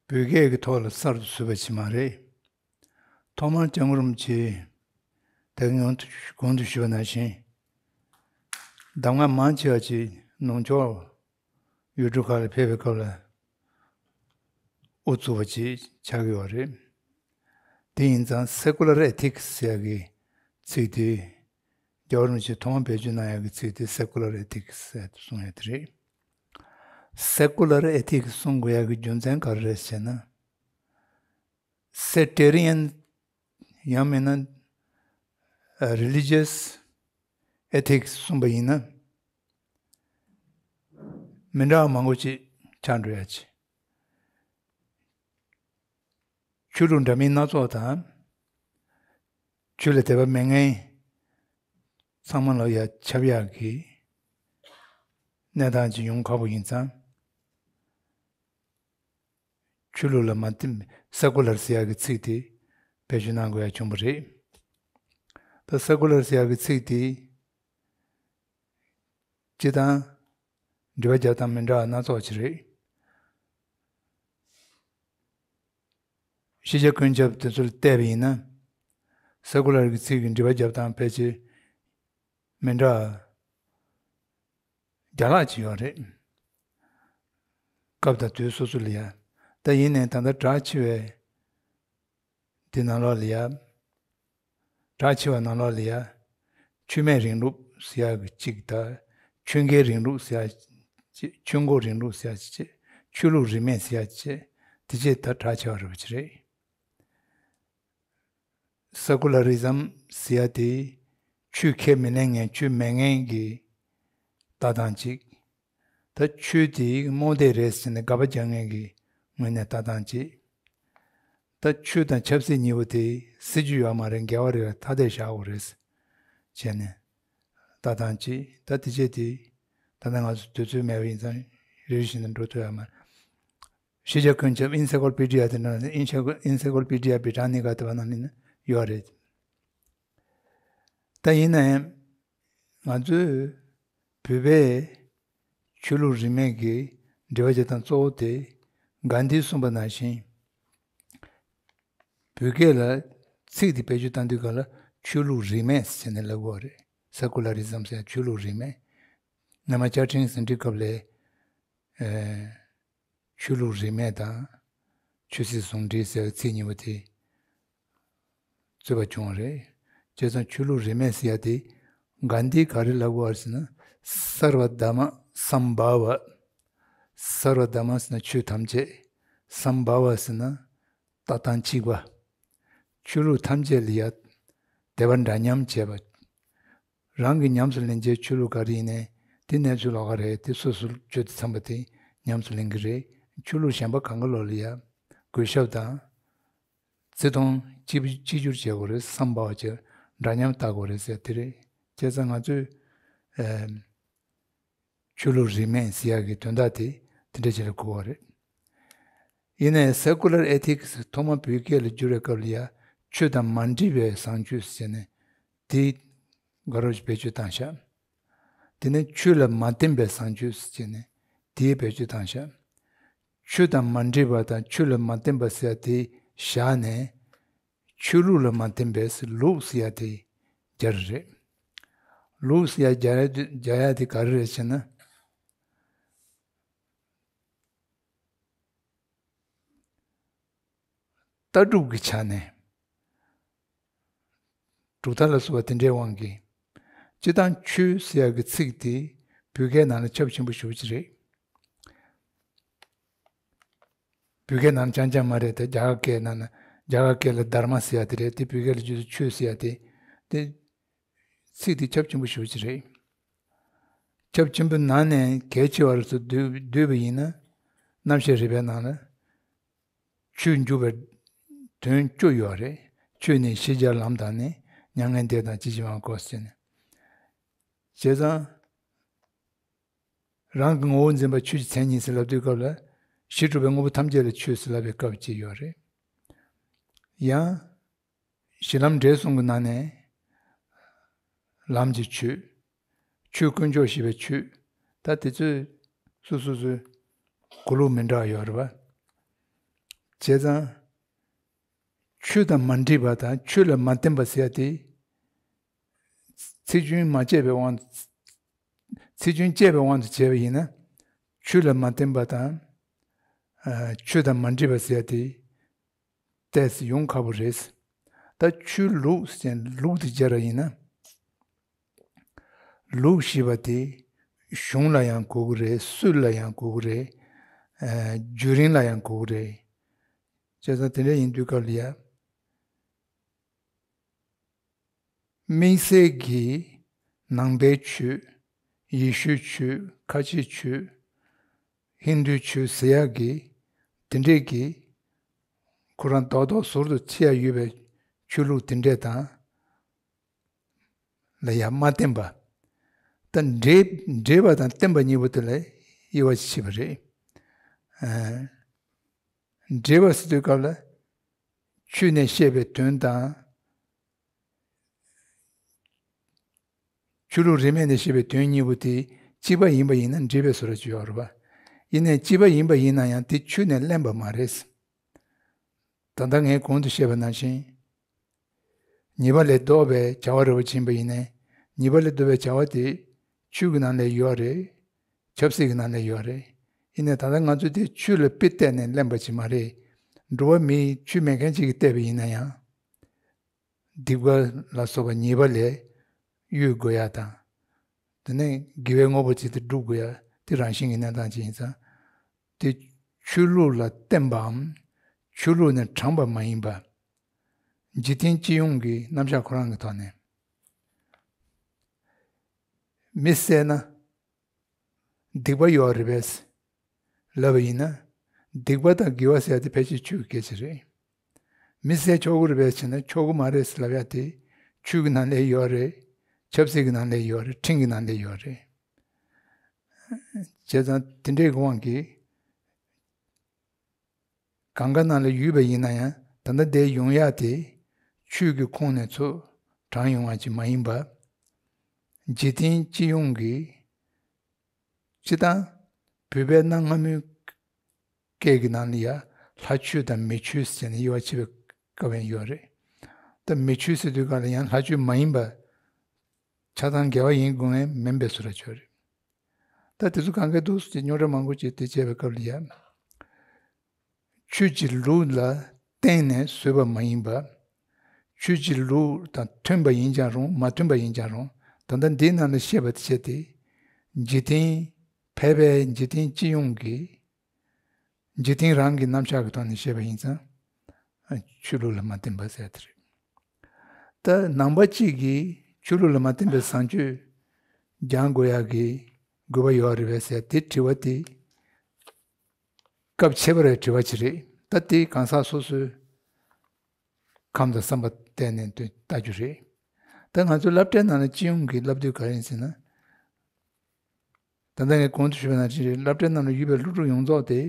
བོད་སྐད་ཀྱི་ཐོག་ལ་གསར་དུ་བཟོས་པ་ཞིག་མ་རེད། ཐོག་མར་སྐྱབས་མགོན་རིན་པོ་ཆེས་ད་གིན་གོང་དུ་ཞུས་པ་ནང་བཞིན། གདམས་ངག་མང་ཆེ་བ་ཅིག་ནུབ་ཕྱོགས་ཡུལ་གྲུ་ཁག་ལ་ཕེབས་པའི་སྐབས་ལ་དབུ་བཙུགས་པ་ཅིག་ཆགས་ཀྱི་ཡོད་རེད། དེ་ཡིན་ཙང་སེ་ཀུ་ལར་ཨེ་ཐིག་སི་ཟེར་ཡ་གི་ཚིག་དེ། རྒྱལ་བ་རིན་པོ་ཆེས་ཐོག་མར་བེད་སྤྱོད་གནང་ཡག་གི་ཚིག་དེ་སེ་ཀུ་ལར་ཨེ་ཐིག་སི་ཟེར་གསུང་ཡག་དེ་རེད། སེ་ཀུ་ལར་ཨེ་ཐིག་སི་གསུང་དགོས་ཡག་གི་རྒྱུ་མཚན་ག་རེ་རེད་ཟེར་ན། སེ་ཀུ་ལར་ཡང་མིན་ན་རི་ལི་ཇི་ཡས་ཨེ་ཐིག་སི་གསུངས་པ་ཡིན་ན། མི་འདྲ་བ་མང་པོ་ཅིག་ཆགས་འགྲོ་ཡག་ཅིག་ཆོས་ལུགས་འདྲ་མིན་སྣ་ཚོགས་དང་། ཆོས་ལ་དད་པ་མེད་མཁན་ཚང་མ་ལ་ཡ་ཁྱབ་ཡག་གི་གནས་སྟངས་ཅིག་ཡོང་ཁག་པོ་ཡིན་ཙང་། ཆོས་ལུགས་ལ་མ་བརྟེན་པའི་སེ་ཀུ་ལར་ཟེར་ཡག་གི་ཚིག་དེ་བེད་སྤྱོད་གནང་དགོས་ཡག་བྱུང་བ་རེད། ད་སེ་ཀུ་ལར་ཟེར་ཡག་གི་ཚིག་དེ། སྤྱིར་བཏང་། འབྲི་བ་རྒྱག་སྟངས་མི་འདྲ་བ་སྣ་ཚོགས་ཅིག་རེད། ཤེས་བྱ་ཀུན་ཁྱབ་དེ་ཚོ་ལ་བལྟས་པ་ཡིན་ན། སེ་ཀུ་ལར་གྱི་ཚིག་གི་འགྲེལ་པ་རྒྱབ་སྟངས་ཕལ་ཆེར་མི་འདྲ་བ་རྒྱ་ལྷག་ཅིག་ཡོད་རེད། སྐབས་དང་དུས་སོ་སོ་ལ་ཡ། ད་ཡིན་ནའི་ད་ལྟ་གྲགས་ཆེ་བའི་དེ་ནང་ལོགས་ལ་ཡ། གྲགས་ཆེ་བ་ནང་ལོགས་ལ་ཡ། ཆོས་མེད་རིང་ལུགས་ཟེར་ཡག་གི་གཅིག་དང་། ཆོས་འགལ་རིང་ལུགས་ཟེར་ཡག་གཅིག་ཆོས་འགོག་རིང་ལུགས་ཟེར་ཡག་གཅིག་ཆོས་ལུགས་རིས་མེད་ཟེར་ཡག་གཅིག་དེ་བཅས་ད་གྲགས་ཆེ་བ་རེད་པ་ཅིག་རེད། སེ་ཀུ་ལ་རི་ཛམ་ཟེར་ཡག་དེ་ཆོས་ཁས་མི་ལེན་མཁན་ཆོས་མེད་མཁན་གྱི་ལྟ་སྟངས་གཅིག་ད་ཆོས་དེ་རྨོངས་དད་རེད་ཟེར་ནས་དགག་པ་རྒྱག་མཁན་གྱི་ངོས་ནས་ལྟ་སྟངས་གཅིག་ད་ཆོས་དང་ཆབ་སྲིད་གཉིས་པོ་དེ་སྲིད་ཇུས་ཡོད་མ་རེད། འགལ་བ་རེད། ཐ་དད་བཞག་དགོས་རེད་བྱས་ནས་ལྟ་སྟངས་གཅིག་ད་དེ་བྱས་དེ་ད་ལྟ་ང་ཚོ་དུས་ཚོད་མེད་པ་ཡིན་ཙང་རེ་རེ་བཞིན་དུ་འགྲོ་ཐུབ་ཡོད་མ་རེད། ཤེས་བྱ་ཀུན་ཁྱབ་ཨིན་སའི་ཀོ་ལོ་པི་ཌི་ཡ་དེ་འདྲ་ཨིན་སའི་ཀོ་ཨིན་སའི་ཀོ་ལོ་པི་ཌི་ཡ་བི་ཊ་ནི་ཀ་དེ་བ་ནང་ནས་ཡོད་རེད། ད་ཡིན་ན་ཡང་ང་ཚོས་བོད་པའི་ཆོས་ལུགས་རིས་མེད་ཀྱི་འགྲེལ་པ་བྱེད་སྟངས་གཙོ་བོ་དེ་གྷན་དྷིས་གསུངས་པ་ནང་བཞིན། བོད་སྐད་ལ་ཚིག་དེ་བེད་སྤྱོད་བཏང་དུས་སྒང་ལ་ཆོས་ལུགས་རིས་མེད་ཟེར་ནས་ལབ་དགོས་པ་རེད། སེ་ཀུ་ལ་རི་ཛམ་ཟེར་ཆོས་ལུགས་རིས་མེད། སྔོན་མ་བཅའ་ཁྲིམས་ཟིན་བྲིས་སྐབས་ལ། ཨེ། ཆོས་ལུགས་རིས་མེད་དང་། ཆོས་སྲིད་ཟུང་འབྲེལ་ཟེར་བའི་ཚིག་གཉིས་པོ་དེ་རྩོད་པ་བྱུང་བ་རེད། བྱས་ཙང་ཆོས་ལུགས་རིས་མེད་ཟེར་ཡ་དེ་གྷན་དྷིས་ག་རེ་ལབ་དགོས་པ་རེད་ཟེར་ན། སརྦ་དྷརྨ་སམ་བྷ་བ། སརྦ་དྷརྨ་ཟེར་ན་ཆོས་ཐམས་ཅད། སམ་བྷ་བ་ཟེར་ན་ལྟ་སྟངས་གཅིག་པ། ཆོས་ལུགས་ཐམས་ཅད་ལ་ཡ་དད་པ་འདྲ་མཉམ་བྱས་པ། རང་གིས་ཉམས་སུ་ལེན་བྱའི་ཆོས་ལུགས་ག་རེ་ཡིན་ནའི་དེ་གནས་ཚུལ་ལོགས་ཀ་རེད། དེ་སོ་སོར་བཅོས་ཏེ་འཚམས་པ་དེ་ཉམས་སུ་ལེན་གྱི་རེད། ཆོས་ལུགས་གཞན་པ་གང་ག་ལོག་ལ་ཡ་གུས་ཞབས་དང་བརྩི་མཐོང་གཅིག་གཅིག་གྱུར་བྱེད་དགོས་རེད། སམ་བྷ་བ་བྱས་འདྲ་མཉམ་ལྟ་དགོས་རེད་ཟེར་དེ་རེད། བྱས་ཙང་ང་ཚོས་ཨེ་ཆོས་ལུགས་རིས་མེད་ཟེར་ཡག་གི་དོན་དག་དེ་དེ་འདྲ་ཅིག་ལ་གོ་བ་རེད། ཡིན་ནའི་སེ་ཀུ་ལར་ཨེ་ཐིག་སི་ཐོག་མ་བོད་སྐད་ལ་བསྒྱུར་བའི་སྐབས་ལ་ཡ་ཆོས་དང་མ་འདྲེས་པའི་བཟང་སྤྱོད་ཟེར་ནས་དེ་དགའ་རབ་ཅིག་བེད་སྤྱོད་བཏང་ཤག་དེ་ནས་ཆོས་ལ་མ་བརྟེན་པའི་བཟང་སྤྱོད་ཟེར་ནས་དེ་བེད་སྤྱོད་བཏང་ཤག་ཆོས་དང་མ་འདྲེས་པ་དང་ཆོས་ལ་མ་བརྟེན་པ་ཟེར་ཡ་དེ་བཞག་ནས། ཆོས་ལུགས་ལ་མ་བརྟེན་པའི་ལུགས་ཟེར་ཡ་དེ་སྦྱར་རེད། ལུགས་ཟེར་ཡ་སྦྱར་ཡ་དེ་སྦྱར་ཡ་དེ་ག་རེ་རེད་ཟེར་ན། ལྟ་གྲུབ་ཀྱི་ཆ་ནས་གྲུབ་མཐའ་ལ་སོགས་པ་དེ་འདྲའི་དབང་གིས། སྤྱིར་བཏང་ཆོས་ཟེར་ཡ་གི་ཚིག་དེ་བོད་སྐད་ནང་ལ་ཁྱབ་ཆེན་པོ་ཞེ་པོ་ཅིག་རེད། བོད་སྐད་ནང་རྐྱང་རྐྱང་མ་རེད་དེ། རྒྱ་གར་སྐད་ནང་ན། རྒྱ་གར་སྐད་ལ་དྷརྨ་ཟེར་ཡ་དེ་རེད་དེ། བོད་སྐད་ལ་བསྒྱུར་ཚེ་ཆོས་ཟེར་ཡ་དེ། དེ་ཚིག་དེ་ཁྱབ་ཆེན་པོ་ཞེ་པོ་ཅིག་རེད། ཁྱབ་ཆེན་པོའི་ནང་ནས་གལ་ཆེ་བ་རུ་ཚུར་བསྡུས་བསྡུས་པ་ཡིན་ན། རྣམ་བཤད་རིག་པའི་ནང་ལ་ཆོས་འཇུག་པའི་དོན་བཅུ་ཡོད་རེད། ཆོས་ནི་ཤེས་བྱ་ལམ་དང་ནི། མྱ་ངན་འདས་དང་ཇི་བཞིན་པའང་གོ་ཟེར་ནས། བྱས་ཙང་། རང་གི་ངོ་བོ་འཛིན་པ་ཆོས་ཀྱི་མཚན་ཉིད་ཟེར་ལབ་དུས་སྐབས་ལ། གཞི་གྲུབ་པའི་དངོས་པོ་ཐམས་ཅད་ལ་ཆོས་ཟེར་ལབ་པའི་སྐབས་ཅིག་ཡོད་རེད། ཡང་། གཞི་ལམ་འབྲས་གསུམ་གྱི་ནང་ནས། ལམ་གྱི་ཆོས། ཆོས་དཀོན་མཆོག་ཞེས་པའི་ཆོས། ད་དེ་ཚོས་སོ་སོ་སོའི་གོ་ལུགས་མི་འདྲ་བ་ཡོད་རེད་པ། བྱས་ཙང་། ཆོས་དང་མ་འདྲེས་པ་དང་ཆོས་ལ་མ་བརྟེན་པ་ཟེར་ཡ་དེ། ཚིག་རྒྱུན་མ་བཅད་པའི་དབང་། ཚིག་རྒྱུན་བཅད་པའི་དབང་དུ་བྱས་པ་ཡིན་ན། ཆོས་ལ་མ་བརྟེན་པ་དང་། ཨ། ཆོས་དང་མ་འདྲེས་པ་ཟེར་ཡ་དེ། ཏོག་ཙམ་ཡོང་ཁག་པོ་རེད། ད་ཆོས་ལུགས་ཟེར་ལུགས་དེ་སྦྱར་བ་ཡིན་ན། ལུགས་ཞེས་པ་དེ་གཞུང་ལ་ཡང་གོ་གི་རེད། སྲོལ་ལ་ཡང་གོ་གི་རེད། ཨ། བརྒྱུད་རིམ་ལ་ཡང་གོ་གི་རེད། བྱས་ཙང་དེ་འདྲ་ཡིན་དུས་སྐབས་ལ་ཡ། དམིགས་བསལ་གྱིས་ནང་པའི་ཆོས། ཡེ་ཤུའི་ཆོས། ཁ་ཆེའི་ཆོས། ཧིན་དུའི་ཆོས་ཟེར་ཡག་གི་དེ་འདྲས་ཀྱི་ཁོ་རང་རྡོག་རྡོག་ཟུར་དུ་ཕྱེ་ཡ་ཡོད་པའི་ཆོས་ལུགས་དེ་འདྲས་དང་ལ་ཡང་མ་བརྟེན་པ། ད་འདྲེས་འདྲེས་པ་དང་བརྟེན་པ་གཉིས་པོ་དེ་ལ་དབྱེ་བ་ཕྱེ་བ་རེད། ཨ། འདྲེས་པ་ཟེར་དུས་སྐབས་ལ། ཆོས་ནས་བཤད་པའི་དོན་དང་། ཆོས་ལུགས་རིས་མེད་ནས་བཤད་པའི་དོན་གཉིས་པོ་དེ་གཅིག་པ་ཡིན་པ་ཡིན་ན་འདྲེས་པའི་བཟོ་འདྲ་ཅིག་ཡོད་རེད་པ། ཡིན་ནའི་གཅིག་པ་ཡིན་པ་ཡིན་ན་ཡང་དེ་ཆོས་ནས་བརླན་པ་མ་རེད། ད་ལྟ་ངས་གོང་དུ་བཤད་པ་ནང་བཞིན། ཉེས་པ་ལས་ལྡོག་པའི་བྱ་བ་རེ་བ་ཕྱིན་པ་ཡིན་ནའི། ཉེས་པ་ལས་ལྡོག་པའི་བྱ་བ་དེ་ཆོས་ཀྱི་ནང་ལ་ཡོད་རེད། ཆབ་སྲིད་ཀྱི་ནང་ལ་ཡོད་རེད། ཡིན་ནའི་ད་ལྟ་ང་ཚོས་དེ་ཆོས་ལ་དཔེ་བལྟས་ནས་ལེན་པ་ཅིག་མ་རེད། འགྲོ་བ་མིའི་ཆོས་མེད་མཁན་ཅིག་གིས་བལྟས་པ་ཡིན་ན་ཡང་། སྡིག་པ་ལ་སོགས་པ་ཉེས་པ་ལས་གཡོལ་དགོས་ཡ་དང་། དེ་ནས་དགེ་བའི་དངོས་པོ་ཅིག་དེ་སྒྲུབ་དགོས་ཡ་དེ་རང་བཞིན་གྱི་གནས་སྟངས་ཅིག་ཡིན་ཙང་། དེ་ཆོས་ལུགས་ལ་བརྟེན་པའམ་ཆོས་ལུགས་ནས་དྲངས་པ་མ་ཡིན་པ། འཇིག་རྟེན་སྤྱི་ཡོངས་ཀྱི་རྣམ་གཞག་ཁོ་རང་གི་ཐོག་ནས། མི་བསད་ན་སྡིག་པ་ཡོད་རེད་པས་ལབ་པ་ཡིན་ན། སྡིག་པ་དང་དགེ་བ་ཟེར་ཡ་དེ་ཕལ་ཆེར་ཆོས་ཀྱི་སྐད་ཆ་རེད། མི་བསད་ཆོག་གི་རེད་པས་ཟེར་ན་ཆོག་གི་མ་རེད་ཟེར་ལབ་ཡ་དེ་ཆོས་ཀྱི་ནང་ལ་ཡོད་རེད། ཆབ་སྲིད་ཀྱི་ནང་ལ་ཡོད་རེད། ཁྲིམས་ཀྱི་ནང་ལ་ཡོད་རེད། བྱས་ཙང་དེ་འདྲའི་དབང་གིས། གང་ག་ནང་ལ་ཡོད་པ་ཡིན་ན་ཡང་ད་ལྟ་འདིར་ཡོང་ཡག་དེ་ཆོས་ཀྱི་ཁོངས་ནས་ཚུར་དྲངས་ཡོང་བ་ཅིག་མ་ཡིན་པ། འཇིག་རྟེན་སྤྱི་ཡོངས་ཀྱི་སྤྱི་དང་བོད་པའི་གནའ་སྔ་མོའི་སྐད་ཀྱི་ནང་ལ་ཡང་ལྷ་ཆོས་དང་མི་ཆོས་ཟེར་ནས་དབྱེ་བ་ཕྱེ་བའི་སྐབས་ཡང་ཡོད་རེད། ད་མི་ཆོས་ཟེར་དུས་སྒང་ལ་ཡང་ལྷ་ཆོས་མ་ཡིན་པ་ཆ་ཚང་འགལ་བ་ཡིན་དགོས་ངེས་མིན་པའི་བཟོ་འདྲ་ཅིག་ཡོད་རེད། ད་དེ་ཚོ་གང་ག་འདུག་ཟེར་རྙོག་དྲ་མང་པོ་ཅིག་དེ་བྱས་པའི་སྐབས་ལ་ཡང་། ཆོས་ཀྱི་ལུགས་ལ་བརྟེན་ནས་བཟོས་པ་མ་ཡིན་པ། ཆོས་ཀྱི་ལུགས་དང་མཐུན་པ་ཡིན་ཀྱང་རུང་མ་མཐུན་པ་ཡིན་ཀྱང་རུང་ད་ལྟ་འདིའི་ནང་ལ་བཤད་པ་དེ་བྱས་ཏེ། འཇིག་རྟེན་ཕལ་པའི་འཇིག་རྟེན་སྤྱི་ཡོངས་ཀྱི་འཇིག་རྟེན་རང་གི་རྣམ་གཞག་གི་ཐོག་ནས་བཤད་པ་ཡིན་ཙང་། ཆོས་ལུགས་ལ་མ་བརྟེན་པ་ཟེར་དེ་རེད། ད་ནང་པ་གཅིག་གིས་ཆོས་ལུགས་ལ་མ་བརྟེན་པའི་བཟང་སྤྱོད་སྦྱང་དགོས་ཡག་གི་དགོས་པ་ཡོད་རེད་པས་ཟེར་དེ་དྲི་བ་དེ་སྐབས་ཕྱེ་བ་རེད་དྲི་བ་ཅིག་རེད། ད་དེ་གང་ཟག་སོ་སོའི་ཁམས་དང་བསམ་པ་བལྟས་ནས་དེ་ལྟ་རྒྱུ་རེད། ད་ང་ཚོའི་སློབ་གྲྭའི་ནང་ལ་སྤྱི་ཡོངས་ཀྱི་བསླབ་དུས་ག་རེ་ཡིན་ཟེར་ན། ད་ལྟ་ངས་གོང་དུ་ཞུས་པ་ནང་བཞིན་རེད། སློབ་གྲྭའི་ནང་ལ་ཡོད་པའི་སློབ་ཕྲུག་ཡོངས་རྫོགས་དེ་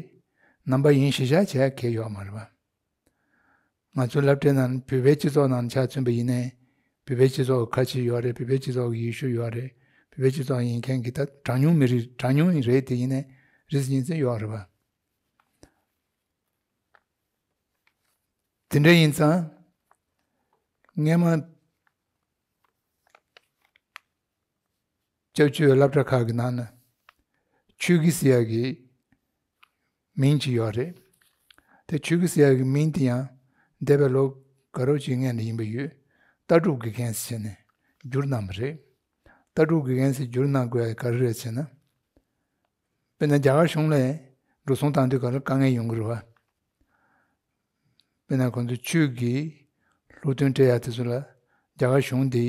ནང་པ་ཡིན་གཞི་བཞག་བྱས་གལ་ཡོད་མ་རེད་པ། ང་ཚོའི་སློབ་གྲྭའི་ནང་བོད་པའི་སྤྱི་ཚོགས་ནང་ཆ་མཚོན་པ་ཡིན་ནའི། བོད་པའི་སྤྱི་ཚོགས་ཁ་ཆེ་ཡོད་རེད། བོད་པའི་སྤྱི་ཚོགས་ཀྱི་ཡེ་ཤུ་ཡོད་རེད། བོད་པའི་སྤྱི་ཚོགས་ཡིན་མཁན་གྱི་ད་གྲངས་ཉུང་མི་རིགས་གྲངས་ཉུང་རེད་དེ་ཡིན་ནའི་རིས་ཡིན་ཚད་ཡོད་རེད་པ། དེ་འདྲ་ཡིན་ཙང་། སྔས་མ་སྐྱབས་བཅོལ་བའི་སློབ་གྲྭ་ཁག་གི་ནང་ན་ཆོས་དགེ་ཟེར་ཡག་གི་མིང་ཅིག་ཡོད་རེད། དེ་ཆོས་དགེ་ཟེར་ཡག་གི་མིང་དེ་ཡང་འདས་པའི་ལོ་དགའ་རབ་ཅིག་སྔོན་ནས་ཡིན་པ་ཡོད། ལྟ་གྲུབ་དགེ་རྒན་ཟེར་ནས་བསྒྱུར་གནང་བ་རེད། ལྟ་གྲུབ་དགེ་རྒན་ཟེར་བསྒྱུར་གནང་དགོས་ཡག་ག་རེ་རེད་ཟེར་ན། དཔེར་ན་རྒྱ་གར་གཞུང་ལ་འགྲོ་སོང་བཏང་དུས་ག་ལ་དཀའ་ངལ་ཡོང་གི་རེད་བ། དཔེར་ན་ཁོང་ཚོ་ཆོས་ཀྱི་སློབ་སྟོན་སྤྲད་ཡག་དེ་ཚོ་ལ་རྒྱ་གར་གཞུང་དེ་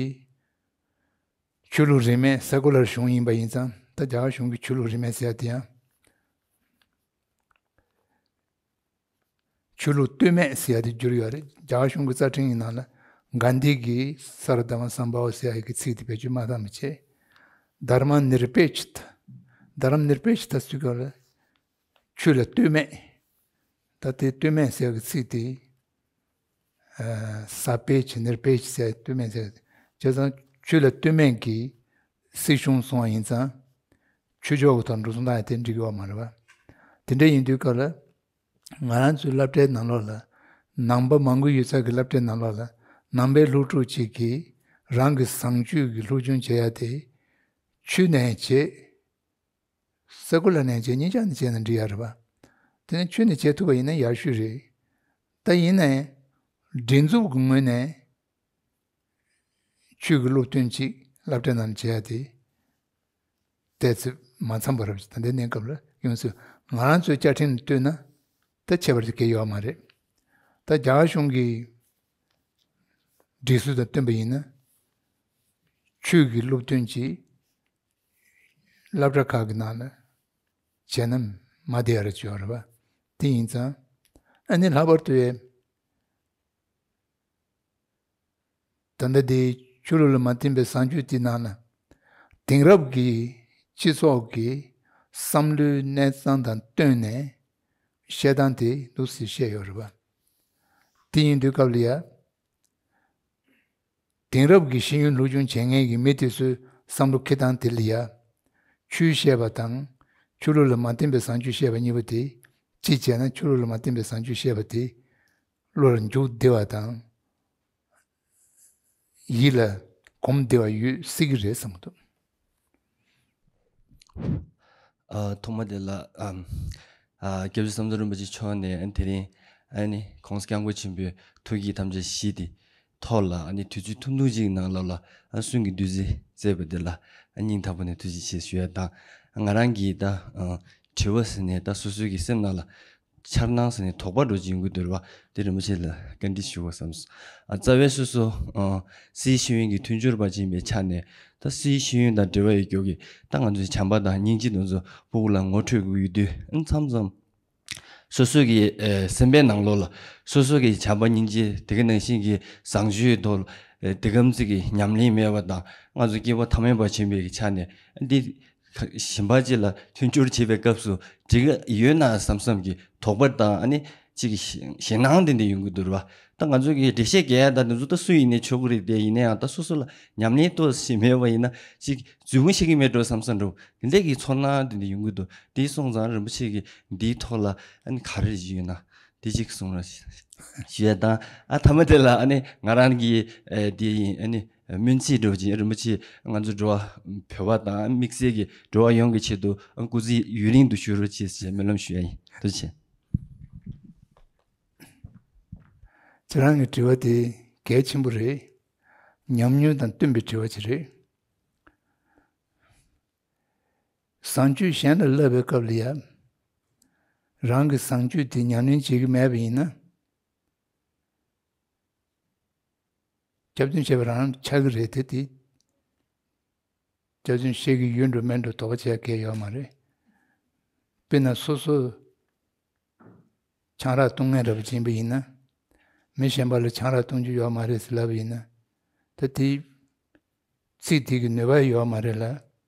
ཆོས་ལུགས་རིས་མེད་ས་ཀུ་ལར་གཞུང་ཡིན་པ་ཡིན་ཙང་། ད་རྒྱ་གར་གཞུང་གི་ཆོས་ལུགས་རིས་མེད་ཟེར་ཡག་དེ་ཡང་ཆོས་ལུགས་ལྟོས་མེད་ཟེར་ཡག་དེ་བསྒྱུར་ཡོད་རེད། རྒྱ་གར་གཞུང་གི་རྩ་ཁྲིམས་ཀྱི་ནང་ལ་གྷན་དྷི་གི་སརྦ་དྷརྨ་སམ་བྷ་ཝ་ཟེར་ཡག་གི་ཚིག་དེ་བེད་སྤྱོད་མ་བཏང་བ་བྱས། དྷརྨ་ནིར་པེ་ཤ་ཐ། དྷརྨ་ནིར་པེ་ཤ་ཐ་ཟེར་སྐབས་ལ་ཆོས་ལ་ལྟོས་མེད། ད་དེ་ལྟོས་མེད་ཟེར་གྱི་ཚིག་དེ། ཨ་ས་པེ་ཤ་ནིར་པེ་ཤ་ཟེར་ལྟོས་མེད་ཟེར། བྱས་ཙང་ཆོས་ལ་ལྟོས་མེད་ཀྱི་སྲིད་གཞུང་སོང་བ་ཡིན་ཙང་། ཆོས་ཕྱོགས་ཀྱི་ཐོག་འགྲོ་སོང་བཏང་ཡག་དེ་འགྲིག་གི་ཡོད་མ་རེད་བ། དེ་འདྲ་ཡིན་དུས་སྐབས་ལ། ང་རང་ཚོའི་སློབ་གྲྭའི་ནང་ལོགས་ལ། ནང་པ་མང་པོ་ཡོད་ས་གི་སློབ་གྲྭའི་ནང་ལོགས་ལ། ནང་པའི་སློབ་ཕྲུག་ཅིག་གིས་རང་གི་བཟང་སྤྱོད་ཀྱི་སློབ་སྦྱོང་བྱེད་ཡག་དེ། ཆོས་ནས་བྱེད། ས་ཀུ་ལར་ནས་བྱས་གཉིས་ཆ་ནས་བྱས་ན་འགྲིག་ཡག་རེད་པ། དེ་ནས་ཆོས་ནས་བྱེད་ཐུབ་པ་ཡིན་ན་ཡག་ཤོས་རེད། ད་ཡིན་ནའི་སྒྲིག་འཛུགས་ཀྱི་ངོས་ནས་ཆོས་ཀྱི་སློབ་སྟོན་ཅིག་སློབ་གྲྭ་ནང་བྱེད་ཡག་དེ་ཏོག་ཙམ་མ་འཚམས་པ་རེད་པ། ད་ལྟའི་གནས་སྐབས་ལ་ཡོང་སྲིད། ང་རང་ཚོའི་བཅའ་ཁྲིམས་ལ་ལྟོས་ན་ད་ཁྱད་པར་ཅིག་གང་ཡང་ཡོད་མ་རེད། ད་རྒྱ་གར་གཞུང་གི་སྒྲིག་སྲོལ་དང་བསྟུན་པ་ཡིན་ན་ཆོས་ཀྱི་སློབ་སྟོན་ཅིག་སློབ་གྲྭ་ཁག་གི་ནང་ལ་བྱས་ན་མ་བདེ་བ་རེ་ཅིག་ཡོད་རེད་པ། དེ་ཡིན་ཙང་། ཨ་ནི་ལྷག་པར་དུ་ད་ལྟ་འདི་ཆོས་ལུགས་ལ་མ་བརྟེན་པའི་བཟང་སྤྱོད་དེའི་ནང་ལ་དེང་རབས་ཀྱི་སྤྱི་ཚོགས་ཀྱི་བསམ་བློའི་གནས་སྟངས་དང་བསྟུན་ནས་བཤད་སྟངས་དེ་འདུག་སེ་བཤད་ཡོད་རེད་པ། དེ་ཡིན་དུས་སྐབས་ལ་ཡ། དེང་རབས་ཀྱི་ཤེས་ཡོན་སློབ་སྦྱོང་བྱེད་མཁན་གྱི་མི་དེ་ཚོའི་བསམ་བློ་འཁྱེར་སྟངས་དེ་ལ་ཡ། ཆོས་བཤད་པ་དང་ཆོས་ལུགས་ལ་མ་བརྟེན་པའི་བཟང་སྤྱོད་བཤད་པ་གཉིས་པོ་དེ། གཅིག་བྱས་ན་ཆོས་ལུགས་ལ་མ་བརྟེན་པའི་བཟང་སྤྱོད་བཤད་པ་དེ། བློ་ལ་འཇུག་བདེ་བ་དང་། ཡིད་ལ་གོམས་བདེ་བ་ཡོད་སྲིད་ཀྱི་རེད་བསམ་གྱི་འདུག་ཨ། ཐོག་མ་དེ་ལ་ཨམ། ཨ། སྐྱབས་རྗེ་ཟམ་གདོང་རིན་པོ་ཆེ་མཆོག་ནས་ཨ་དེ་རིང་ཨ་ནི་༸གོང་ས་༸སྐྱབས་མགོན་ཆེན་པོའི་ཐུགས་བསྐྱེད་ཐམས་ཅད་བཞེས་ཏེ་ཐོག་ལ་ཨ་ནི་དུས་ཚོད་ཐུང་ཐུང་ཅིག་ནང་ལོགས་ལ་ཨ་གསུང་གི་བདུད་རྩི་བསྩལ་བ་དེ་ལ་ཨ་སྙིང་ཐག་པ་ནས་ཐུགས་རྗེ་ཆེ་ཞུ་ཡ་དང་། ང་རང་གིས་ད་ཨ་དྲི་བ་ཟེར་ནས་ད་སོ་སོའི་གི་སེམས་ནང་ལ་འཆར་སྣང་ཟེར་ནས་དོགས་པ་འདྲ་ཅིག་ཡོང་གི་འདུག་རེད་པ། དེ་རིན་པོ་ཆེ་ལ་བཀའ་འདྲི་ཞུ་དགོས་བསམས་སོང་། ཨ། རྩ་བའི་སོ་སོ་ཨ་སྲིད་ཤེས་ཡོན་གྱི་མཐུན་སྦྱོར་པ་ཅིག་ཡིན་པའི་ཆ་ནས། ད་སྲིད་ཤེས་ཡོན་དང་འབྲེལ་བ་ཡོད་རྒྱུ་གི་ད་ང་ཚོའི་བྱམས་པ་དང་སྙིང་རྗེ་དེ་ཚོ་ཕྲུ་གུ་ལ་ངོ་འཕྲོད་དགོས་ཀྱི་དུས། ཨ། མཚམས་མཚམས་སོ་སོ་གི་ཨ་སེམས་པའི་ནང་ལོགས་ལ་སོ་སོ་གི་བྱམས་པ་སྙིང་རྗེ། དེ་ག་ནང་བཞིན་གྱི་བཟང་སྤྱོད་ཐོག་ལ་ཨ་དེ་གམ་ཚིག་གི་ཉམས་ལེན་མེད་པ་དང་། ང་ཚོ་སྐྱེས་བུ་ཐ་མལ་པ་ཆེན་པོའི་ཆ་ནས་འདི་གཞན་པ་ཅིག་ལ་མཐུན་སྦྱོར་བྱེད་པའི་སྐབས་སུ་འགྲིག་གི་ཡོད་ན་བསམ་བསམ་གྱི་དོགས་པ་དང་། ཨ་ནི་ཅིག་གི་ཞེད་སྣང་དེ་འདྲ་ཡོང་གི་འདུག་རེད་པ། ད་ང་ཚོ་གི་འགྲེལ་བཤད་རྒྱག་ཡ་ད་དེ་ཚོ་ད་སུ་ཡིན་ནའི་ཆོག་གི་རེད་དེ། ཡིན་ན་ཡང་ད་སོ་སོ་ལ་ཉམས་ལེན་ཏོག་ཙམ་མེད་པ་ཡིན་ན་ཅིག་རྫུན་མ་བཤད་ཀྱི་མེད་འགྲོ་བསམ་བསམ་འདྲ་པོ་དེ་འདྲ་གི་ཚོར་སྣང་དེ་འདྲ་ཡོང་གི་འདུག་དེ་སོང་ཙང་རིན་པོ་ཆེ་གིས་འདིའི་ཐོག་ལ་ཨ་ནི་ག་རེ་ཡོད་ན་དེ་ཅིག་གསུང་རོགས་ཞུ་ཡ་དང་། ཨ། མཐའ་མ་དེ་ལ་ཨ་ནི་ང་རང་གི་ཨ་དེ་ཡིན། ཨ་ནི་སྨོན་ཚིག་འདྲ་པོ་ཅིག་རིན་པོ་ཆེ་ང་ཚོ་འགྲོ་བ་བོད་པ་དང་དམིགས་བསལ་གྱི་འགྲོ་བ་ཡོངས་ཀྱི་ཆེད་དུ་སྐུ་ཚེ་ཡུན་རིང་དུ་བཞུགས་རོགས་ཞེས་སྨོན་ལམ་ཞུ་ཡ་ཡིན། ཐུགས་རྗེ་ཆེ། ཁྱེད་རང་གི་དྲི་བ་དེ་གལ་ཆེན་པོ་རེད། ཉམས་མྱོང་དང་བསྟུན་པའི་དྲི་བ་ཅིག་རེད། བཟང་སྤྱོད་གཞན་ལ་བསླབ་པའི་སྐབས་ལ་ཡང་། རང་གི་བཟང་སྤྱོད་དེ་ཉམས་ལེན་བྱེད་ཀྱི་མེད་པ་ཡིན་ན། སྐྱབས་སྟོན་བྱས་པ་རང་ཆགས་ཀྱི་རེད་དེ། དེ་སྐྱབས་སྟོན་བྱེད་ཀྱི་ཡོད་འགྲོ་མེད་འགྲོ་དོགས་པ་བྱེད་ཡ་གང་ཡང་ཡོད་མ་རེད། དཔེར་ན་སོ་སོ་ཆང་རག་བཏུང་མཁན་འདྲ་པོ་ཅིག་ཡིན་པ་ཡིན་ན། མི་གཞན་པ་ལ་ཆང་རག་བཏུང་རྒྱུ་ཡོད་མ་རེད་ཟེར་ལབ་པ་ཡིན་ན། ད་དེ་ཚིག་དེ་གི་ནུས་པ་ཡོད་མ་རེད་ལ།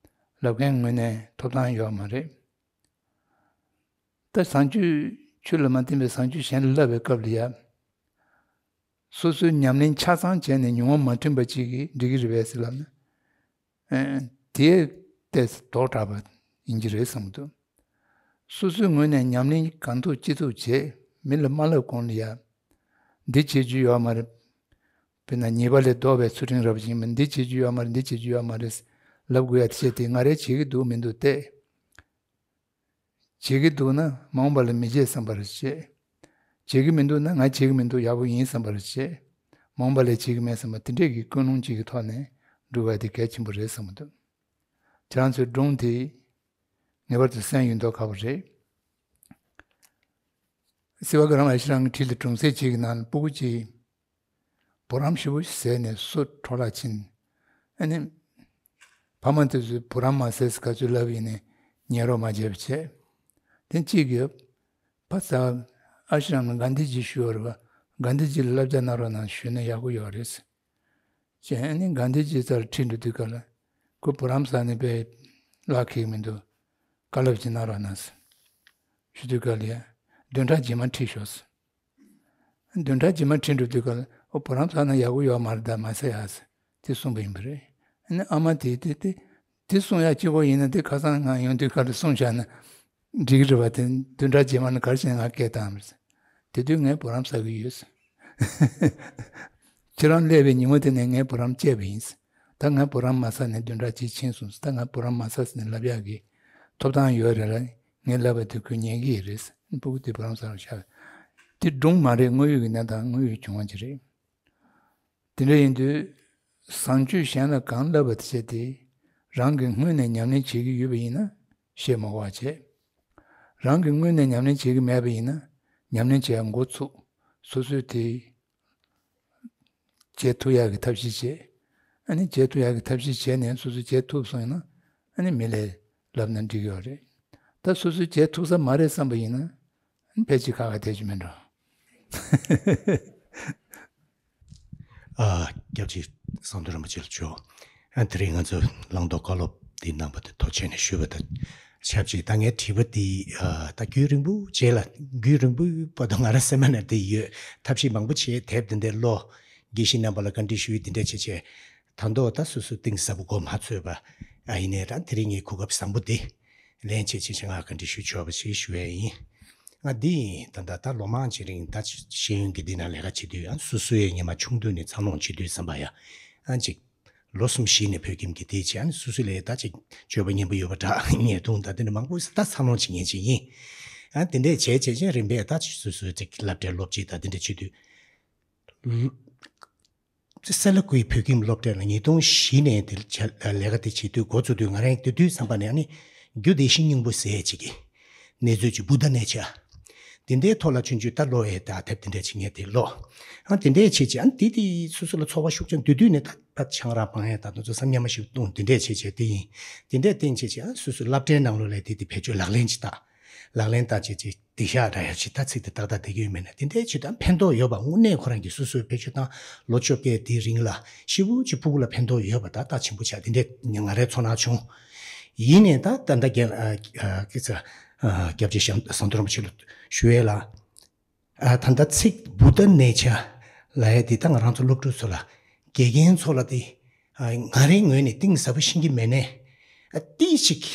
ལབ་མཁན་ངོས་ནས་ཐོབ་ཐང་ཡོད་མ་རེད། ད་བཟང་སྤྱོད་ཆོས་ལ་མ་བརྟེན་པའི་བཟང་སྤྱོད་གཞན་ལ་བསླབ་པའི་སྐབས་ལ་ཡང་། སོ་སོའི་ཉམས་ལེན་ཆ་ཚང་བྱས་ནས་མྱོང་བ་མ་འཕྲིན་པ་ཅིག་གིས་འགྲིག་གི་རེད་པས་ཟེར་ལབ་ན། ཨ། དེ་ཏོག་ཙམ་དོགས་དྲགས་པ་ཡིན་གྱི་རེད་བསམ་གྱི་འདུག་སོ་སོའི་ངོས་ནས་ཉམས་ལེན་གང་ཐུབ་ཅི་ཐུབ་བྱས། མི་ལ་མ་ལབ་གོང་ལ་ཡ། འདི་བྱེད་རྒྱུ་ཡོད་མ་རེད། དཔེར་ན་ཉེས་པ་ལས་ལྡོག་པའི་ཚུལ་ཁྲིམས་རབ་ཅིག་ཡིན་པ། འདི་བྱེད་རྒྱུ་ཡོད་མ་རེད། འདི་བྱེད་རྒྱུ་ཡོད་མ་རེད་ལབ་དགོས་ཡ་དེ་བྱས་ཏེ་ང་རས་བྱེད་ཀྱི་འདུག་མི་འདུག་བལྟས། བྱེད་ཀྱི་འདུག་ན་མ་འོངས་པ་ལ་མི་བྱེད་བསམ་པ་རེ་བྱེད། བྱེད་ཀྱི་མི་འདུག་ན་ང་བྱེད་ཀྱི་མི་འདུག་ཡག་པོ་ཡིན་བསམ་པ་རེ་བྱེད། མ་འོངས་པ་ལ་བྱེད་ཀྱི་མེད་བསམ་པ་དེ་འདྲས་ཀྱི་ཀུན་སློང་གཅིག་གི་ཐོག་ནས་འགྲོ་བ་དེ་གལ་ཆེན་པོ་རེད་བསམ་གྱི་འདུག་ཁྱེད་རང་ཚོའི་སྒྲུང་དེ་ངེས་པར་དུ་གསན་ཡོད་མདོག་ཁ་པོ་རེད། སེ་བ་དགའ་རབ་ཨ་ཤི་རམ་གྱི་འཁྲིས་ལ་སྒྲུང་གསེབ་ཅིག་གི་ནང་ལ་སྤུ་གུ་གཅིག་བུ་རམ་ཞེ་པོ་ཞིག་བཟས་ནས་སོ་འཕྲོ་བརླག་ཕྱིན། ཨ་ནི། ཕ་མ་དེ་ཚོས་བུ་རམ་མ་བཟས་ཟེར་ག་ཚོད་ལབ་ཡིན་ནའི་ཉན་རོགས་མ་བྱས་པ་བྱས། དེ་གཅིག་གིས་ཕ་ས་ཨ་ཤི་རམ་ལ་གྷན་དྷི་ཇི་བཞུགས་ཡོད་རེད་པ། གྷན་དྷི་ཇི་ལ་བསླབ་བྱ་གནང་རོགས་གནང་ཞུས་ན་ཡག་པོ་ཡོད་རེད་ཟེར། བྱས། ཨ་ནི་གྷན་དྷི་ཇི་རྩར་ཁྲིད་འགྲོ་དུས་སྐབས་ལ། ཁོས་བུ་རམ་བཟས་ནས་དཔེ་བརླག་ཁེགས་མི་འདུག་བཀའ་སློབ་ཅིག་གནང་རོགས་གནང་ཟེར་ཞུ་དུས་སྐབས་ལ་ཡ། བདུན་ཕྲག་རྗེས་མ་ཁྲིད་ཤོག་ཟེར། བདུན་ཕྲག་རྗེས་མ་ཁྲིད་འགྲོ་དུས་སྐབས་ལ། ཨོ། བུ་རམ་བཟས་ན་ཡག་པོ་ཡོད་མ་རེད་ད། མ་བཟས་ཨ་ཟེར་དེ་གསུངས་པ་ཡིན་པ་རེད། ཨ་ནི་ཨ་མ་དེས་དེ་དེ་དེ་གསུང་ཡག་གཅིག་པོ་ཡིན་ན། དེ་ཁ་སང་ང་ཡོང་དུས་སྐབས་ལ་གསུངས་བཞག་ན་འགྲིག་གི་རེད་པ། དེ་བདུན་ཕྲག་རྗེས་མ་ནས་ག་རེ་བྱས་ནས་ང་སྐད་བཏང་བ་རེད་ཟེར། དེ་དུས་ངས་བུ་རམ་བཟས་ཀྱི་ཡོད་ཟེར། ཁྱེད་རང་སླེབས་པའི་ཉིན་མོ་དེ་ནས་ངས་བུ་རམ་བཅད་པ་ཡིན་ཟེར། ད་ང་བུ་རམ་མ་བཟས་ནས་བདུན་ཕྲག་གཅིག་ཕྱིན་སོང་ཟེར། ད་ང་བུ་རམ་མ་བཟས་ཟེར་ནས་ལབ་ཡག་གི་ཐོབ་ཐང་ཡོད་རེད་ལ། ངས་ལབ་པ་དེ་ཁོས་ཉན་གྱི་ཡོད་རེད་ཟེར། སྤུ་གུ་དེ་བུ་རམ་བཟས་རོགས་བྱ། དེ་སྒྲུང་མ་རེད། དངོས་ཡོད་ཀྱི་གནས་སྟངས་དངོས་ཡོད་བྱུང་བ་ཅིག་རེད། དེ་འདྲ་ཡིན་དུས། བཟང་སྤྱོད་གཞན་ལ་གང་བསླབ་པ་དེ་བྱས་ཏེ། རང་གིས་སྔོན་ནས་ཉམས་ལེན་བྱེད་ཀྱི་ཡོད་པ་ཡིན་ན་བཤད་མ་དགོས་པ་བྱས། རང་གིས་སྔོན་ནས་ཉམས་ལེན་བྱེད་ཀྱི་མེད་པ་ཡིན་ན་ཉམས་ལེན་བྱེད་ཡ་འགོ་ཚུགས། སོ་སོས་དེ་བྱེད་ཐུབ་ཡག་གི་ཐབས་ཤེས་བྱེད། ཨ་ནི་བྱེད་ཐུབ་ཡག་གི་ཐབས་ཤེས་བྱས་ནས་སོ་སོས་བྱེད་ཐུབ་སོང་ཡིན་ན། ཨ་ནི་མི་ལ་ལབ་ན་འགྲིག་ཡོད་རེད། ད་སོ་སོས་བྱེད་ཐུབ་ས་མ་རེད་བསམ་པ་ཡིན་ན། ཨ་ནི་ཕལ་ཆེར་ཁག་ཁག་དེ་ཅིག་མིན་འགྲོ། ཨ། སྐྱབས་རྗེ་ཟམ་གདོང་རིན་པོ་ཆེ་ལགས་མཆོག་ཨ། དེ་རིང་ང་ཚོ་བླང་དོར་བཀའ་སློབ་འདི་གནང་བ་དེ་ཐུགས་རྗེ་ཆེ་ཞུ་བ་དང་ཆབས་ཅིག་ད་ངའི་དྲི་བ་འདི། ཨ། ད་རྒྱུན་རིང་པོ་རྗེས་ལ། རྒྱུན་རིང་པོའི་བར་དུ་ང་རང་སེམས་ནང་འདི་ཡོད། ཐབས་ཤེས་མང་པོ་བྱས། དེབ་འདི་འདྲ་ཀློག་དགེ་བཤེས་རྣམ་པ་ལ་བཀའ་འདྲི་ཞུས། འདི་འདྲ་བྱས་བྱས། ད་མདོ་ད་སོ་སོ་གཏིང་ཟབ་པོ་གོ་མ་ཚོད་པ། ཨ། ཡིན་ནའི་རང་དེ་རིང་ངས་གོ་སྐབས་བཟང་པོ་འདི་ལེན་བྱས་བྱས་བྱས་ང་བཀའ་འདྲི་ཞུ་ཆོག་པ་ཞིག་ཞུ་ཡ་ཡིན། ང་འདི་ཡིན་ད་ལྟ་ད་ལོ་མང་ཅིག་རིང་ད་ཤེས་ཡོན་གྱི་འདི་ན་ལས་ཀ་བྱེད་དུས་ཨ་ནི་སོ་སོའི་ཉི་མ་ཆུང་དུས་ནས་འཚར་ལོངས་བྱེད་དུས་ཙམ་པ་ཡ་ཨ་ཅིག་ལོ་གསུམ་བཞི་ནས་བོད་ཁྱིམ་གྱི་དེ་བྱས་ཨ་ནི་སོ་སོའི་ལས་ད་ཅིག་སྤྱོད་པ་ངན་པ་ཡོད་པ་འདྲ་ཉེས་རྡུང་ད་དེ་འདྲ་མང་པོ་ད་འཚར་ལོངས་བྱེད་མཁན་ཅིག་ཡིན། ཨ་དེ་འདྲས་བྱས་བྱས་བྱས་རིམ་པས་ད་ཅིག་སོ་སོའི་ཅིག་སློབ་གྲྭའི་སློབ་སྤྱི་ད་དེ་འདྲས་བྱེད་དུས། སེ་ལ་ཀུའི་བོད་ཁྱིམ་སློབ་གྲྭ་ལ་ཉིས་སྟོང་བཞི་ནས་དེ་ལས་ཀ་དེ་བྱེད་དུས་འགོ་བཙུགས་དུས་ང་རང་དེ་དུས་བསམ་པ་ནས་ཨ་ནི་རྒྱུ་དེ་བཞིན་སྙིང་པོ་ཟེར་ཅིག་གི་གནས་ཚུལ་གྱི་བུ་ད་གནས་ཆ་དེ་འདྲའི་ཐོག་ལ་ཆུང་ཆུང་ད་ལོ་ཡས་ད་ཐེབས་དེ་འདྲས་བྱེད་ངེས་དེ་ལོ་ཨ་དེ་འདྲས་བྱེད་ཅིག་ཨ་ནི་དེ་དེ་སོ་སོ་ལ་ཚོར་བ་ཤུགས་ཆེན་དུས་དུས་ནས་ད་ད་ཆང་རག་སྤང་ཡས་ད་དུང་ཚོ་བསམ་ཉམས་མ་ཞིག་བཏུང་དེ་འདྲས་བྱེད་བྱེད་དེ་ཡིན་དེ་འདྲས་བསྟན་བྱེད་ཅིག་ཨ་སོ་སོའི་སློབ་གྲྭའི་ནང་ལོགས་ལས་དེ་དེ་བེད་སྤྱོད་ལག་ལེན་ཅིག་ད། ལག་ལེན་བསྟར་བྱེད་ཅིག་སྡིག་བཤགས་འདྲ་ཡ་ཅིག་ད་ཚིག་དེ་ཏག་ཏག་བསྡད་ཀྱི་ཡོད་མེད་ན་དེ་འདྲའི་ཆེད་དུ་ཕན་ཐོགས་ཡོད་པ་དངོས་གནས་ཁོ་རང་གི་སོ་སོའི་བེད་སྤྱོད་དང་ལོ་བཅོ་བརྒྱད་དེའི་རིང་ལ་ཤི་བོ་ཅིག་ཕྲུ་གུ་ལ་ཕན་ཐོགས་ཡོད་པ་ད་ལྟ་ཆེན་པོ་ཆགས་དེ་འདྲའི་ང་རའི་ཚོར་སྣང་བྱུང་། ཡིན་ནའི་ད་ད་ལྟ་རྒྱལ་ཨ་ཨ་སྐྱབས་རྗེ་ཞང་ཟམ་གདོང་རིན་པོ་ཆེ་ལ་ཞུ་ཡས་ལ། ཨ་ད་ལྟ་ཚིག་བུ་ད་གནས་ཆ་ལབ་ཡ་འདི་ད་ང་རང་ཚོ་སློབ་ཕྲུག་ཚོ་ལ་དགེ་རྒན་ཚོ་ལ་དེ་ཨ་ང་རའི་ངོས་ནས་གཏིང་ཟབ་པོ་ཤེས་ཀྱི་མེད་ནས་ཨ་ཏིས་ཅིག་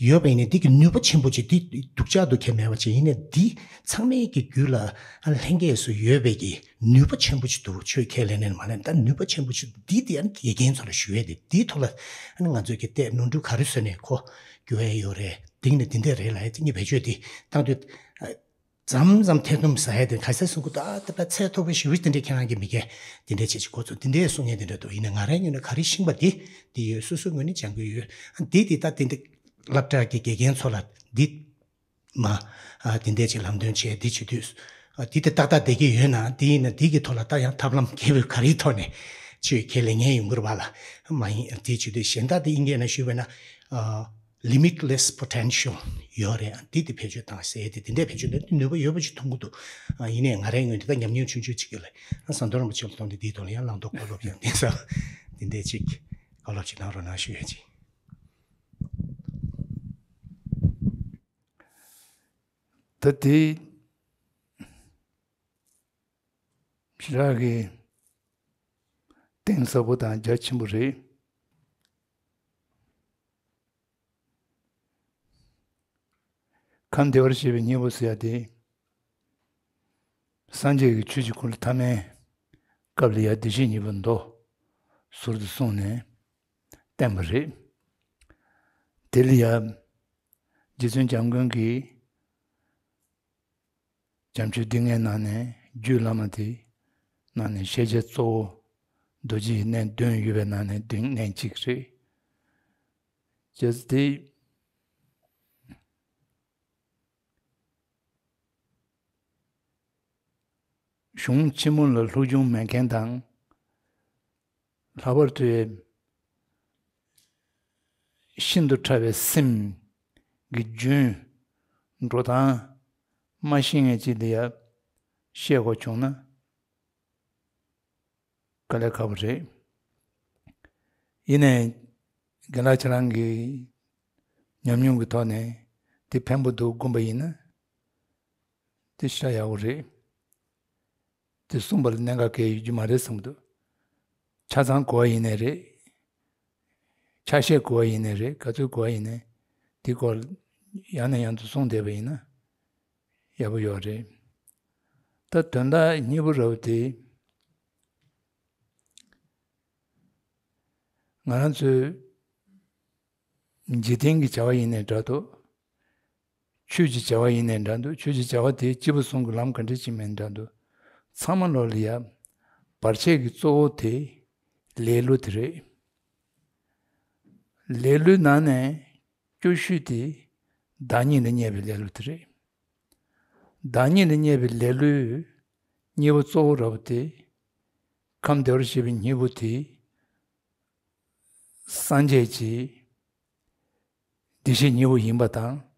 ཡོད་པ་ཡིན་ནའི་འདི་གི་ནུས་པ་ཆེན་པོ་ཅིག་འདི་སྡུག་ཅག་ཏུ་ཁྱད་མེད་པ་ཅིག་ཡིན་ནའི་འདི་ཚང་མའི་གི་རྒྱུད་ལ་ཨ་ལྷན་སྐྱེས་སུ་ཡོད་པའི་གི་ནུས་པ་ཆེན་པོ་ཅིག་འདུག་ཆོས་ཁས་ལེན་ནས་མ་ལེན་ད་ནུས་པ་ཆེན་པོ་ཅིག་འདི་དེ་ཨ་ནི་དགེ་རྒན་ཚོ་ལ་ཞུ་ཡས་དེ་འདིའི་ཐོག་ལ་ཨ་ནི་ང་ཚོས་ཀྱི་བལྟས་ནོར་འཁྲུལ་ག་རེ་བཟོས་ནས་ཁོ་འགྱུར་ཡས་ཡོད་རེད་འདི་ནི་འདི་འདྲ་རེད་ལབ་ཡས་དེ་ངས་བེད་སྤྱོད་འདི་བཏང་དུས། མཚམས་མཚམས་ཐེ་ཚོམ་ཟ་ཡ་དེ་ག་ས་གསུང་གི་ད་ད་ད་ཚད་མཐོ་པོ་ཞེ་པོ་དེ་འདྲས་ཁྱེད་རང་གི་མི་སྐད་དེ་འདྲས་བྱེད་ཅིག་གོ་ཚོད་དེ་འདྲས་གསུང་ངེས་དེ་འདྲས་འདུག་ཡིན་ན་ང་རའི་ངོས་ནས་ག་རེ་ཤེས་པ་དེ་དེ་ཡོད་སོ་སོའི་ངོས་ནས་སྦྱང་གི་ཡོད་དེ་དེ་ད་དེ་འདྲས་སློབ་གྲྭ་གི་དགེ་རྒན་ཚོ་ལ་འདི་མ་ཨ་དེ་འདྲས་ཅིག་ལམ་སྟོན་བྱས་འདི་བྱེད་དུས་ཨ་དེ་དེ་ཏག་ཏག་བསྡད་ཀྱི་ཡོད་ན་དེ་ཡིན་ན་དེ་གི་ཐོག་ལ་ད་ཡང་ཐབས་ལམ་ག་རེའི་ཐོག་ནས་ཆོས་ཁས་ལེན་མཁན་ཡོང་གི་རེད་པ་ལ་མ་ཡིན་དེ་བྱེད་དུས་གཞན་དག་དེ་དབྱིན་སྐད་ནང་ཞུས་པ་ན་ཨ། limitless potential ཡོད་རེད། འདི་དེ་བེད་སྤྱོད་བཏང་ཟེར་ཏེ་དེ་འདྲའི་བེད་སྤྱོད་འདི་ནུས་པ་ཡོད་པ་ཞིག་མཐོང་གི་འདུག་ཡིན་ནའི་ང་རའི་ངོས་འདི་ལྟར་ཉམས་མྱོང་ཆུང་ཆུང་ཅིག་ཡོད་ལ་ཟམ་གདོང་རིན་པོ་ཆེ་ལ་གཏོང་དེ་འདིའི་ཐོག་ལ་ཡང་བླང་དོར་བཀའ་སློབ་ཀྱང་གཏན་ས་དེ་འདྲའི་ཅིག་བཀའ་སློབ་ཅིག་གནང་རོགས་གནང་ཞུ་ཡ་ཅིག་ད་དེ་ཞེ་དྲག་གི་གཏིང་ཟབ་པོ་དང་རྒྱ་ཆེན་པོ་རེད། ཁམས་བདེ་བར་གཤེགས་པའི་སྙིང་པོ་ཟེར་ཡ་དེ། སངས་རྒྱས་ཀྱི་ཆོས་ཀྱི་འཁོར་ལོ་ཐ་མའི་སྐབས་ལ་ཡ་བདེ་གཤེགས་སྙིང་པོའི་མདོ་ཟུར་དུ་གསུངས་ནས་བསྟན་པ་རེད། དེ་ལ་ཡ་རྗེ་བཙུན་འཇམ་མགོན་གྱིས་བྱམས་ཆོས་སྡེ་ལྔའི་ནང་ནས་རྒྱུད་བླ་མ་དེ་ནང་ནས་ཤེས་བྱའི་གཙོ་བོ་རྡོ་རྗེའི་གནས་བདུན་ཡོད་པའི་ནང་ནས་བདུན་གནས་གཅིག་རེད། བྱས་ཙང་དེ། གཞུང་ཆེན་མོ་ལ་སློབ་སྦྱོང་མེད་མཁན་དང་། ལྷག་པར་དུ་ཤིན་ཏུ་ཕྲ་བའི་སེམས་ཀྱི་རྒྱུན་འགྲོ་སྟངས་མ་ཤེས་མཁན་ཅིག་ལ་ཡ་བཤད་དགོས་བྱུང་ན། དཀའ་ལས་ཁག་པོ་རེད། ཡིན་ནའི་རྒན་ལགས་ཁྱེད་རང་གི་ཉམས་མྱོང་གི་ཐོག་ནས་དེ་ཕན་པོ་འདུག་དགོངས་པ་ཡིན་ན་དེ་ཤ་ཡག་པོ་རེད། དེ་གསུངས་པ་ལ་གནད་འགག་གང་ཡང་ཡོད་རྒྱུ་མ་རེད་བསམ་གྱི་འདུག་ཆ་ཚང་གོ་བ་ཡིན་ནའི་རེད། ཆ་ཤས་གོ་བ་ཡིན་ནའི་རེད། ག་ཚོད་གོ་བ་ཡིན་ནའི་དེ་སྐོར་ཡང་ནས་ཡང་དུ་གསུངས་བསྡད་པ་ཡིན་ན་ཡག་པོ་ཡོད་རེད། ད་དོན་དག་སྙིང་པོ་ར་བ་དེ། ང་རང་ཚོའི་འཇིག་རྟེན་གྱི་བྱ་བ་ཡིན་ནའི་འདྲ་འདུག་ཆོས་ཀྱི་བྱ་བ་ཡིན་ནའི་འདྲ་འདུག་ཆོས་ཀྱི་བྱ་བ་དེ་སྐྱེས་བུ་གསུམ་གྱི་ལམ་ག་འདྲ་ཅིག་མིན་འདྲ་འདུག་ཚང་མ་ལོག་ལ་ཡ་བར་ཆད་ཀྱི་གཙོ་བོ་དེ་ལེ་ལོ་དེ་རེད། ལེ་ལོའི་ནང་ནས་སྐྱོ་ཤོས་དེ་བདག་ཉིད་ལ་བརྙས་པའི་ལེ་ལོ་དེ་རེད། བདག་ཉིད་ལ་བརྙས་པའི་ལེ་ལོའི་གཉེན་པོ་གཙོ་བོ་ར་བ་དེ་ཁམས་བདེ་བར་གཤེགས་པའི་སྙིང་པོ་དེ་སངས་རྒྱས་ཀྱི་བདེ་གཤེགས་སྙིང་པོ་ཡིན་པ་དང་།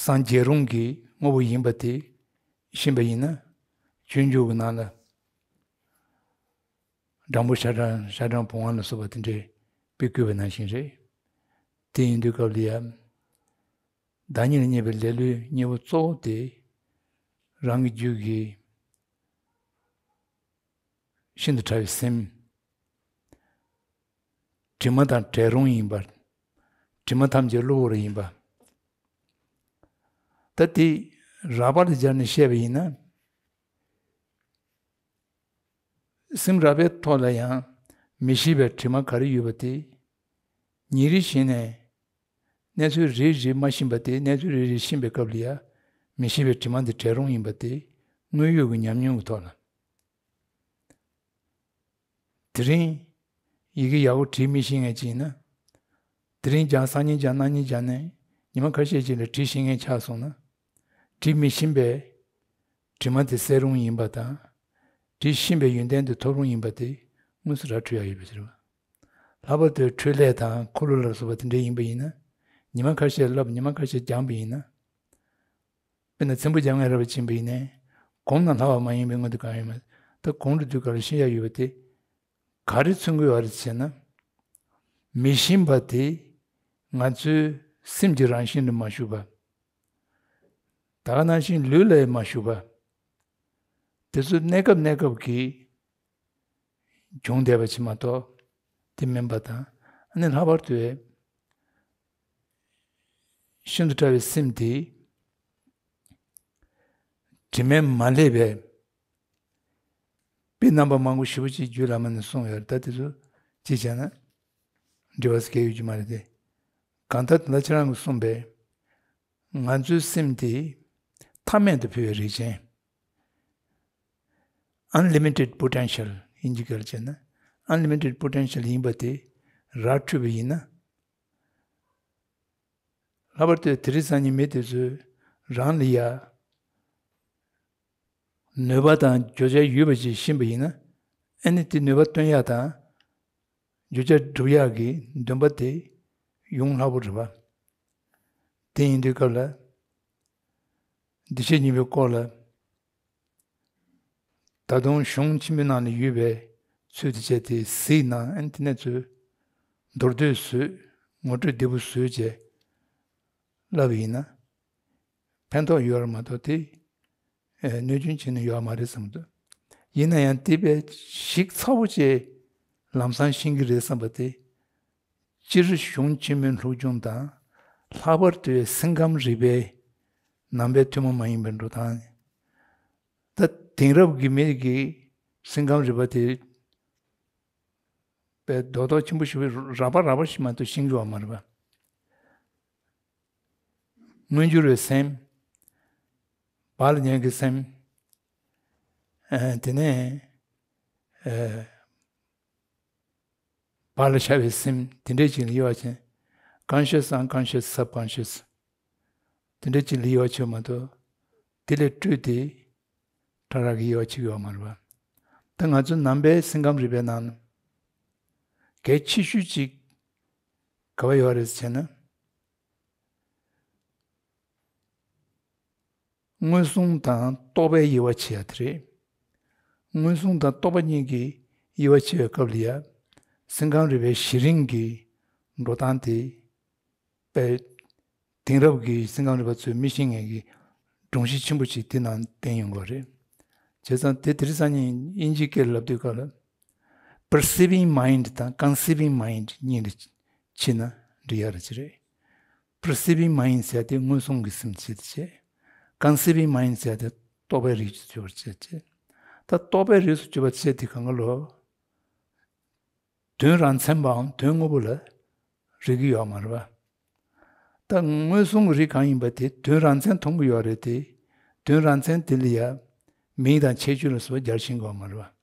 སངས་རྒྱས་རུང་གི་དངོས་པོ་ཡིན་པ་དེ་ཤེས་པ་ཡིན་ན་སྤྱོད་འཇུག་གི་ནང་ལ་སྦྲང་བུ་ཤ་སྦྲང་ཤ་སྦྲང་བུང་བ་ལ་སོགས་པ་དེ་འདྲས་དཔེ་བཀོད་པ་ནང་བཞིན་རེད། དེ་ཡིན་དུས་སྐབས་ལ་ཡང་བདག་ཉིད་ལ་བརྙས་པའི་ལེ་ལོའི་གཉེན་པོ་གཙོ་བོ་དེ་རང་གི་རྒྱུད་ཀྱི་ཤིན་ཏུ་ཕྲ་བའི་སེམས། དྲི་མ་དང་བྲལ་རུང་ཡིན་པར། དྲི་མ་ཐམས་ཅད་གློ་བུར་ཡིན་པ། ད་དེ་རགས་པ་ལ་སྦྱར་ནས་བཤད་པ་ཡིན་ན། སེམས་རགས་པའི་ཐོག་ལ་ཡང་མི་ཤེས་པའི་དྲི་མ་ག་རེ་ཡོད་པ་དེ། ཉིན་རེ་བཞིན་ནས་གནས་ཚུལ་རེ་རེ་མ་ཤེས་པ་དེ། གནས་ཚུལ་རེ་རེ་ཤེས་པའི་སྐབས་ལ་ཡང་མི་ཤེས་པའི་དྲི་མ་འདི་བྲལ་རུང་ཡིན་པ་དེ། དངོས་ཡོད་ཀྱི་ཉམས་མྱོང་གི་ཐོག་ལ། དེ་རིང་ཡི་གེ་ཡག་པོ་བྲིས་མི་ཤེས་མཁན་ཅིག་ཡིན་ན། དེ་རིང་སྦྱངས། སང་ཉིན་སྦྱངས། གནངས་ཉིན་སྦྱངས་ནས་ཉི་མ་ཁ་ཤས་ཅིག་ལ་བྲིས་ཤེས་མཁན་ཆགས་སོང་ན། བྲིས་མི་ཤེས་པའི་དྲི་མ་དེ་སེལ་རུང་ཡིན་པ་དང་། བྲིས་ཤེས་པའི་ཡོན་ཏན་དེ་ཐོབ་རུང་ཡིན་པ་དེ་དངོས་སུ་ར་འཕྲོད་ཡག་ཡོད་པ་ཞིག་རེད་བ། ལྷག་པར་དུ་འཕྲོད་ལས་དང་འཁོར་ལོ་ལ་སོགས་པ་དེ་འདྲ་ཡིན་པ་ཡིན་ན། ཉི་མ་ཁ་ཤས་བསླབ། ཉི་མ་ཁ་ཤས་སྦྱངས་པ་ཡིན་ན། དཔེར་ན་ཚེམ་བུ་སྦྱང་མཁན་ར་བ་ཕྱིན་པ་ཡིན་ནའི། གོང་ན་སླ་བ་མ་ཡིན་པའི་དངོས་དེ་གང་ཡོད་མ། ད་གོང་དུ་དུས་སྐབས་ལ་ཤེས་ཡག་ཡོད་པ་དེ། ག་རེ་མཚོན་གྱི་ཡོད་རེད་ཟེར་ན། མི་ཤེས་པ་དེ་ང་ཚོའི་སེམས་ཀྱི་རང་བཞིན་ལ་མ་ཞུགས་པ། ད་ག་ནང་བཞིན་ལུས་ལ་ཡང་མ་ཞུགས་པ། དེ་ཚོ་གནས་སྐབས་གནས་སྐབས་ཀྱི་བྱུང་བསྡད་པ་ཅིག་མ་གཏོགས་དེ་མིན་པ་དང་། ཨ་ནི་ལྷག་པར་དུ་ཤིན་ཏུ་ཕྲ་བའི་སེམས་དེ་དྲི་མས་མ་བསླད་པའི་དཔེ་རྣམ་པ་མང་པོ་ཞེ་པོ་ཅིག་རྒྱུད་བླ་མ་ནས་གསུངས་ཡོད་རེད། ད་དེ་ཚོ་ཅིག་བྱས་ན་འབྲི་བ་སྐད་ཡོད་རྒྱུ་མ་རེད་དེ། གང་ལྟར་ད་ལྟ་ཁྱེད་རང་གིས་གསུངས་པའི། ང་ཚོའི་སེམས་དེ་མཐའ་མེད་དུ་འཕེལ་བའི་རིགས་ཅན། Unlimited potential ཨིན་ཇི་སྐད་ལ་བྱས་ན། Unlimited potential ཡིན་པ་དེ་ར་འཕྲོད་པ་ཡིན་ན། ལྷག་པར་དུ་དེ་རིང་སང་ཉིན་མི་དེ་ཚོས་རང་ལ་ཡ་ནུས་པ་དང་བརྗོད་བྱ་ཡོད་པ་ཞིག་ཤེས་པ་ཡིན་ན། ཨ་ནི་དེ་ནུས་པ་བཏོན་ཡག་དང་། བརྗོད་བྱ་སྒྲུབ་ཡག་གི་འདུན་པ་དེ་ཡོང་སླ་པོ་རེད་པ། དེ་ཡིན་དུས་སྐབས་ལ། འདུ་ཤེས་གཉིས་པའི་སྐོར་ལ། ད་དུང་གཞུང་ཆེན་པོའི་ནང་ལ་ཡོད་པའི་ཚུལ་དེ་བྱས་ཏེ་གཟིགས་ན། ཨ་ནི་དེ་ནས་ཚུར་མདོར་བསྡུས་བཟོས། ངོ་སྤྲོད་བདེ་པོ་བཟོས་བྱས་བསླབ་པ་ཡིན་ན། ཕན་ཐོགས་ཡོད་རེད་མ་གཏོགས་དེ་ཨེ་གནོད་སྐྱོན་བྱེད་ནི་ཡོད་མ་རེད་བསམ་འདུག། ཡིན་ན་ཡང་དེ་དཔེ་ཞིབ་ཚགས་པོ་བྱས་ལམ་སང་ཤེས་ཀྱི་རེད་བསམ་པ་དེ། སྤྱིར་གཞུང་ཆེན་མོའི་སློབ་སྦྱོང་དང་། ལྷག་པར་དུ་སེམས་ཁམས་རིག་པའི་ནང་པའི་ཐུན་མོང་མ་ཡིན་པའི་འགྲོ་སྟངས། ད་དེང་རབས་ཀྱི་མི་གི་སེམས་ཁམས་རིག་པ་དེ་དཔེ་རྡོག་རྡོག་ཆེན་པོ་ཞིག་རགས་པ་རགས་པ་ཞིག་མ་གཏོགས་ཤེས་ཀྱི་ཡོད་མ་རེད་པ། མངོན་གྱུར་བའི་སེམས། བག་ལ་ཉལ་གྱི་སེམས། ཨ་དེ་ནས་ཨ་བག་ལ་ཞ་བའི་སེམས། དེ་འདྲས་ཅིག་ལ་དབྱེ་བ་ཕྱེ། Conscious, unconscious, subconscious དེ་འདྲས་ཅིག་ལ་དབྱེ་བ་ཕྱེ་མ་གཏོགས། དེ་ལས་སྤྲོས་ཏེ་ཕྲ་རགས་ཀྱི་དབྱེ་བ་ཕྱེ་གི་ཡོད་མ་རེད་པ། ད་ང་ཚོ་ནང་པའི་སེམས་ཁམས་རིག་པའི་ནང་ན་གལ་ཆེ་ཤོས་ཅིག་ག་བ་ཡོད་རེད་ཟེར་ན། མངོན་སུམ་དང་རྟོག་པའི་དབྱེ་བ་ཕྱེ་ཡ་དེ་རེད། མངོན་སུམ་དང་རྟོག་པ་གཉིས་ཀྱི་དབྱེ་བ་ཕྱེ་བའི་སྐབས་ལ་ཡ། སེམས་ཁམས་རིག་པའི་གཞི་རིམ་གྱི་འགྲོ་སྟངས་དེ་དཔེ་དེང་རབས་ཀྱི་སེམས་ཁམས་རིག་པ་ཚོས་མི་ཤེས་མཁན་གྱི་སྒྲོམ་གཞི་ཆེན་པོ་ཞིག་དེ་ནང་བསྟན་ཡོང་གི་རེད། བྱས་ཙང་དེ་དེ་རིང་སང་ཉིན་དབྱིན་ཇིའི་སྐད་ལ་ལབ་དུས་སྐབས་ལ། Perceiving mind དང་Conceiving mind གཉིས་ལ་ཕྱེ་ན་འགྲིག་ཡ་རེད་ཅི་རེད། Perceiving mind ཟེར་ཡ་དེ་མངོན་སུམ་གྱི་སེམས་ཅིག་བྱེད། Conceiving mind ཟེར་ཡ་དེ་རྟོག་པའི་རིགས་སུ་གྱུར་པར་བྱེད་ཅེས། ད་རྟོག་པའི་རིགས་སུ་གྱུར་པར་བྱེད་དེ་གང་ག་ལོ། དོན་རང་མཚན་པའམ་དོན་དངོས་པོ་ལ་རིག་གི་ཡོད་མ་རེད་པ། ད་མངོན་སུམ་གྱི་རིགས་གང་ཡིན་པ་དེ་དོན་རང་མཚན་མཐོང་གི་ཡོད་རེད་དེ། དོན་རང་མཚན་དེ་ལ་ཡ་མིང་དང་ཁྱད་ཆོས་ལ་སོགས་སྦྱར་ཤེས་ཀྱི་ཡོད་མ་རེད་པ།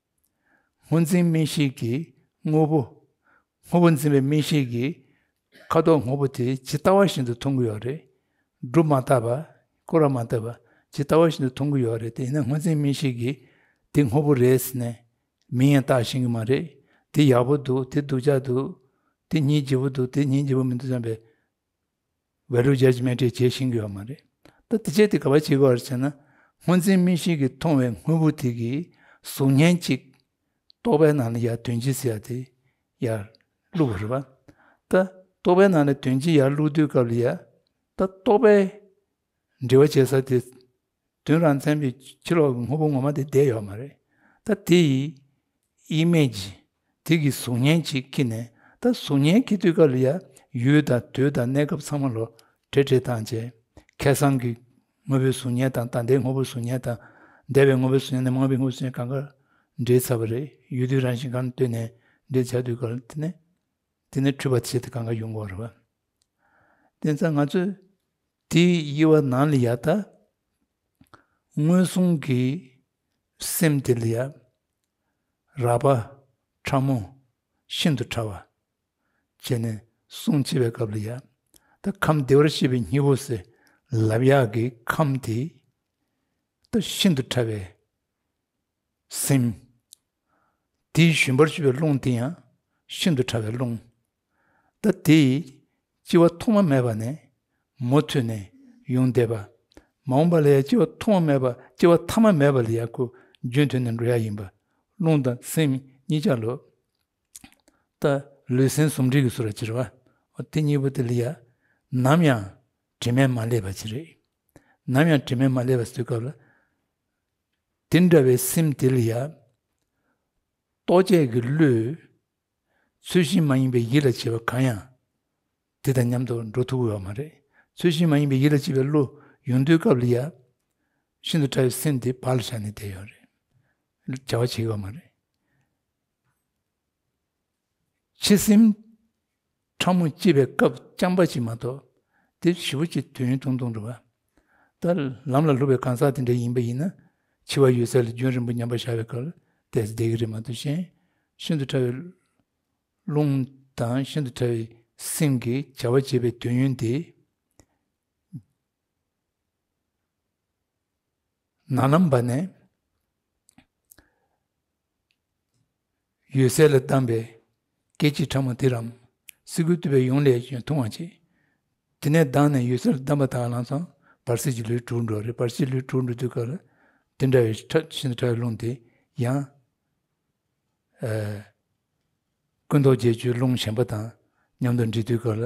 སྔོ་འཛིན་མིག་ཤེས་ཀྱིས་དངོས་པོ། སྔོ་པོ་འཛིན་པའི་མིག་ཤེས་ཀྱིས་ཁ་དོག་སྔོ་པོ་དེ་ཇི་ལྟ་བ་བཞིན་དུ་མཐོང་གི་ཡོད་རེད། སྒྲུབ་མ་བཏབ་པ། སྐོར་ར་མ་བཏབ་པ། ཇི་ལྟ་བ་བཞིན་དུ་མཐོང་གི་ཡོད་རེད་དེ། ཡིན་ན་སྔོ་འཛིན་མིག་ཤེས་ཀྱིས་དེ་སྔོ་པོ་རེད་ཟེར་ནས་མིང་ཡང་བཏགས་ཤེས་ཀྱི་མ་རེད། དེ་ཡག་པོ་འདུག་དེ་སྡུག་ཅག་འདུག་དེ་སྙིང་རྗེ་པོ་འདུག་དེ་སྙིང་རྗེ་པོ་མི་འདུག་བསམ་པའི་ཝེ་ལུ་ཇཇ་མེན་ཊི་བྱེད་ཤེས་ཀྱི་ཡོད་མ་རེད། ད་དེ་བྱས་དེ་ག་པར་བྱེད་དགོས་རེད་ཟེར་ན། སྔོ་འཛིན་མིག་ཤེས་ཀྱིས་མཐོང་བའི་དངོས་པོ་དེ་གི་གཟུགས་བརྙན་གཅིག་རྟོག་པའི་ནང་ལ་ཡར་དོན་སྤྱི་ཟེར་ཡ་དེ་ཡར་བླུགས་པ་རེད་པ། ད་རྟོག་པའི་ནང་ལ་དོན་སྤྱི་ཡར་བླུགས་དུས་སྐབས་ལ་ཡ། ད་རྟོག་པའི་འབྲེལ་བ་བྱེད་ས་དེ་དོན་རང་མཚན་པའི་ཕྱི་ལོགས་ཀྱི་དངོས་པོ་ངོ་མ་དེ་བསྡད་ཡོད་མ་རེད། ད་དེ་ཡི་ཨི་མེ་ཇི། དེ་གི་གཟུགས་བརྙན་ཅིག་འཁྱེར་ནས། ད་གཟུགས་བརྙན་འཁྱེར་དུས་སྐབས་ལ་ཡ་ ཡུལ་དང་དུས་དང་གནས་སྐབས་ཚང་མ་ལོ་བྲེལ་བྲེལ་བཏང་བྱས། ཁ་སང་གི་དངོས་པོའི་གཟུགས་བརྙན་དང་ད་ལྟའི་དངོས་པོའི་གཟུགས་བརྙན་དང་། འདས་པའི་དངོས་པོའི་གཟུགས་བརྙན་དང་མ་འོངས་པའི་དངོས་པོའི་གཟུགས་བརྙན་གང་ག་འདྲེས་ཚར་བ་རེད། ཡུལ་དུས་རང་བཞིན་གང་ལ་ལྟོས་ནས་འདྲེས་ཚར་དུས་ག་ལ་དེ་ནས། དེ་ནས་འཁྲུལ་པ་ཆེ་དེ་གང་ག་ཡོང་གི་ཡོད་རེད་བ། དེ་ཙང་ང་ཚོས་དེའི་དབྱེ་བ་ནང་ལ་ཡ་ད། མངོན་སུམ་གྱི་སེམས་དེ་ལ་ཡ། རགས་པ། ཕྲ་མོ། ཤིན་ཏུ་ཕྲ་བ། བྱས་ནས་གསུང་བྱེད་པའི་སྐབས་ལ་ཡ། ད་ཁམས་བདེ་བར་གཤེགས་པའི་སྙིང་པོ་ཟེར་ལབ་ཡག་གི་ཁམས་དེ། ད་ཤིན་ཏུ་ཕྲ་བའི་སེམས། དེའི་ཞུན་པར་གྱུར་པའི་རླུང་དེ་ཡང་ཤིན་ཏུ་ཕྲ་བའི་རླུང་། ད་དེ་སྐྱེ་བ་ཐོག་མ་མེད་པ་ནས་མུ་མཐུད་ནས་ཡོང་བསྡད་པ། མ་འོངས་པ་ལ་ཡང་སྐྱེ་བ་ཐོག་མ་མེད་པ། སྐྱེ་བ་ཐ་མ་མེད་པ་ལ་ཡང་ཁོ་རྒྱུན་མཐུད་ནས་འགྲོ་ཡ་ཡིན་པ། རླུང་དང་སེམས་གཉིས་ཆ་ལོ། ད་ལུས་སེམས་ཟུང་འབྲེལ་གྱི་ཚུལ་ལ་བྱེད་རེད་བ། འོ་དེ་གཉིས་པོ་དེ་ལ་ཡ། ནམ་ཡང་དྲི་མས་མ་བསླད་པ་ཅིག་རེད། ནམ་ཡང་དྲི་མས་མ་བསླད་པ་ཟེར་དུས་སྐབས་ལ། དེ་འདྲ་བའི་སེམས་དེ་ལ་ཡ། རྟོག་བཅས་ཀྱི་བློས། ཚུལ་བཞིན་མ་ཡིན་པའི་ཡིད་ལ་བྱེད་པ་གང་ཡང་། དེ་དང་མཉམ་དུ་འགྲོ་ཐུབ་ཀྱི་ཡོད་མ་རེད། ཚུལ་བཞིན་མ་ཡིན་པའི་ཡིད་ལ་བྱེད་པའི་བློ་ཡོང་དུས་སྐབས་ལ་ཡ། ཤིན་ཏུ་ཕྲ་བའི་སེམས་དེ་བག་ལ་ཞ་ནས་བསྡད་ཡོད་རེད། བྱ་བ་བྱེད་ཀྱི་ཡོད་མ་རེད། འཆི་སེམས་ཕྲ་མོ་སྐྱེས་པའི་སྐབས་རྐྱང་པ་ཅིག་མ་གཏོགས། དེ་ཞེ་པོ་ཅིག་དུས་ཡུན་ཐུང་ཐུང་རེད་བ། ད་ལམ་ལ་བསླུ་བའི་གང་ཟག་དེ་འདྲ་ཡིན་པ་ཡིན་ན། འཆི་བ་ཡོད་ཚད་ལ་རྒྱུན་རིང་པོ་ཉམས་པ་བཞག་པའི་སྐབས་ལ་དེ་བདེ་གི་རེད་མ་གཏོགས། གཞན་ཤིན་ཏུ་ཕྲ་བའི་རླུང་དང་ཤིན་ཏུ་ཕྲ་བའི་སེམས་ཀྱིས་བྱ་བ་བྱེད་པའི་དུས་ཡུན་དེ། ནམ་ནམ་བར་ནས་ཡོད་ཚད་ལ་བསྡམས་པའི་སྐད་ཅིག་ཕྲ་མོ་དེ་རམ། སེ་གོལ་གཏུབ་པའི་ཡུན་ལས་ཀྱང་ཐུང་བ་བྱེད། དེ་ནས་ལྡང་ནས་ཡོད་ཚད་ལ་བསྡམས་པ་དང་ལམ་སང་བར་སྲིད་ཀྱི་ལུས་གྲུབ་འགྲོ་རེད། བར་སྲིད་ལུས་གྲུབ་འགྲོ་དུས་སྐབས་ལ་དེ་འདྲ་བའི་ཕྲ་ཤིན་ཏུ་ཕྲ་བའི་རླུང་དེ་ཡང་། ཨ། ཀུན་རྟོག་བརྒྱད་ཅུའི་རླུང་གཞན་པ་དང་མཉམ་དུ་འདྲེས་དུས་སྐབས་ལ་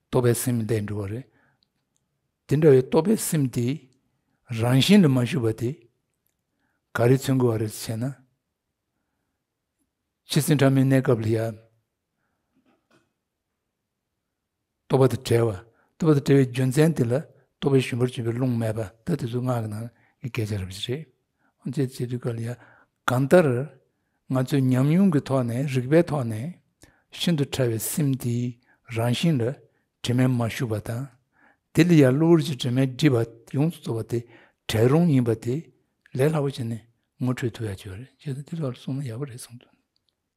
རྟོག་པའི་སེམས་ལས་འགྲོ་བ་རེད། དེ་འདྲ་བའི་རྟོག་པའི་སེམས་དེ་རང་བཞིན་ལ་མ་ཞུགས་པ་དེ་ག་རེ་མཚོན་དགོས་པ་རེད་ཟེར་ན། འཆི་སེམས་ཕྲ་མོའི་གནས་སྐབས་ལ་ཡང་རྟོག་པ་དང་བྲལ་བ། རྟོག་པ་དང་བྲལ་བའི་རྒྱུ་མཚན་དེ་ལ་རྟོག་པའི་ཞུན་པར་གྱུར་པའི་རླུང་མེད་པ། ད་དེ་ཚོ་སྔགས་ཀྱི་ནང་གི་སྐད་ཆ་རེད་པ་ཞིག་རེད། འོན་ཏེ་བྱེད་དུས་སྐབས་ལ་ཡང་གང་ལྟར་ང་ཚོས་ཉམས་མྱོང་གི་ཐོག་ནས་རིག་པའི་ཐོག་ནས་ཤིན་ཏུ་ཕྲ་བའི་སེམས་དེའི་རང་བཞིན་ལ་དྲི་མས་མ་ཞུགས་པ་དང་། དེ་ལ་ཡང་གློ་བུར་གྱི་དྲི་མས་བསྒྲིབས་པ་ཡོངས་སུ་རྫོགས་པ་དེ་བྲལ་རུང་ཡིན་པ་དེ་ལས་སླ་པོ་བྱས་ནས་ངོ་འཕྲོད་ཐུབ་ཡ་ཅིག་ཡོད་རེད། བྱས་ཙང་དེ་ལ་གསུངས་ན་ཡག་པོ་རེད་གསུངས་འདུག།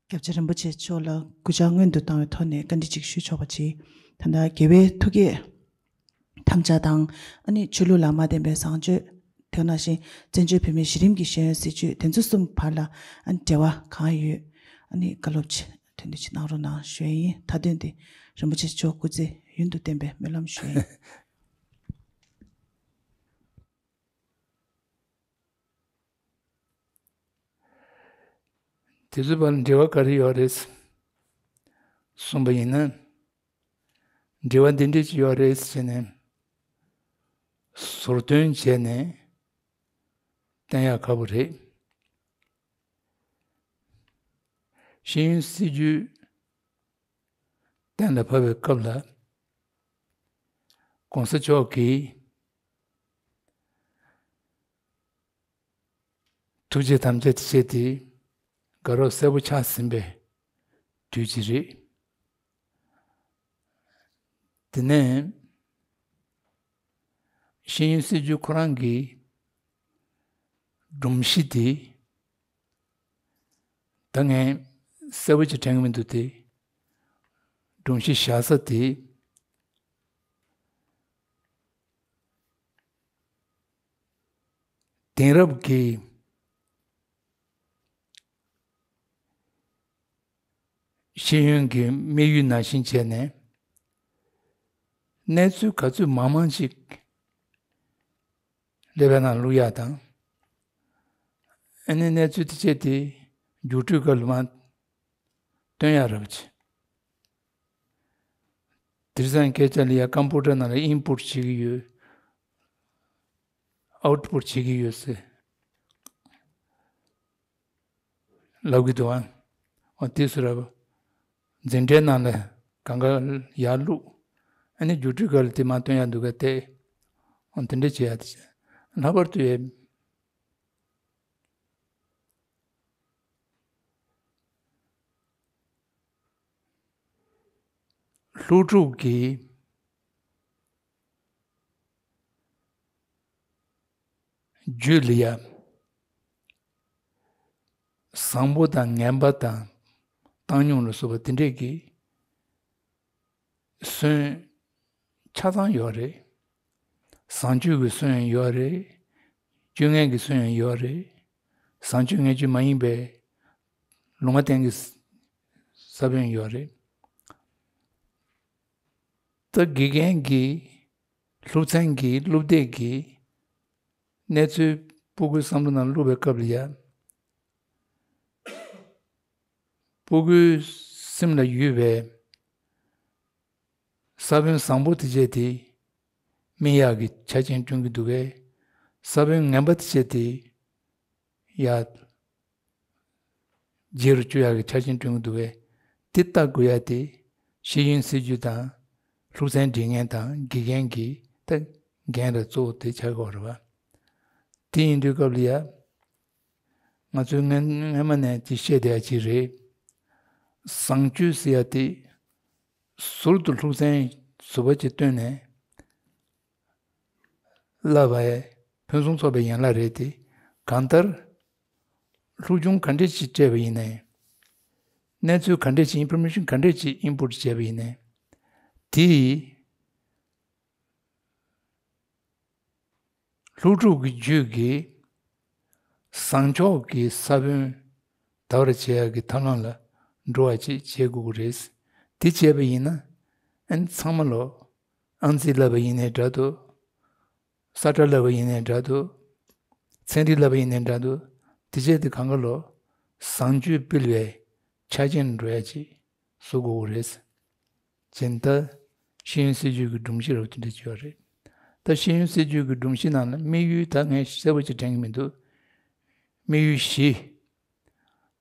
སྐྱབས་རྗེ་རིན་པོ་ཆེ་མཆོག་ལ་གུས་ཕྱག་སྔོན་དུ་བཏང་བའི་ཐོག་ནས་བཀའ་འདྲི་ཅིག་ཞུ་ཆོག་པ་ཅིག། ད་ལྟ་རྒྱལ་བའི་ཐུགས་བསྐྱེད་དམ་བཅའ་དང་། ཨ་ནི་ཆོས་ལུགས་ལ་མ་བརྟེན་པའི་བཟང་སྤྱོད། དེ་ནང་བཞིན་བཙན་བྱོལ་བོད་མིའི་གཞི་རིམ་གྱི་ཤེས་ཡོན་སྲིད་བྱུས་དེ་ཚོ་གསུམ་བར་ལ་ཨ་ནི་འབྲེལ་བ་གང་ཡོད། ཨ་ནི་བཀའ་སློབ་ཅིག་ཐུགས་འདུན་ཅིག་གནང་རོགས་གནང་ཞུ་ཡ་ཡིན། མཐའ་དོན་དེ་རིན་པོ་ཆེ་མཆོག་སྐུ་ཚེ་ཡུན་དུ་བརྟན་པའི་སྨོན་ལམ་ཞུ་ཡ་ཡིན། དེ་ཚོའི་བར་ལ་འབྲེལ་བ་ག་རེ་ཡོད་རེད་གསུངས་པ་ཡིན་ན། འབྲེལ་བ་འདི་འདྲ་ཅིག་ཡོད་རེད་ཟེར་ནས་ཟུར་འདོན་བྱས་ནས་བསྟན་ཡག་ཁག་པོ་རེད། ཤེས་ཡོན་སྲིད་བྱུས་གཏན་ལ་ཕབ་པའི་སྐབས་ལ་༸གོང་ས་མཆོག་གིས་ཐུགས་རྗེ་དམ་བཅའ་བྱས་ཏེ་དགའ་རབ་གསལ་པོ་ཆགས་ཟིན་པའི་དུས་ཅིག་རེད། དེ་ནས་ཤེས་ཡོན་སྲིད་བྱུས་ཁོ་རང་གི་སྒྲོམ་གཞི་དེ་ད་ངས་གསལ་པོ་ཅིག་དྲན་གྱི་མི་འདུག་སྟེ། སྒྲོམ་གཞི་བཞག་ས་དེ། དེང་རབས་ཀྱི་ཤེས་ཡོན་གྱི་དམིགས་ཡུལ་ནང་བཞིན་བྱས་ནས། གནས་ཚུལ་ག་ཚོད་མང་མང་ཅིག་ཀླད་པའི་ནང་བླུག་ཡག་དང་། ཨ་ནི་གནས་ཚུལ་དེ་བྱས་ཏེ་རྒྱུགས་སྤྲོད་སྐབས་ལ་མར་སྟོན་ཡག་རེད་པ་ཅིག། དེང་སང་སྐད་ཆ་ལ་ཡ་ཀམ་པུ་ཊར་ནང་ལ་ཨིན་པུཊ་བྱེད་ཀྱི་ཡོད། ཨའུཊ་པུཊ་བྱེད་ཀྱི་ཡོད་ཟེར་ལབ་ཀྱི་འདུག་ཨ། འོ་དེ་སུ་ར་བ། འཛིན་གྲྭའི་ནང་ལ་ གང་ག་ཡར་བླུགས། ཨ་ནི་རྒྱུགས་སྤྲོད་སྐབས་ལ་དེ་མར་བཏོན་ཡག་འདུག་ག་དེ། ཨ་དེ་འདྲ་བྱེད་ཡག་དེ། ལྷག་པར་དུ་ཡ། ལྷུག་འཁྲུག་གི་རྒྱུད་ལ་ཡ། བཟང་པོ་དང་ངན་པ་དང་བཏང་སྙོམས་ལ་སོགས་པ་དེ་འདྲས་ཀྱི་སོན་ཆ་ཚང་ཡོད་རེད། བཟང་སྤྱོད་ཀྱི་སོན་ཡང་ཡོད་རེད། སྤྱོད་ངན་གྱི་སོན་ཡང་ཡོད་རེད། བཟང་སྤྱོད་ངན་སྤྱོད་མ་ཡིན་པའི་ལུང་མ་བསྟན་གྱི་ས་བོན་ཡོད་རེད། ད་དགེ་རྒན་གྱིས་སློབ་ཚན་གྱི་སློབ་དེབ་ཀྱི་གནས་ཚུལ་སྤུ་གུའི་བསམ་བློ་ནང་བླུགས་པའི་སྐབས་ལ་ཡ། སྤུ་གུའི་སེམས་ལ་ཡོད་པའི་ས་བོན་བཟང་པོ་དེ་བྱས་ཏེ་སྨིན་ཡག་གི་ཆ་རྐྱེན་བསྐྲུན་གྱི་འདུག་གས། ས་བོན་ངན་པ་དེ་བྱས་ཏེ་ཡ། རྗེ་རུ་བཅུག་ཡག་གི་ཆ་རྐྱེན་བསྐྲུན་གྱི་འདུག་གས། དེ་ལྟ་དགོས་ཡ་དེ་ཤེས་ཡོན་སྲིད་བྱུས་དང་ལྷུག་རྩལ་འགྲན་མཁན་དང་དགེ་རྒན་གྱི་ད་འགན་ལ་གཙོ་བོ་དེ་ཆགས་ཀྱི་ཡོད་རེད་བ། དེ་ཡིན་དུས་སྐབས་ལ་ཡ། ང་ཚོས་སྔན་སྔན་མ་ནས་དེ་བཤད་བསྡད་ཡ་ཅིག་རེད། བཟང་སྤྱོད་ཟེར་ཡ་དེ་ཟུར་དུ་ལྷུག་རྩལ་ཟུར་པ་ཅིག་བཏོན་ནས། བསླབ་པའི་ཕུན་སུམ་ཚོགས་པའི་ཡན་ལག་རེད་དེ། གང་ལྟར། སློབ་སྦྱོང་ག་འདྲས་ཅིག་སྤྲད་པ་ཡིན་ནའི། གནས་ཚུལ་ག་འདྲས་ཅིག་ཨིན་ཕོར་མེ་ཤན་ག་འདྲས་ཅིག་ཨིན་པུཊ་བྱས་པ་ཡིན་ནའི། དེ་ཡིས་ལྷུག་འཁྲུག་གི་རྒྱུད་ཀྱི་བཟང་ཕྱོགས་ཀྱི་ས་བོན་དར་བར་བྱེད་ཡག་གི་ཐབས་ལམ་ལ་འགྲོ་བ་ཅིག་བྱེད་དགོས་ཀྱི་རེད། དེ་བྱས་པ་ཡིན་ན། ཨན་ཚང་མ་ལོ། ཨང་རྩིས་བསླབ་པ་ཡིན་ནའི་འདྲ་འདུག་ས་ཁྲ་བསླབ་པ་ཡིན་ནའི་འདྲ་འདུག་ཚན་རིག་བསླབ་པ་ཡིན་ནའི་འདྲ་འདུག་དེ་བྱས་ཏེ་གང་ག་ལོ། བཟང་སྤྱོད་སྤེལ་བའི་ཆ་རྐྱེན་འགྲོ་ཡ་ཅིག་བཟོ་དགོས་ཀྱི་རེད། ཅེས་ད་ཤེས་ཡོན་སྲིད་བྱུས་ཀྱི་སྒྲོམ་གཞི་རབ་དེ་འདྲ་ཅིག་ཡོད་རེད། ད་ཤེས་ཡོན་སྲིད་བྱུས་ཀྱི་སྒྲོམ་གཞི་ནང་ལ་དམིགས་ཡུལ་ད་ངས་གསལ་པོ་ཅིག་དྲན་གྱི་མི་འདུག་དམིགས་ཡུལ་བཞི་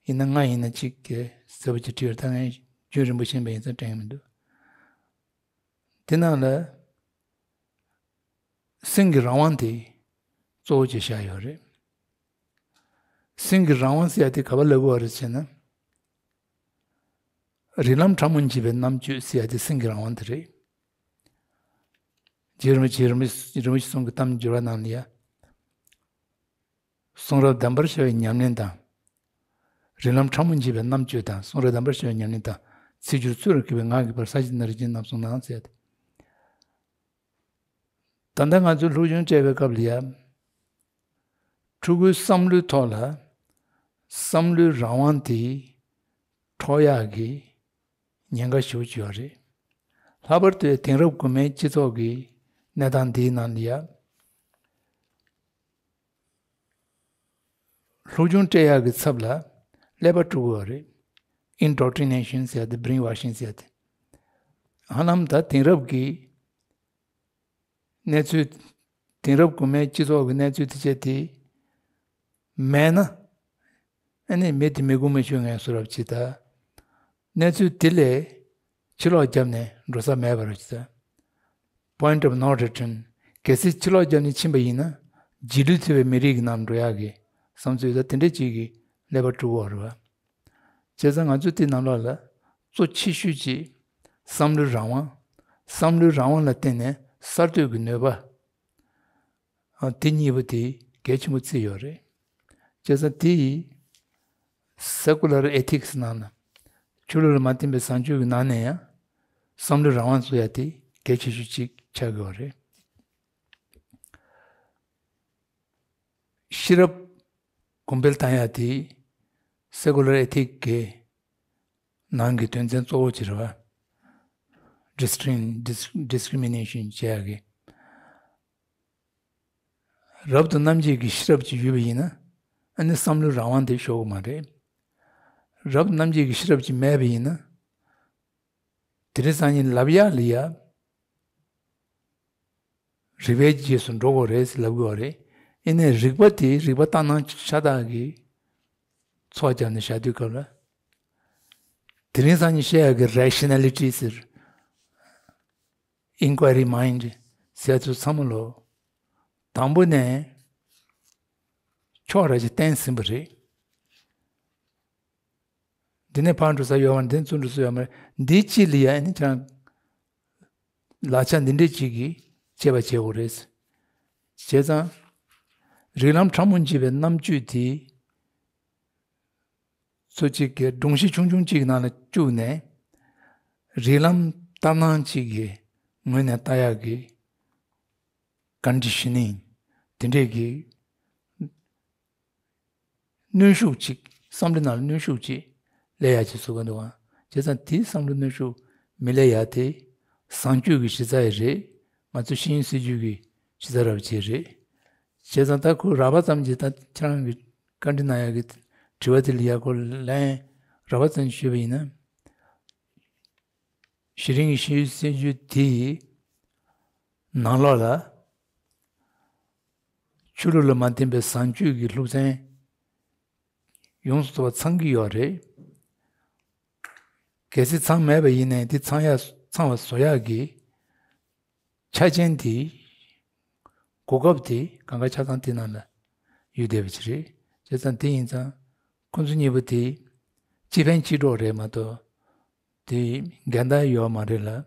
ཡིན་ན་ལྔ་ཡིན་ན་གཅིག་གི་གསལ་པོ་ཅིག་བྲིས་ཡོད། ད་ངས་རྒྱུན་རིང་པོ་ཕྱིན་པ་ཡིན་ཙང་དྲན་གྱི་མི་འདུག་དེ་ནང་ལ་སེམས་ཀྱི་རང་དབང་དེ་གཙོ་བོ་ཅིག་བཞག་ཡོད་རེད། སེམས་ཀྱི་རང་དབང་ཟེར་ཡ་དེ་ག་པར་ལབ་དགོས་པ་རེད་ཟེར་ན། རིགས་ལམ་ཕྲ་མོ་འབྱེད་པའི་རྣམ་དཔྱོད་ཟེར་ཡ་དེ་སེམས་ཀྱི་རང་དབང་དེ་རེད། རྗེ་རིན་པོ་ཆེ་རིན་པོ་ཆེ་རིན་པོ་ཆེ་གསུང་གི་གཏམ་བརྗོད་པ་ནང་ལ་ཡ། གསུང་རབ་གདམས་པར་བྱ་བའི་ཉམས་ལེན་དང་། རིགས་ལམ་ཕྲ་མོ་འབྱེད་པའི་རྣམ་དཔྱོད་དང་གསུང་རབ་གདམས་པར་བྱ་བའི་ཉམས་ལེན་དང་། ཚིག་སྦྱོར་ཚུལ་ལ་གུས་པའི་ངག་གི་བར་ས་གཞི་ན་རིགས་ཅན་རྣམ་གསུམ་ནང་ཟེར་ཏེ། ད་ལྟ་ང་ཚོས་སློབ་སྦྱོང་སྤྲད་པའི་སྐབས་ལ་ཡ། ཕྲུ་གུའི་བསམ་བློའི་ཐོག་ལ་བསམ་བློའི་རང་དབང་དེ་འཕྲོག་ཡག་གི་ཉེན་ཁ་ཞེ་པོ་ཅིག་ཡོད་རེད། ལྷག་པར་དུ་དེང་རབས་གོང་མའི་སྤྱི་ཚོགས་ཀྱི་གནས་སྟངས་འདིའི་ནང་ལ་ཡ། སློབ་སྦྱོང་སྤྲད་ཡག་གི་ཚབ་ལ་ཀླད་པ་དཀྲུག་དགོས་པ་རེད། Indoctrination ཟེར་ཏེ་brainwashing ཟེར་ཏེ། ཧ་ལམ་ད་དེང་རབས་ཀྱི་གནས་ཚུལ། དེང་རབས་གོང་མའི་སྤྱི་ཚོགས་ཀྱི་གནས་ཚུལ་དེ་བྱས་ཏེ་མེད་ན། ཨ་ནི་མི་དེ་མི་དགོས་མི་ཆོག་ངེས་སུ་རབ་ཅིག་ད། གནས་ཚུལ་དེ་ལས་ཕྱི་ལོགས་བརྒྱབ་ནས་འགྲོ་ས་མེད་པ་རེད་ཟེར། Point of no return། གལ་སྲིད་ཕྱི་ལོགས་བརྒྱབ་ནས་ཕྱིན་པ་ཡིན་ན། རྗེས་ལུས་ཐེབས་པའི་མི་རིགས་ཀྱི་ནང་འགྲོ་ཡག་གི་བསམ་ཚུལ་ད་དེ་འདྲ་ཅིག་གི་ཀླད་པ་དཀྲུག་པ་རེད་བ། བྱས་ཙང་ང་ཚོས་དེ་ནང་ལོགས་ལ་གཙོ་ཆེ་ཤོས་ཅིག་བསམ་བློའི་རང་དབང་། བསམ་བློའི་རང་དབང་ལ་བརྟེན་ནས་གསར་གཏོད་ཀྱི་ནུས་པ། ཨ། དེ་གཉིས་པོ་དེ་གལ་ཆེན་པོ་བརྩིས་ཡོད་རེད། བྱས་ཙང་དེ་ཡིས་སེ་ཀུ་ལར་ཨེ་ཐིག་སི་ནང་ལ། ཆོས་ལུགས་ལ་མ་བརྟེན་པའི་བཟང་སྤྱོད་ཀྱི་ནང་ནས་ཡང་བསམ་བློའི་རང་དབང་བཟོ་ཡ་དེ་གལ་ཆེ་ཤོས་ཅིག་ཆགས་ཀྱི་ཡོད་རེད། ཤེས་རབ་གོང་འཕེལ་བཏང་ཡ་དེ་སེ་ཀུ་ལར་ཨེ་ཐིག་གི་ནང་གི་དོན་ཚན་གཙོ་བོ་ཅིག་རེད་བ། Discrim- Dis- Discrimination བྱེད་ཡ་གི། རབ་ཏུ་རྣམ་འབྱེད་ཀྱི་ཤེས་རབ་ཅིག་ཡོད་པ་ཡིན་ན། ཨ་ནི་བསམ་བློའི་རང་དབང་དེ་ཤོར་གི་མ་རེད། རབ་ཏུ་རྣམ་འབྱེད་ཀྱི་ཤེས་རབ་ཅིག་མེད་པ་ཡིན་ན། དེ་རིང་སང་ཉིན་ལབ་ཡག་ལ་ཡ། རིགས་པའི་རྗེས་སུ་འགྲོ་དགོས་རེད་ཟེར་ལབ་དགོས་པ་རེད། ཡིན་ནའི་རིགས་པ་དེ་རིགས་པ་ལྟར་སྣང་ཤ་སྟག་གི་ཚོགས་བརྒྱབ་ནས་བཞག་དུས་སྐབས་ལ། དེ་རིང་སང་ཉིན་བཤད་ཡག་གི་རེ་ཤི་ན་ལི་ཊི་ཟེར། Inquiry Mind ཟེར་ཚོ་ཚང་མ་ལོ། དང་པོ་ནས་ཕྱོགས་ར་ཅིག་བསྟན་ཟིན་པ་རེད། འདི་ནས་ཕར་འགྲོ་ས་ཡོད་མ་རེད། འདི་ཚུར་འགྲོ་ས་ཡོད་མ་རེད། འདི་གཅིག་ལ་ཡ་ཨ་ནི་ཅང་ལག་ཆ་འདི་འདྲས་གཅིག་གིས་དཔྱད་པ་བྱེད་དགོས་རེད། བྱས་ཙང་རིགས་ལམ་ཕྲ་མོ་འབྱེད་པའི་རྣམ་དཔྱོད་དེ་ཚོ་གཅིག་གི་སྒྲོམ་གཞི་ཆུང་ཆུང་གཅིག་ནང་ལ་བཅུག་ནས། རིགས་ལམ་ལྟར་སྣང་གཅིག་གི་ངོས་ནས་ལྟ་ཡག་གི་ཀོན་ཌི་ཤ་ནིང་དེ་འདྲས་ཀྱི་གནོན་ཤུགས་གཅིག་བསམ་བློ་ནང་ལ་གནོན་ཤུགས་གཅིག་སླེབས་ཡག་ཅིག་བཟོ་གི་འདུག་ཨང་། བྱས་ཙང་དེའི་བསམ་བློ་གནོན་ཤུགས་མི་སླེབས་ཡག་དེ་བཟང་སྤྱོད་ཀྱི་གཞི་རྩ་ཡི་རེད། ང་ཚོ་ཤེས་ཡོན་སྲིད་བྱུས་ཀྱི་གཞི་རྩ་ར་བ་ཅིག་རེད། བྱས་ཙང་ད་ཁོ་རགས་པ་ཙམ་གྱིས་ད་ཁྱེད་རང་གི་བཀའ་འདྲི་གནང་ཡག་གི་དྲི་བ་དེ་ལ་ཡག་པོ་ལན་རགས་པ་ཙམ་ཞུས་པ་ཡིན་ན། གཞི་རིམ་གྱི་ཤེས་ཡོན་སྲིད་བྱུས་དེའི་ནང་ལོགས་ལ་ཆོས་ལུགས་ལ་མ་བརྟེན་པའི་བཟང་སྤྱོད་ཀྱི་སློབ་ཚན་ཡོངས་སུ་རྫོགས་པ་ཚང་གི་ཡོད་རེད། གལ་སྲིད་ཚང་མེད་པ་ཡིན་ནའི་དེ་ཚང་ཡག་ཚང་བ་བཟོ་ཡག་གི་ཆ་རྐྱེན་དེ་གོ་སྐབས་དེ་གང་ག་ཆ་ཚང་དེ་ནང་ལ་ཡོད་བསྡད་པ་ཅིག་རེད། བྱས་ཙང་དེ་ཡིན་ཙང་ཁོང་ཚོ་གཉིས་པོ་དེ་སྤྱི་ཕན་སྤྱི་གྲོགས་རེད་མ་གཏོགས་དེ་འགལ་ཟླ་ཡོད་མ་རེད་ལ། ཨ།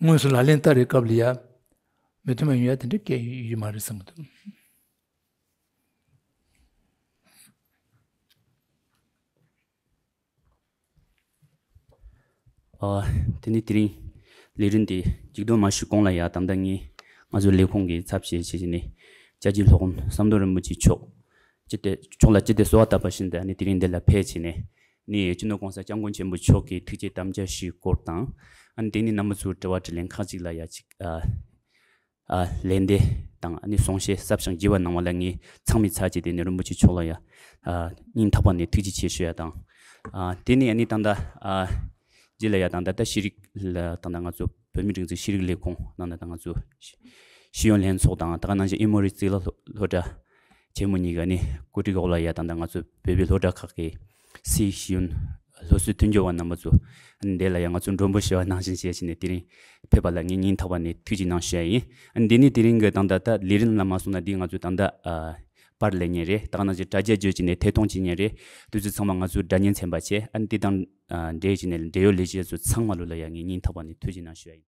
དངོས་སུ་ལག་ལེན་བསྟར་བའི་སྐབས་ལ་ཡ་མི་མཐུན་པ་ཡོང་ཡ་དེ་འདྲ་སྐད་ཡོད་མ་རེད་བསམ་གྱི་འདུག། ཨ། དེ་ནི་དེ་རིང་ལས་རིམ་དེ་མཇུག་སྡོམ་མ་ཞུས་གོང་ལ་ཡ་ད་ལྟ་ངས་ང་ཚོའི་ལས་ཁུངས་ཀྱི་ཚབ་བྱས་བྱས་བྱས་ནས་སྐྱབས་རྗེ་སློབ་དཔོན་ཟམ་གདོང་རིན་པོ་ཆེ་མཆོག་ཅི་སྟེ་མཆོག་ལ་ཅི་སྟེ་གསོལ་བ་བཏབ་པ་བཞིན་དུ་ཨ་ནི་དེ་རིང་འདི་ལ་ཕེབས་བྱས་ནས་ནི་སྤྱི་ནོར་༸གོང་ས་༸སྐྱབས་མགོན་ཆེན་པོ་མཆོག་གི་ཐུགས་བསྐྱེད་དམ་བཅའ་བཞིའི་སྐོར་དང་། ཨ་ནི་དེ་ནི་རྣམ་པ་ཚོའི་དྲི་བ་དྲིས་ལན་ཁག་ཅིག་ལ་ཡ་ཅིག་ཨ། ཨ། ལན་འདེབས་དང་ཨ་ནི་གསུང་བཤད་ཟབ་ཅིང་རྒྱས་པ་གནང་བ་ལ་ངས་ཚང་མའི་ཚབ་བྱས་ཏེ་ནི་རིན་པོ་ཆེ་མཆོག་ལ་ཡ་ཨ་སྙིང་ཐག་པ་ནས་ཐུགས་རྗེ་ཆེ་ཞུ་ཡ་དང་། ཨ། དེ་ནི་ཨ་ནི་ད་ལྟ་ཨ་རྗེས་ལ་ཡ་ད་ལྟ་ད་ཤེས་རིག་ལ་ད་ལྟ་ང་ཚོ་བོད་མིའི་སྒྲིག་འཛུགས་ཤེས་རིག་ལས་ཁུངས་ནང་ན་ད་ང་ཚོ་ཤེས་ཡོན་ལྷན་ཚོགས་དང་ད་ག་ནང་བཞིན་ཨེ་མོ་རི་གཙུག་ལག་སློབ་སློབ་གྲྭ་ཆེན་མོ་གཉིས་ཀ་ནི་བཀོད་སྒྲིག་འོག་ལ་ཡ་ད་ལྟ་ང་ཚོ་བོད་པའི་སློབ་གྲྭ་ཁག་གི་སའི་ཤེས་ཡོན་སློབ་གསོའི་མཐུན་འགྱུར་བ་རྣམ་པ་ཚོ་འདི་ལ་ཡང་ང་ཚོ་མགྲོན་པོ་ཞུ་བ་ནང་བཞིན་བྱས་བྱས་ནས་དེ་རིང་ཕེབས་པ་ལ་ངས་སྙིང་ཐག་པ་ནས་ཐུགས་རྗེ་གནང་ཞུ་ཡ་ཡིན། འདི་ནི་དེ་རིང་གི་ད་ལྟ་ད་ལས་རིམ་ལ་མ་སོང་ན་འདི་ང་ཚོ་ད་ལྟ་ཨ་པར་ལེན་མཁན་རེད། ད་ག་ནང་བཞིན་དྲ་རྒྱ་བརྒྱུད་བྱས་ནས་ཐད་གཏོང་བྱེད་མཁན་རེད། དུས་ཚོད་ཚང་མ་ང་ཚོའི་སྒྲ་བརྙན་ཚན་པ་བྱས་ཨ་འདི་དང་ཨ་འབྲེལ་བྱས་ནས་འབྲེལ་ཡོད་ལས་བྱེད་ཚོ་ཚང་མ་ལོ་ལ་ཡང་ངས་སྙིང་ཐག་པ་ནས་ཐུགས་རྗེ་གནང་ཞུ་ཡ་ཡིན།